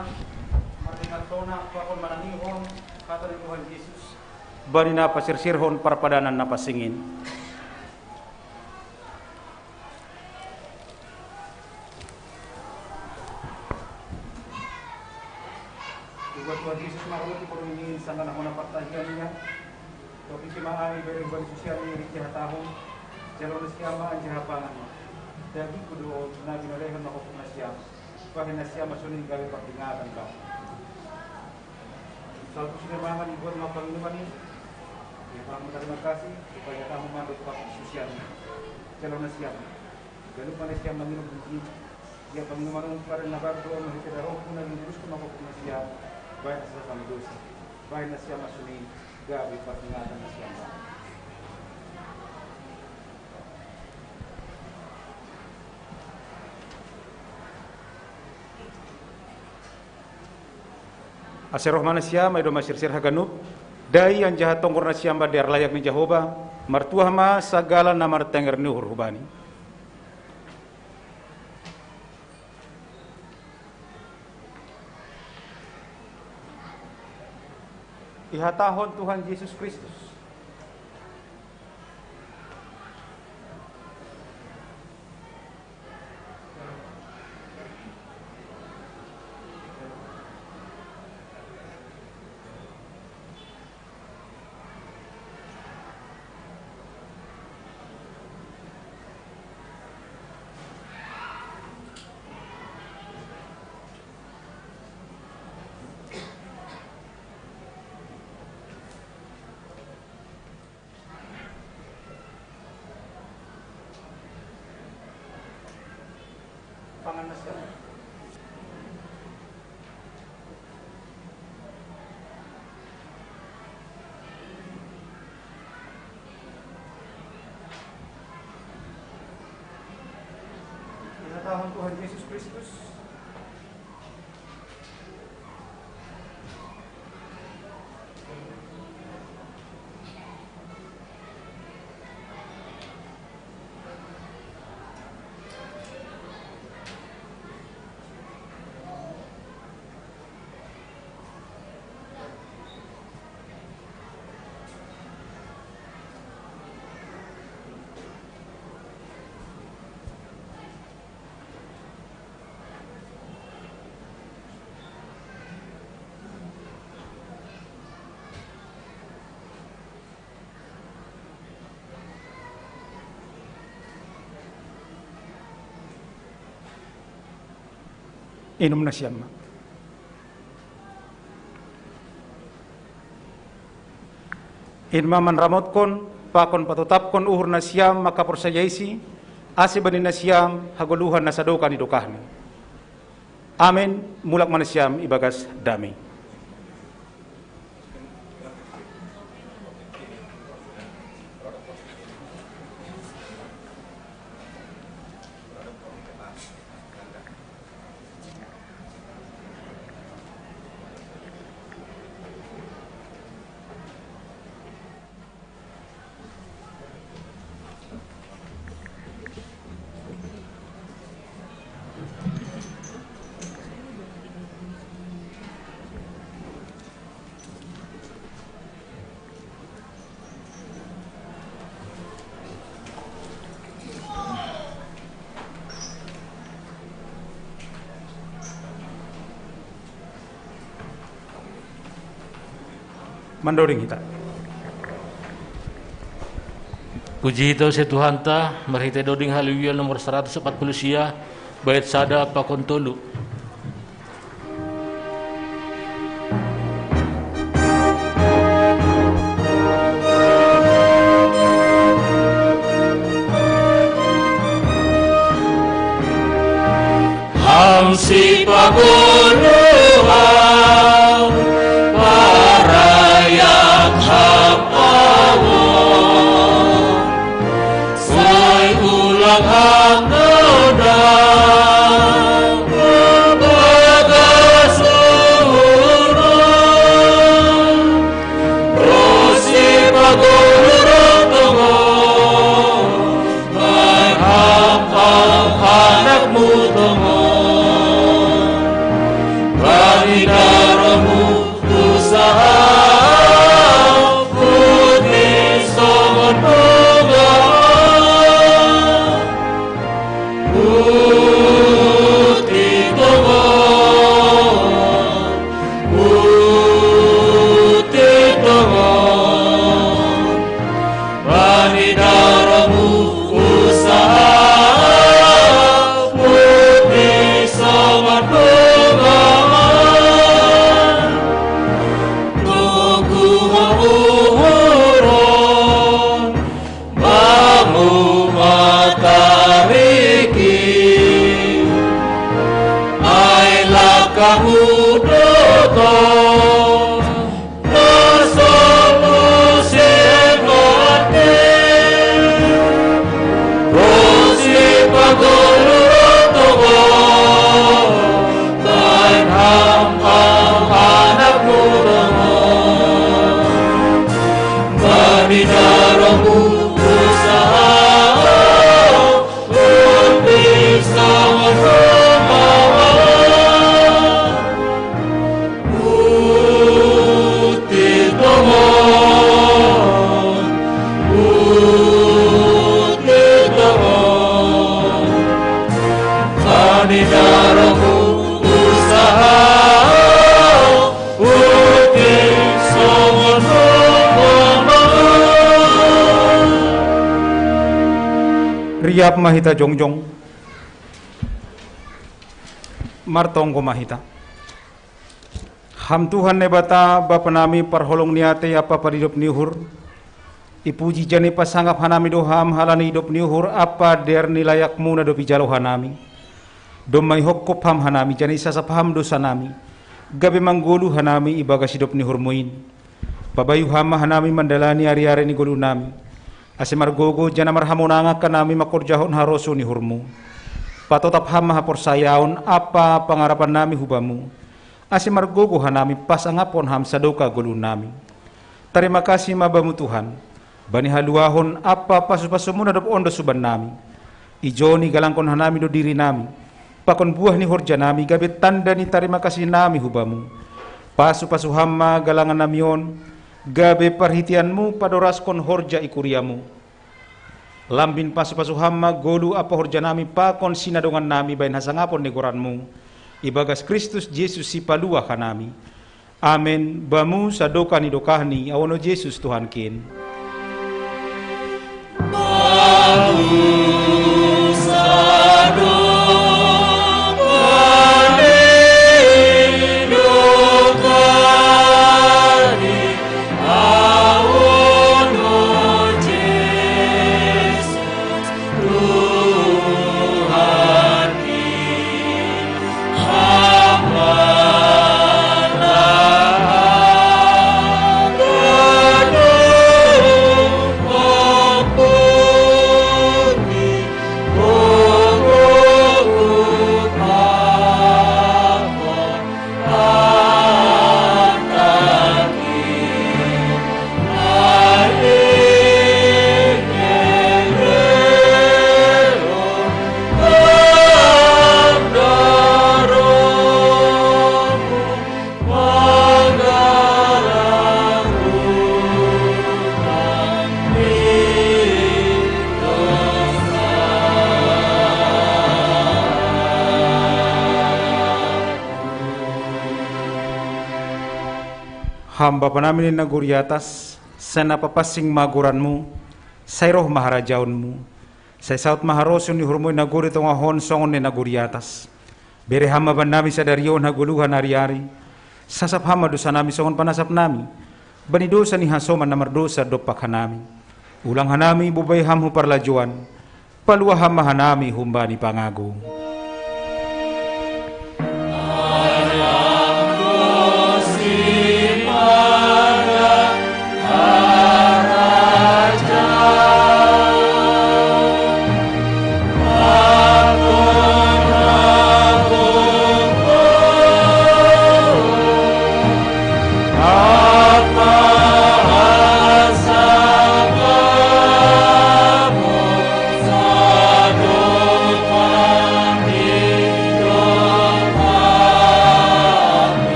marningot sonang pakon manangihon hata ni Tuhan Jesus, bani na pasirsirhon parpadanan na pansing in. Ibuat Tuhan Jesus ma roti porlu ni sanggah na hona partahian ia, topihki ma ai ibere hubani susianni ringki hatahon, jalo nasiam ma anjaha pangan ma. Dagingku do on na binolehon mangkopkop nasiam, bahen nasiam ma sonai gabe pardingatan Bapa. Salpu sian mangan ibuat ma panginuman i, ia paham tarima kasih, rupani hatahon ma dohot susianni. Jalo nasiam, ganup ma nasiam manginum ringki i, ia panginuman on padan na baru do marhite darohku na diuduskon mangkopkop nasiam, bahen hasasapan ni dosa. Bahen nasiam ma sonai gabe pardingatan nasiam Bapa. Ase roh ma nasiam, ai domma sirsir haganup, dai anjaha tonggor nasiam ma di arlayak ni Jahowa, martuah ma sagala na martenger ni uhur hubani. Ihatahon Tuhan Jesus Kristus. Pangan na siya. Ihatahon Tuhan Jesus Kristus. Inum na siam ma. In ma manramotkon pakon patotapkon uhur nasiam mangkaporsayaisi, ase bani nasiam hagoluhan na sadokah ni dokahni. Amen. Mulak ma nasiam ibagas dame. Mandoding hita. Puji hita use Tuhanta, marhite doding Haleluya nomor saratus opat pulu sia, bait sada pakon tolu. Ham sipagoluhan, parayak ham awo, sai ulang ham noda, bagas uhuron, Roh Sipagoluhan tongon, bahen ham anak-Mu tongon, bani daroh-Mu usaha putih songon bunga, putih tongon, putih tongon. Bani daroh-Mu usaha putih songon bunga, toguh uhuron, bangun ma tarigi, ai langkah-Mu dohot na so pusi mate. Roh Sipagoluhan tongon, bahen ham anak-Mu tongon, bani daroh-Mu usaha putih songon bunga, Siap ma hita jongjong. Martonggo ma hita. Ham Tuhan Naibata, Bapa nami, parholong ni atei ampa paridop ni uhur. Ipuji janah ipasangap hanami do Ham halani idop ni uhur ampa dear ni layakMu na dob ijalo hanami. Domma ihophop Ham hanami, janah isasap Ham dousa nami, gabe manggoluh hanami ibagas idop ni uhurMu in. Pabayu Ham ma hanami mandalani ari-ari ni goluh nami, ase margogoh janah marhamonangan hanami mangkorjahon harosuh ni uhurMu. Patotap Ham ma haporsayaon ampa pangarapan nami hu Bamu, ase margogoh hanami pasangaphon Ham sadokah goluh nami. Tarima kasih ma Bamu Tuhan, bani haluahon ampa pasu-pasuMu na dob ondos hubannami. Ijon igalangkon hanami do dirinami, pakon buah ni horjanami gabe tanda ni tarima kasih nami hu Bamu. Pasu-pasu Ham ma galangan nami on, gabe parhiteianMu padoraskon horja i kuriaMu. Lambin pasu-pasu Ham ma goluh ampa horjanami pakon sinadongan nami bahen hasangapon ni goranMu, ibagas Kristus Jesus Sipaluah hanami. Amen. Bamu sadokah ni dokahni, awono Jesus Tuhankin. Ham Bapa nami na di nagori atas, sai na papansing ma goranMu, sai roh ma harajaonMu, sai saut ma harosuh ni uhurMu i nagori tongah on songon na di nagori atas. Bere Ham ma bannami sadari on hagoluhan ari-ari. Sasap Ham ma dousa nami songon panasap nami bani dousa ni hasoman na mardousa dompak hanami. Ulang hanami bobai Ham hu parlajouan, paluah Ham ma hanami humbani pangago.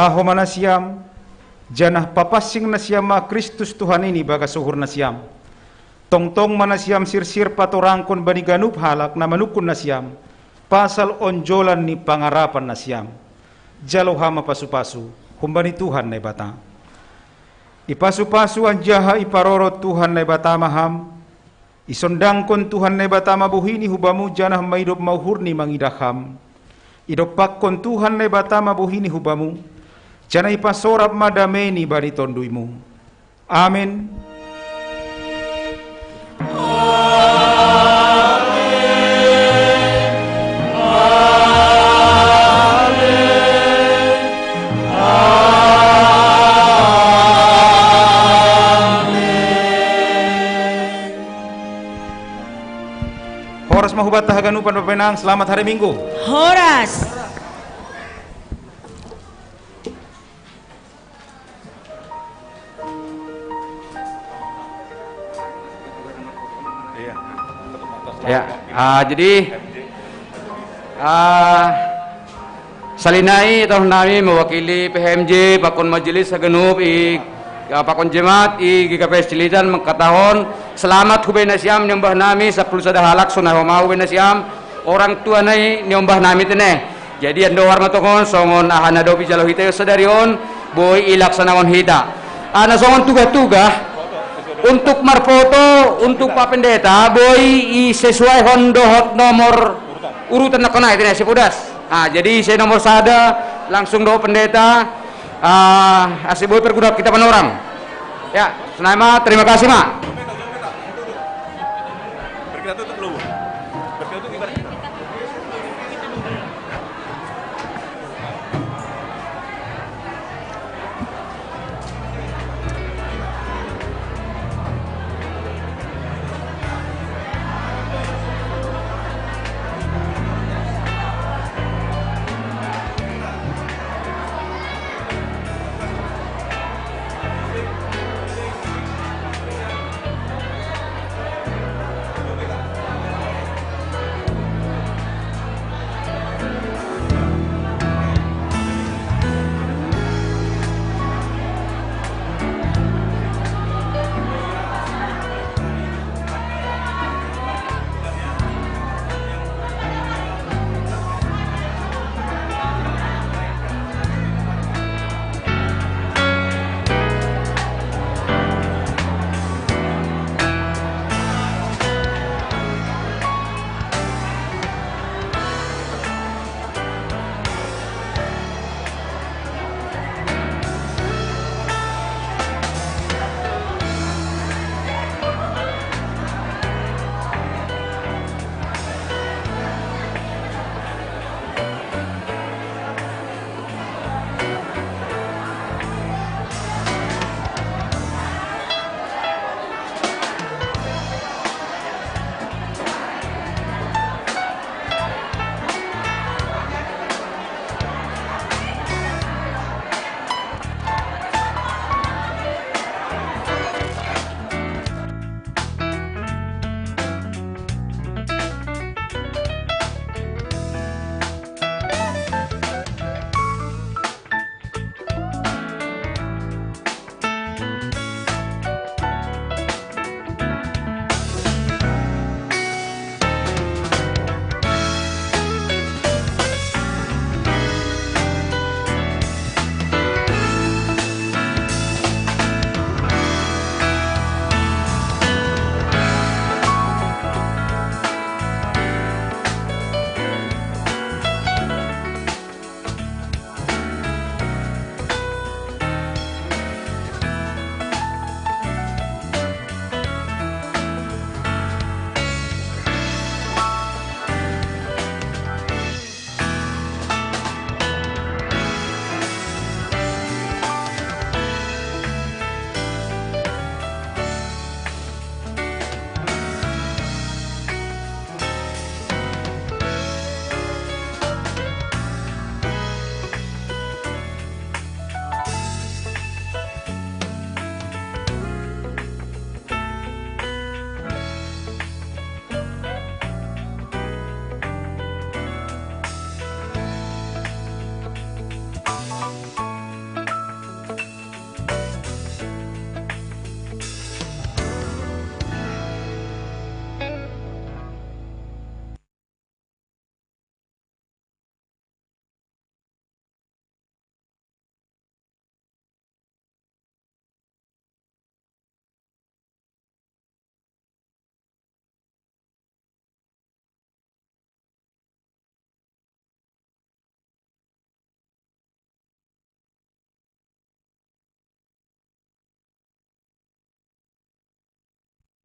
Laho ma nasiam, janah papansing nasiam ma Kristus Tuhan in ibagas uhur nasiam. Tongtong ma nasiam sirsir patorangkon bani ganup halak na manungkun nasiam pasal onjolan ni pangarapan nasiam. Jalo Ham ma pasu-pasu humbani Tuhan Naibata. Ipasu-pasu anjaha iparorot Tuhan Naibata ma Ham. Isondangkon Tuhan Naibata ma bohini hu Bamu janah maidop ma uhurni mangidah Ham. Idompakkon Tuhan Naibata ma bohini hu Bamu, janah ipasorap ma dameini bani tonduyMu. Amen. Horas ma hubanta haganupan, Bapa inang, selamat hari Minggu. Horas. Ya, ah, jadi, ah, salinai tanoh nami mewakili P H M J pakon majelis haganup i, ah, pakon jemaat i G K P S Cililitan mangkatahon selamat hubaen nasiam niombah nami sampulu sada halak sonai homa hubaen nasiam, orang tua nai niombah nami tene. Jadi andohar ma tongon songon aha na dob ijalo hita sadari on, boi ilaksanaon hita. Ana songon tugah-tugah, untuk marfoto, untuk Pak Pendeta, boi isesuaihon dohot nomor urutan na kona itu na sipodas. Ah, jadi saya nomor sada, langsung dohot pendeta, ah, ase boi pergudak kita panorang. Ya, senai ma, terima kasih ma.